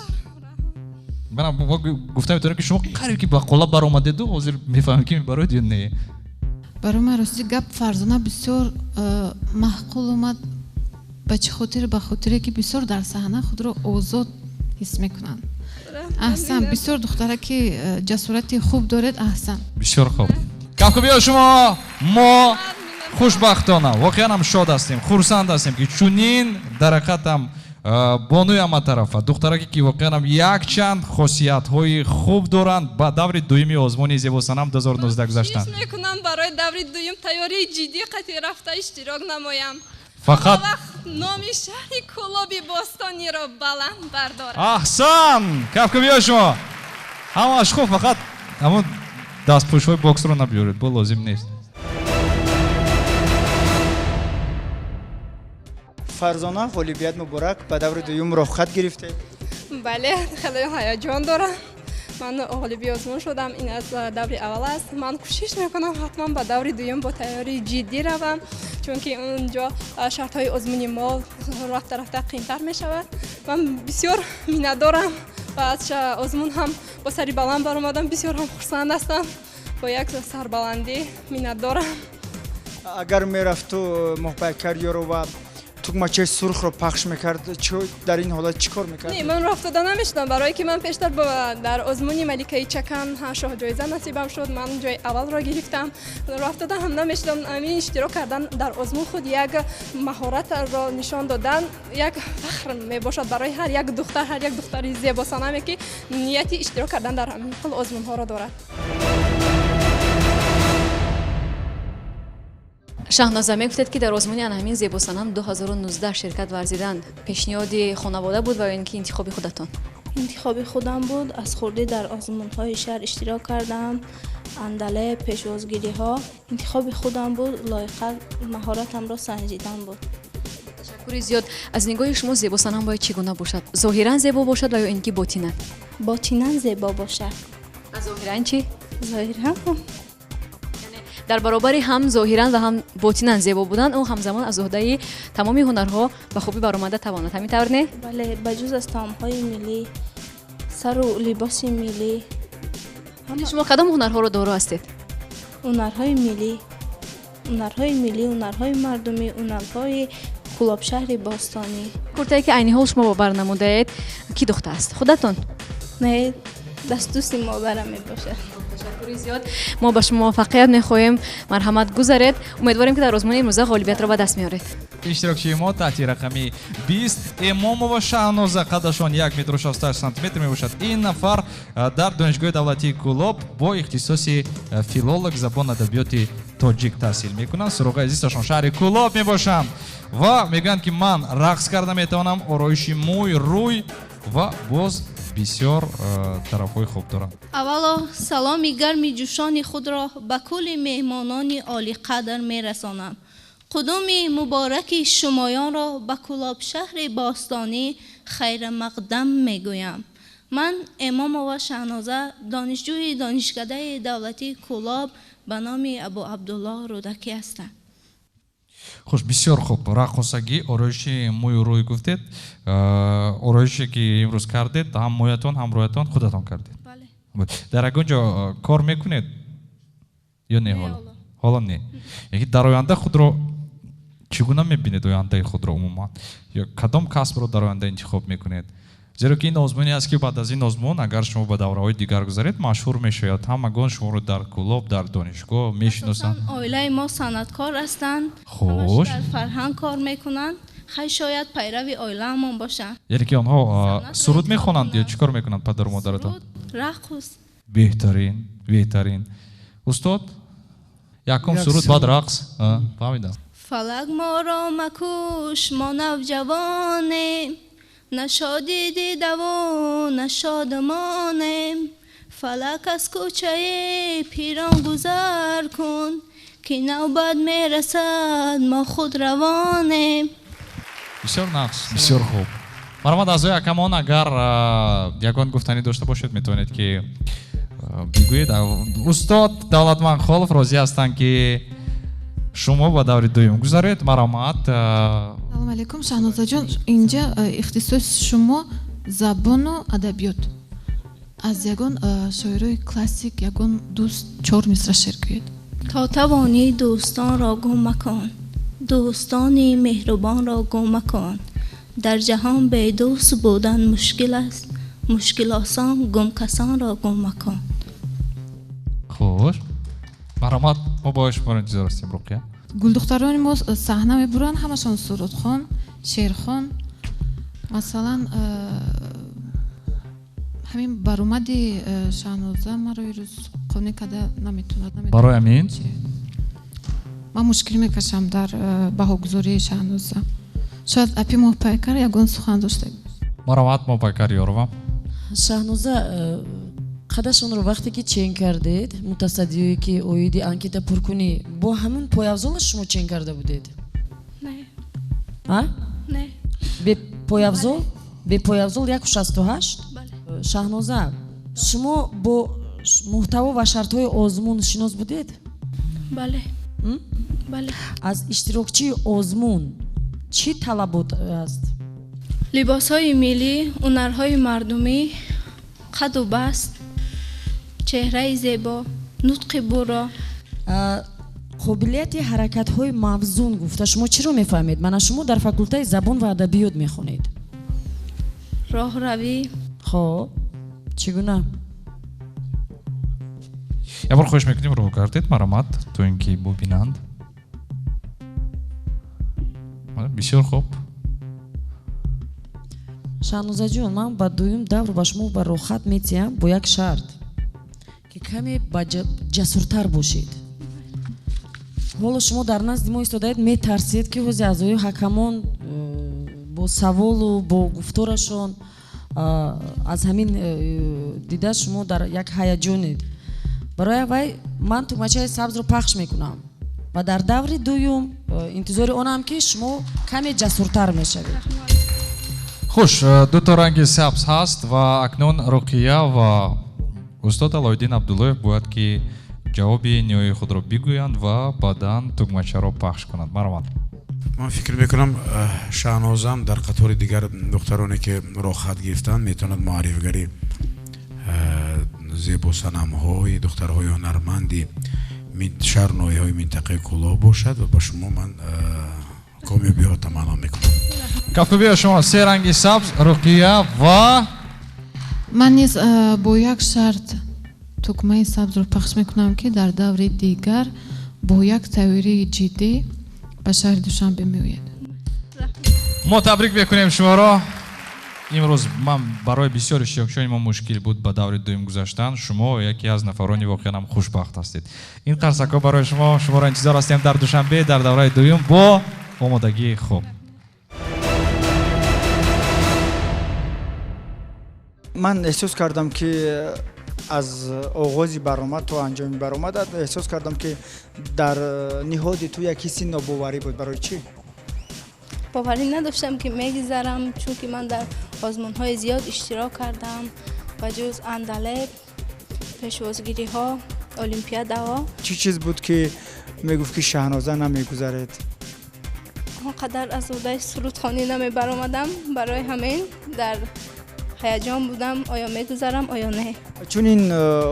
Манам гуфта метавонам ки шумо қариб ки ба қолаб баромадеду, ҳозир мефаҳмем ки мебароед ё не. Барои ман рости гап Фарзона бисёр маъқул омад. Ба чӣ хотир? Ба хотире ки бисёр дар саҳна худро озод ҳис мекунанд. Аҳсан, бисёр духтара ки ҷасорати хуб доред, аҳсан. Бисёр хуб. Кафкӯбиҳои шумо мо хушбахтона воқеан ҳам шод ҳастем, хурсанд ҳастем ки чунин дар ҳақиқат ҳам бонуи ҳаматарафа, духтараке ки воқеан ҳам якчанд хосиятҳои хуб доранд, ба даври дуюми озмуни Зебосанам 2019 гузаштанд. Кӯшиш мекунам барои даври дуюм тайёрии ҷиддӣ қатъи рафта иштирок намоям. Фақат вақт номи шаҳри Кӯлоби бостониро баланд бардорам. Аҳсан! Кафкӯбиҳои шумо. Ҳамааш хуб, фақат ҳамон дастпӯшҳои боксро набиёред, бо лозим нест. Фарзона, ғолибият муборак, ба даври дуюм роҳхат гирифтед. Бале, хеле ҳаяҷон дорам. Ман ғолиби озмун шудам, ин аз даври аввал аст. Ман кӯшиш мекунам ҳатман ба даври дуюм бо тайёрии ҷиддӣ равам, чунки унҷо шартҳои озмуни мо рафта рафта қиинтар мешавад. Ман бисёр миннатдорам ва аз озмун ҳам бо сари баланд баромадам, бисёр ҳам хурсанд ҳастам, бо як сарбаландӣ миннатдорам. Агар мерафту Моҳпайкар Ёрова тугмачаи сурхро пахш мекард, дар ин ҳолат чӣ кор мекард? Не, ман рафтода намешудам, барое ки ман пештар дар озмуни Маликаи Чакан шоҳҷоиза насибам шуд, ман ҷои аввалро гирифтам. Рафтода ҳам намешудам. Ҳамин иштирок кардан дар озмун худ як маҳоратро нишон додан як фахр мебошад барои ҳар як духтар, ҳар як духтари зебосанаме ки нияти иштирок кардан дар ҳамин хел озмунҳоро дорад. Шаҳноза, мегуфтед ки дар озмуни ана ҳамин Зебосанам 2019 ширкат варзидан пешниҳоди хонавода буд ва ё ин ки интихоби худатон? Интихоби худам буд. Аз хурдӣ дар озмунҳои шаҳр иштирок кардам, андале, пешвозгириҳо. Интихоби худам буд, лоиқат, маҳоратамро санҷидан буд. Ташаккури зиёд. Аз нигоҳи шумо зебосанам бояд чӣ гуна бошад? Зоҳиран зебо бошад ва ё ин ки ботинан? Ботинан зебо бошад. А зоҳиран чӣ? Зоҳиран дар баробари ҳам зоҳиран ва ҳам ботинан зебо будан, ӯ ҳамзамон аз уҳдаи тамоми ҳунарҳо ба хубӣ баромада тавонад. Ҳамин тавр не? Бале, ба ҷуз аз таомҳои миллӣ, сару либоси миллӣ. Шумо кадом ҳунарҳоро доро ҳастед? Ҳунарҳои миллӣ, ҳунарҳои миллӣ, ҳунарҳои мардумӣ, ҳунарҳои Кӯлобшаҳри бостонӣ. Куртае ки айни ҳол шумо ба бар намудаед, кӣ духтааст? Худатон? Не, дастдӯсти модарам мебошад. Ташаккури зиёд. Мо ба шумо муваффақият мехоҳем. Марҳамат, гузаред. Умедворем, ки дар озмуни имрӯза ғолибиятро ба даст меоред. Иштирокчии мо таҳти рақами 20 Эмомова Шаҳноза, қадашон 1 метру 68 сантиметр мебошад. Ин нафар дар Донишгоҳи давлатии Кӯлоб бо ихтисоси филолог забон адабиёти тоҷик таҳсил мекунанд. Суроғаи зисташон шаҳри Кӯлоб мебошанд ва мегӯянд, ки ман рақс карда метавонам, ороиши мӯй, рӯй ва боз бисёр тарафҳои хуб дорам. Аввало саломи гарми ҷӯшони худро ба кулли меҳмонони олиқадр мерасонам. Қудуми мубораки шумоёнро ба Кӯлобшаҳри бостонӣ хайрамақдам мегӯям. Ман Эмомова Шаҳноза, донишҷӯи Донишкадаи давлатии Кӯлоб ба номи Абу Абдуллоҳ Рӯдакӣ ҳастам. Хуш, бисёр хуб. Раққосагӣ, ороиши мӯю рӯй гуфтед. Ороише ки имрӯз кардед, ҳам мӯятон, ҳам рӯятон худатон кардед? Бале. Дар ягон ҷо кор мекунед ё не ҳоло? Ҳоло не. Яки дар оянда худро чӣ гуна мебинед, ояндаи худро умуман? Ё кадом касбро дар оянда интихоб мекунед? Зеро ки ин озмуне аст, ки баъд аз ин озмун агар шумо ба давраҳои дигар гузаред, машҳур мешавед. Ҳамагон шуморо дар Кӯлоб, дар донишгоҳ мешиносанд. Оилаи мо санъаткор ҳастанд. Хуш. Дар фарҳанг кор мекунанд. Хай, шояд пайрави оилаамон бошанд. Яъне ки онҳо суруд мехонанд ё чӣ кор мекунанд падару модаратон? Рақс. Беҳтарин, беҳтарин. Устод, якум суруд, баъд рақс. Фаҳмидам. Фалак моро макуш, мо навҷавонем, на шодӣ дидаву на шодмонем. Фалак аз кӯчаи пирон гузар кун, ки навбат мерасад, мо худ равонем. Бисёр нағз, бисёр хуб. Марҳамат, аъзои ҳакамон, агар ягон гуфтанӣ дошта бошед, метавонед ки бигӯед. Устод Давлатманд Холов розӣ ҳастанд, ки шумо ба даври дуюм гузаред. Марҳамат. Салом алейкум, Шаҳнозаҷон. Инҷа ихтисоси шумо забону адабиёт. Аз ягон шоирои классик ягон дӯст чор мисра шеър гӯед. То тавонӣ дӯстонро гум макун, дӯстони меҳрубонро гум макун. Дар ҷаҳон бедӯст будан мушкил аст, мушкилосон гумкасонро гум макун. Хуш, марҳамат, мо бо шуморо интизор ҳастем, Руқия. Гулдухтарони мо саҳна мебуранд, ҳамашон сурудхон, шеърхон. Масалан, ҳамин баромади Шаҳноза маро ирӯз қонеъ карда наметавонад. Барои ҳамин? Ман мушкил мекашам дар баҳогузории Шаҳноза. Шояд апи Моҳпайкар ягон сухан дошта. Марҳамат, Моҳпайкар Ёрова. Шаҳноза, қадашонро вақте ки чен кардед, мутасаддиое ки оиди анкета пуркунӣ, бо ҳамин пойафзола шумо чен карда будед? Не. А? Не. Бе пойафзол? Бе пойафзол 1,68? Бале. Шаҳноза, шумо бо муҳтаво ва шартҳои озмун шинос будед? Бале. Бале. Аз иштирокчии озмун чӣ талабот аст? Либосҳои миллӣ, ҳунарҳои мардумӣ, қаду баст, чеҳраи зебо, нутқи бурро. Қобилияти ҳаракатҳои мавзун гуфта шумо чиро мефаҳмед? Мана шумо дар факултаи забон ва адабиёт мехонед. Роҳравӣ. Хоб, чӣ гуна? Як бор хоҳиш мекунем, роҳ гардед, марҳамат, то ин ки бубинанд. Бисёр хуб. Шаҳнозаҷон, ман ба дуюм давр ба шумо ба роҳат метиҳам бо як шарт, ки каме ҷасуртар бошед. Ҳоло шумо дар назди мо истодаед, метарсед, ки ҳози аъзои ҳакамон бо саволу бо гуфторашон Аз ҳамин дида шумо дар як ҳаяҷонед. Барои вай ман тугмачаи сабзро пахш мекунам ва дар даври дуюм интизори онам, ки шумо каме ҷасуртар мешавед. Хуш, дуто ранги сабз ҳаст ва акнун Руқия ва устод Алоиддин Абдуллоев бояд ки ҷавоби ниҳоии худро бигӯянд ва баъдан тугмачаро пахш кунанд. Марҳамат. Ман фикр мекунам, Шаҳнозам дар қатори дигар духтароне ки роҳхат гирифтанд, метавонад муаррифгари зебосанамҳои духтарҳои ҳунарманди шаҳру ноҳияҳои минтақаи Кӯлоб бошад ва ба шумо ман комёбиҳо таманно мекунам. Кафкӯбиҳо шумо. Се ранги сабз, Руқия ва ман низ бо як шарт тугмаи сабзро пахш мекунам, ки дар даври дигар бо як тайёрии ҷиддӣ ба шаҳри Душанбе меояд. Мо табрик мекунем шуморо. Имрӯз ман барои бисёр иштирокчиёни мо мушкил буд ба даври дуюм гузаштан. Шумо яке аз нафарони воқеан ҳам хушбахт ҳастед. Ин қарсакҳо барои шумо. Шуморо интизор ҳастем дар Душанбе дар давраи дуюм бо омодагии хуб. Ман эҳсос кардам, ки аз оғози баромад то анҷоми баромад эҳсос кардам, ки дар ниҳоди ту як ҳисси нобоварӣ буд. Барои чӣ? Боварӣ надоштам, ки мегузарам, чунки ман дар озмунҳои зиёд иштирок кардам, ба ҷуз Андалеб, пешвозгириҳо, олимпиадаҳо. Чӣ чиз буд, ки мегуфт, ки Шаҳноза намегузаред? Он қадар аз уҳдаи сурудхонӣ намебаромадам, барои ҳамин дар ҳаяҷон будам, оё мегузарам, оё не. Чун ин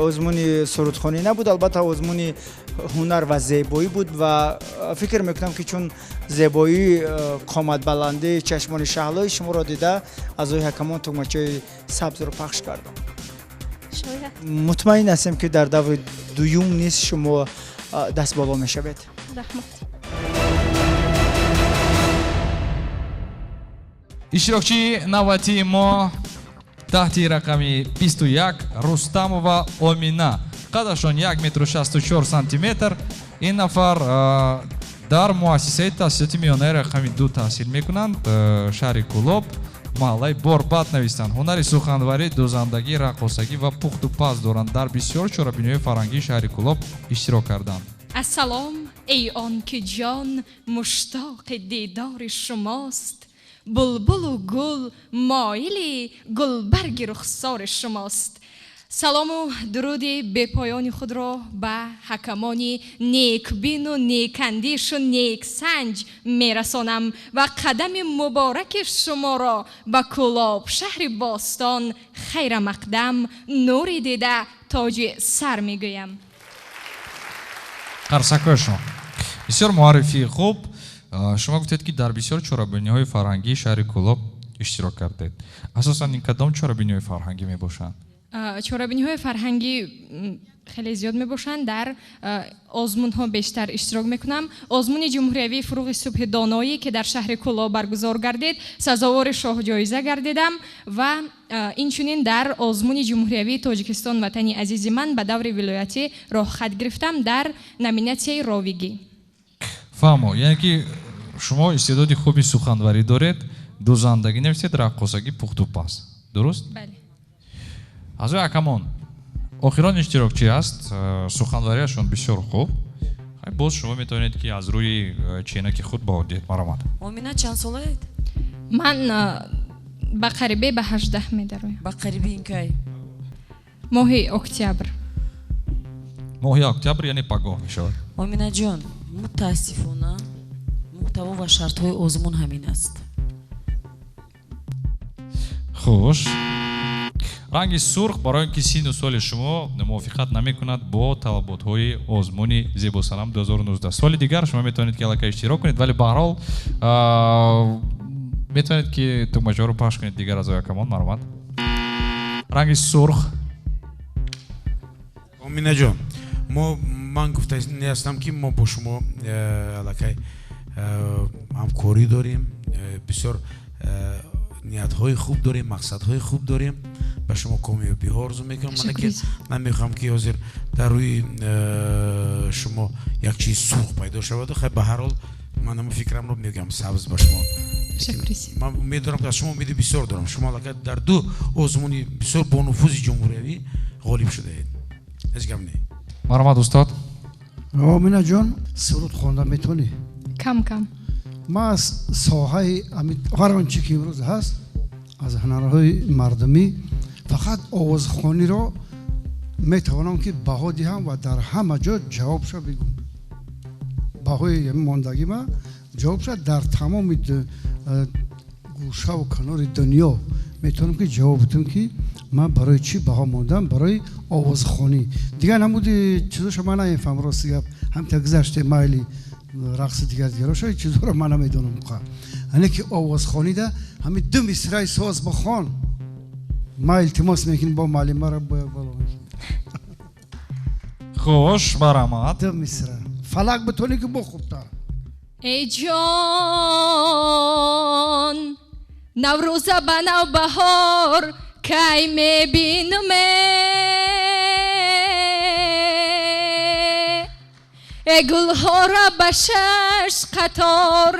озмуни сурудхонӣ набуд, албатта озмуни ҳунар ва зебоӣ буд ва фикр мекунам, ки чун зебоӣ, қоматбаландӣ, чашмони шаҳлои шуморо дида, аъзои ҳакамон тугмачаи сабзро пахш кардам. Шояд. Мутмаин ҳастем, ки дар даври дуюм низ шумо дастболо мешавед. Раҳмат. Иштирокчии навбатии мо таҳти рақами 21 Рустамова Омина. Қадашон 1 метру 64 сантиметр. Ин нафар дар муассисаи таҳсилоти миёнаи рақами 2 таҳсил мекунанд. Шаҳри Кӯлоб, маҳаллаи Борбад навистанд. Ҳунари суханварӣ, дӯзандагӣ, раққосагӣ ва пухту паз доранд. Дар бисёр чорабиниҳои фарҳангии шаҳри Кӯлоб иштирок карданд. Ассалом, эй он ки ҷон муштоқи дидори шумост, булбулу гул моили гулбарги рухсори шумост. Салому дуруди бепоёни худро ба ҳакамони некбину некандишу нексанҷ мерасонам ва қадами мубораки шуморо ба Кӯлоб, шаҳри бостон, хайрамақдам, нури дида, тоҷи сар мегӯям. Қарсакҳои шумо. Бисёр муаррифии хуб. Шумо гуфтед, ки дар бисёр чорабиниҳои фарҳангии шаҳри Кӯлоб иштирок кардед. Асосан ин кадом чорабиниҳои фарҳангӣ мебошанд? Чорабиниҳои фарҳангӣ хеле зиёд мебошанд. Дар озмунҳо бештар иштирок мекунам. Озмуни ҷумҳуриявии Фурӯғи субҳи доноӣ, ки дар шаҳри Кӯлоб баргузор гардид, сазовори шоҳҷоиза гардидам ва инчунин дар озмуни ҷумҳуриявии Тоҷикистон ватани азизи ман ба даври вилоятӣ роҳхат гирифтам дар номинатсияи ровигӣ. Фаҳмо, яъне ки шумо истеъдоди хуби суханварӣ доред, дӯзандагӣ нависед, раққосагӣ, пухту паз. Дуруст? Бале. Аъзои ҳакамон, охирон иштирокчӣ аст, суханвариашон бисёр хуб. Боз шумо метавонед, ки аз рӯи ченаки худ баҳо диҳед. Марҳамат. Омина, чанд солаед? Ман ба қарибе ба 18 медароям. Ба қариби ин кай? Моҳи октябр. Моҳи октябр, яъне пагоҳ мешавад. Оминаҷон, мутаассифона муҳтаво ва шартҳои озмун ҳамин аст. Хуш, ранги сурх барои ин ки сину соли шумо мувофиқат намекунад бо талаботҳои озмуни Зебосанам 2019. Соли дигар шумо метавонед, ки аллакай иштирок кунед, вале баҳрҳол метавонед, ки тугмачаҳоро пахш кунед дигар аъзои ҳакамон. Марҳамат. Ранги сурх. Оминаҷон, ман гуфта нестам, ки мо бо шумо аллакай ҳамкорӣ дорем, бисёр ниятҳои хуб дорем, мақсадҳои хуб дорем. Ба шумо комёбиҳо орзу мекунам. Ман ки намехоҳам, ки ҳозир дар рӯи шумо як чиз сурх пайдо шаваду хай, ба ҳар ҳол ман ҳамун фикрамро мегӯям, сабз ба шумо Ман умед дорам, ки аз шумо умеди бисёр дорам. Шумо аллакай дар ду озмуни бисёр бонуфузи ҷумҳуриявӣ ғолиб шудаед. Ҳеҷ гап не. Марҳамат, устод. Омина ҷон, суруд хонда метавонӣ? Кам кам. Ман аз соҳаи ҳар он чӣ ки имрӯз ҳаст, аз ҳунарҳои мардумӣ фақат овозхониро метавонам ки баҳо диҳам ва дар ҳама ҷо ҷавобша бигӯм. Баҳои мондагима ҷавобша дар тамоми гӯшаву канори дунё метавонам ки ҷавоб бидиҳам, ки ман барои чӣ баҳо мондам, барои овозхонӣ. Дигар намуди чизоша ман намефаҳмам, рости гап. Ҳамта гузаште майли рақси дигар дигароша чизҳоро ман намедонам. Ане ки овозхонида ҳамин ду мисраи соз бихон. Ман илтимос мекунам бо муаллимаро бояд боло мекунам. Хуш, марҳамат. Ду мисра. Фалак битонӣ ки бо хубтар. Эй ҷон, Наврӯза ба навбаҳор кай мебинуме, э гулҳоро ба шаш қатор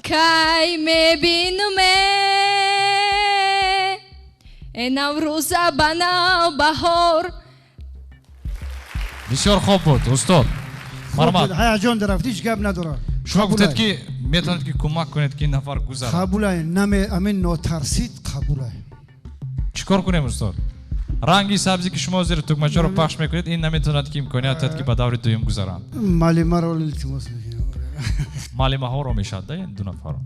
кай мебинуме, э Наврӯза ба навбаҳор. Бисёр хуб буд, устод. Марҳамат. Ҳаяҷон дарафт, ҳеҷ гап надорад. Шумо гуфтед ки метавонед ки кӯмак кунед ки ин нафар гузарад. Қабулай, амин нотарсид, қабулай. Чӣ кор кунем, устод? Ранги сабзе ки шумо зери тугмачаро пахш мекунед, ин наметавонад ки имконият диҳад ки ба даври дуюм гузаранд. Муаллимаро илтимос мекунем. Муаллимаҳоро мешавад, да, ду нафарро?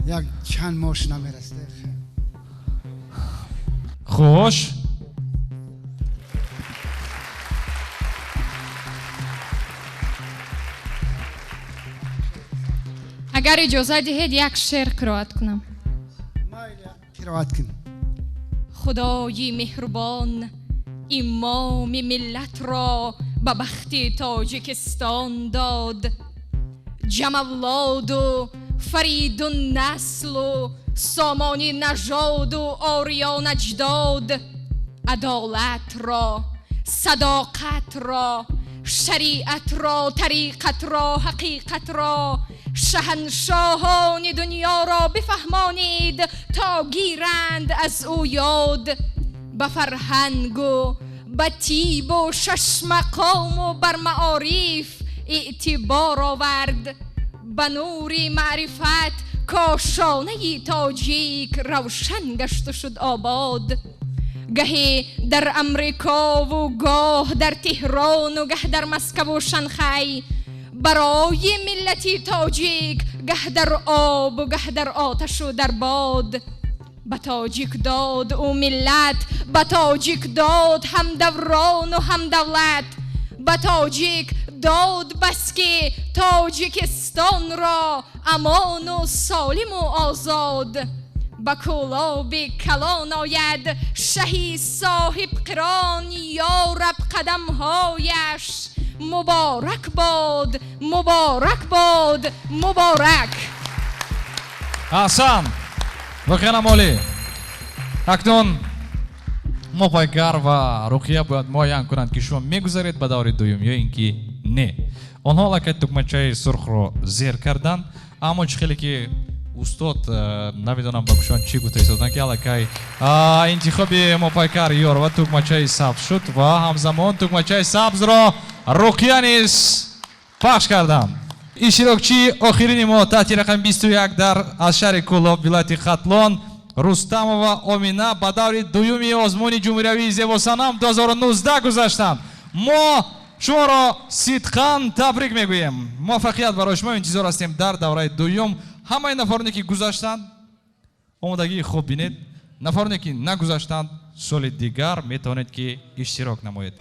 Як чанд мош намерасад. Хуш. Агар иҷоза диҳед, як шеър қироат кунам. Қироат кун. Худои меҳрубон имоми миллатро ба бахти Тоҷикистон дод. Ҷамавлоду Фаридун наслу Сомони нажоду Ориён аҷдод адолатро, садоқатро, шариатро, тариқатро, ҳақиқатро шаҳаншоҳони дунёро бифаҳмонид то гиранд аз ӯ ёд. Ба фарҳангу ба тибу шашмақому бар маориф эътибор овард. Ба нури маърифат кошонаи тоҷик равшан гашту шуд обод. Гаҳе дар Амрикову гоҳ дар Теҳрону гаҳ дар Москаву Шанхай барои миллати тоҷик гаҳ дар обу гаҳ дар оташу дар бод. Ба тоҷик дод ӯ миллат, ба тоҷик дод ҳам даврону ҳам давлат, ба тоҷик дод бас ки Тоҷикистонро амону солиму озод. Ба кӯлоби калон ояд шаҳи соҳибқирон, ё раб қадамҳояш муборак бод, муборак бод, муборак. Аҳсан, воқеан олӣ. Акнун Мопайкар ва Руқия бояд муайян кунанд ки шумо мегузаред ба даври дуюм ё ин ки не. Онҳо аллакай тугмачаи сурхро зер карданд, аммо чӣ хеле ки устод намедонам ба гӯшон чӣ гуфта истоданд ки аллакай интихоби Мопайкар Ёрова тугмачаи сабз шуд ва ҳамзамон тугмачаи сабзро Руқия низ пахш карданд. Иштирокчии охирини мо таҳти рақами 21 дар аз шаҳри Кӯлоб, вилояти Хатлон, Рустамова Омина ба даври дуюми озмуни ҷумҳуриявии Зебосанам 2019 гузаштанд. Мо шуморо сидқан табрик мегӯем. Муваффақият барои шумо интизор ҳастем дар давраи дуюм. Ҳамаи нафароне ки гузаштанд, омодагии хуб бинед. Нафароне ки нагузаштанд, соли дигар метавонед ки иштирок намоед.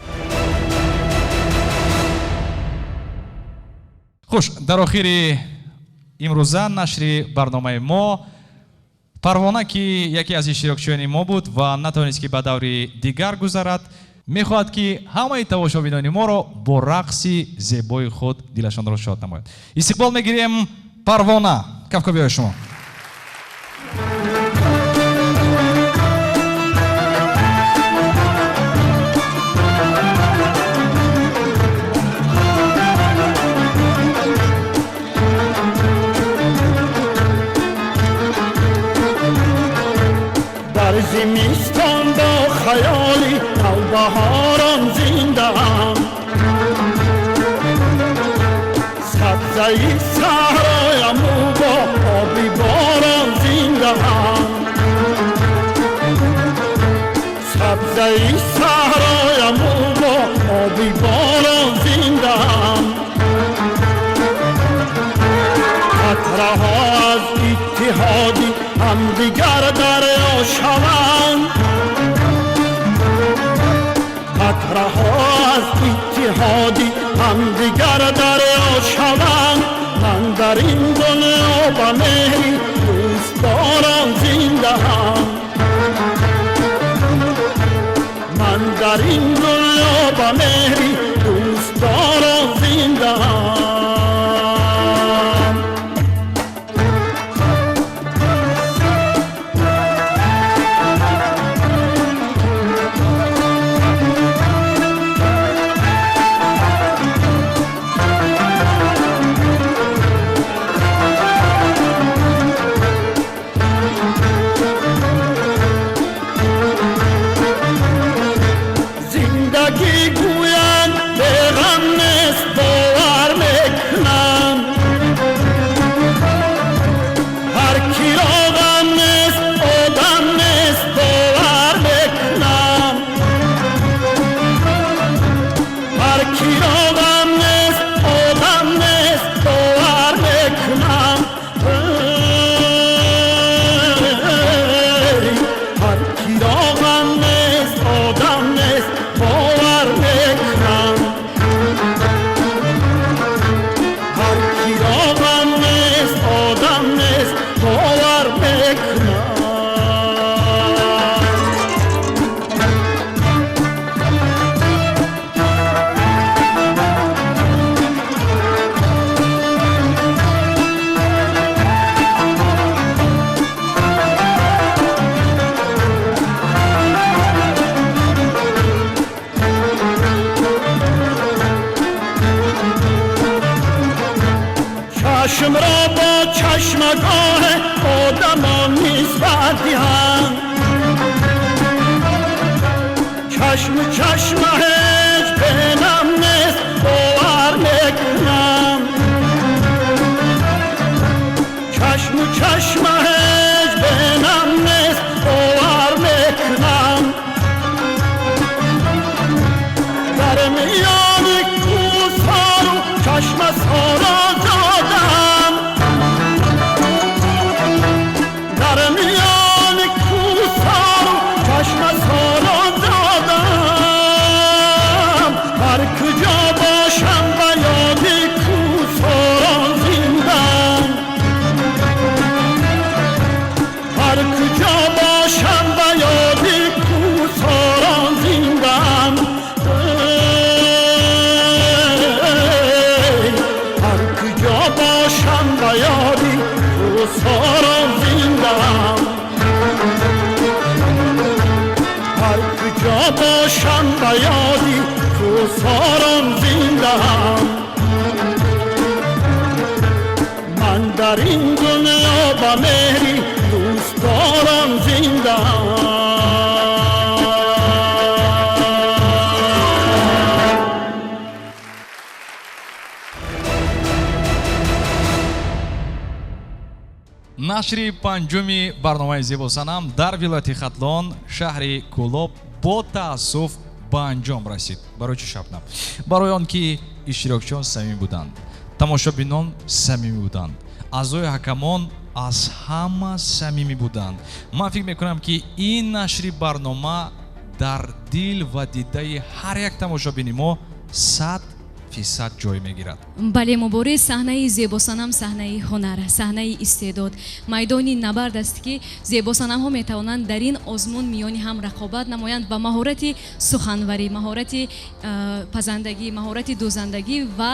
Хуш, дар охири имрӯза нашри барномаи мо Парвона, ки яке аз иштирокчиёни мо буд ва натавонист ки ба даври дигар гузарад, мехоҳад ки ҳамаи тамошобинони моро бо рақси зебои худ дилашонро шод намояд. Истиқбол мегирем Парвона. Кафкобиҳои шумо. борон зиндаам. Сабзаи саҳрояму бо оби борон зиндаам. Сабзаи саҳрояму бо оби борон зиндаам. Қатраҳо аз иттиҳоди ҳамдигар дарё шаванд. Қатраҳо аз иттиҳоди ҳамдигар дарё шаванд. Ман дар ин дунё ба меҳри дӯстдорон зиндаам. Ман дар ин дунё ба меҳри дӯстдорон зиндаам. Нашри панҷуми барномаи Зебосанам дар вилояти Хатлон, шаҳри Кӯлоб бо таассуф ба анҷом расид. Барои чӣ, Шабнам? Барои он ки иштирокчиён самимӣ буданд, тамошобинон самимӣ буданд, аъзои ҳакамон аз ҳама самимӣ буданд. Ман фикр мекунам, ки ин нашри барнома дар дил ва дидаи ҳар як тамошобини мо 100% ҷой мегирад. Бале, мубориз, саҳнаи Зебосанам саҳнаи ҳунар, саҳнаи истеъдод, майдони набард аст, ки зебосанамҳо метавонанд дар ин озмун миёни ҳам рақобат намоянд ва маҳорати суханварӣ, маҳорати пазандагӣ, маҳорати дӯзандагӣ ва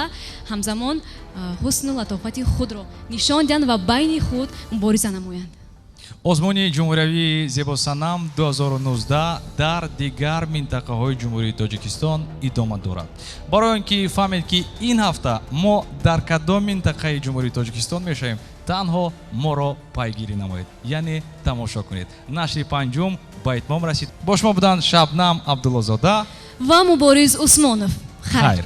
ҳамзамон ҳусну латофати худро нишон диҳанд ва байни худ мубориза намоянд. Озмуни ҷумҳуриявии Зебосанам 2019 дар дигар минтақаҳои Ҷумҳурии Тоҷикистон идома дорад. Барои он ки фаҳмед, ки ин ҳафта мо дар кадом минтақаи Ҷумҳурии Тоҷикистон мешавем, танҳо моро пайгирӣ намоед, яъне тамошо кунед. Нашри панҷум ба итмом расид. Бо шумо буданд Шабнам Абдуллозода Ва Мубориз Усмонов. Хайр. Хайр.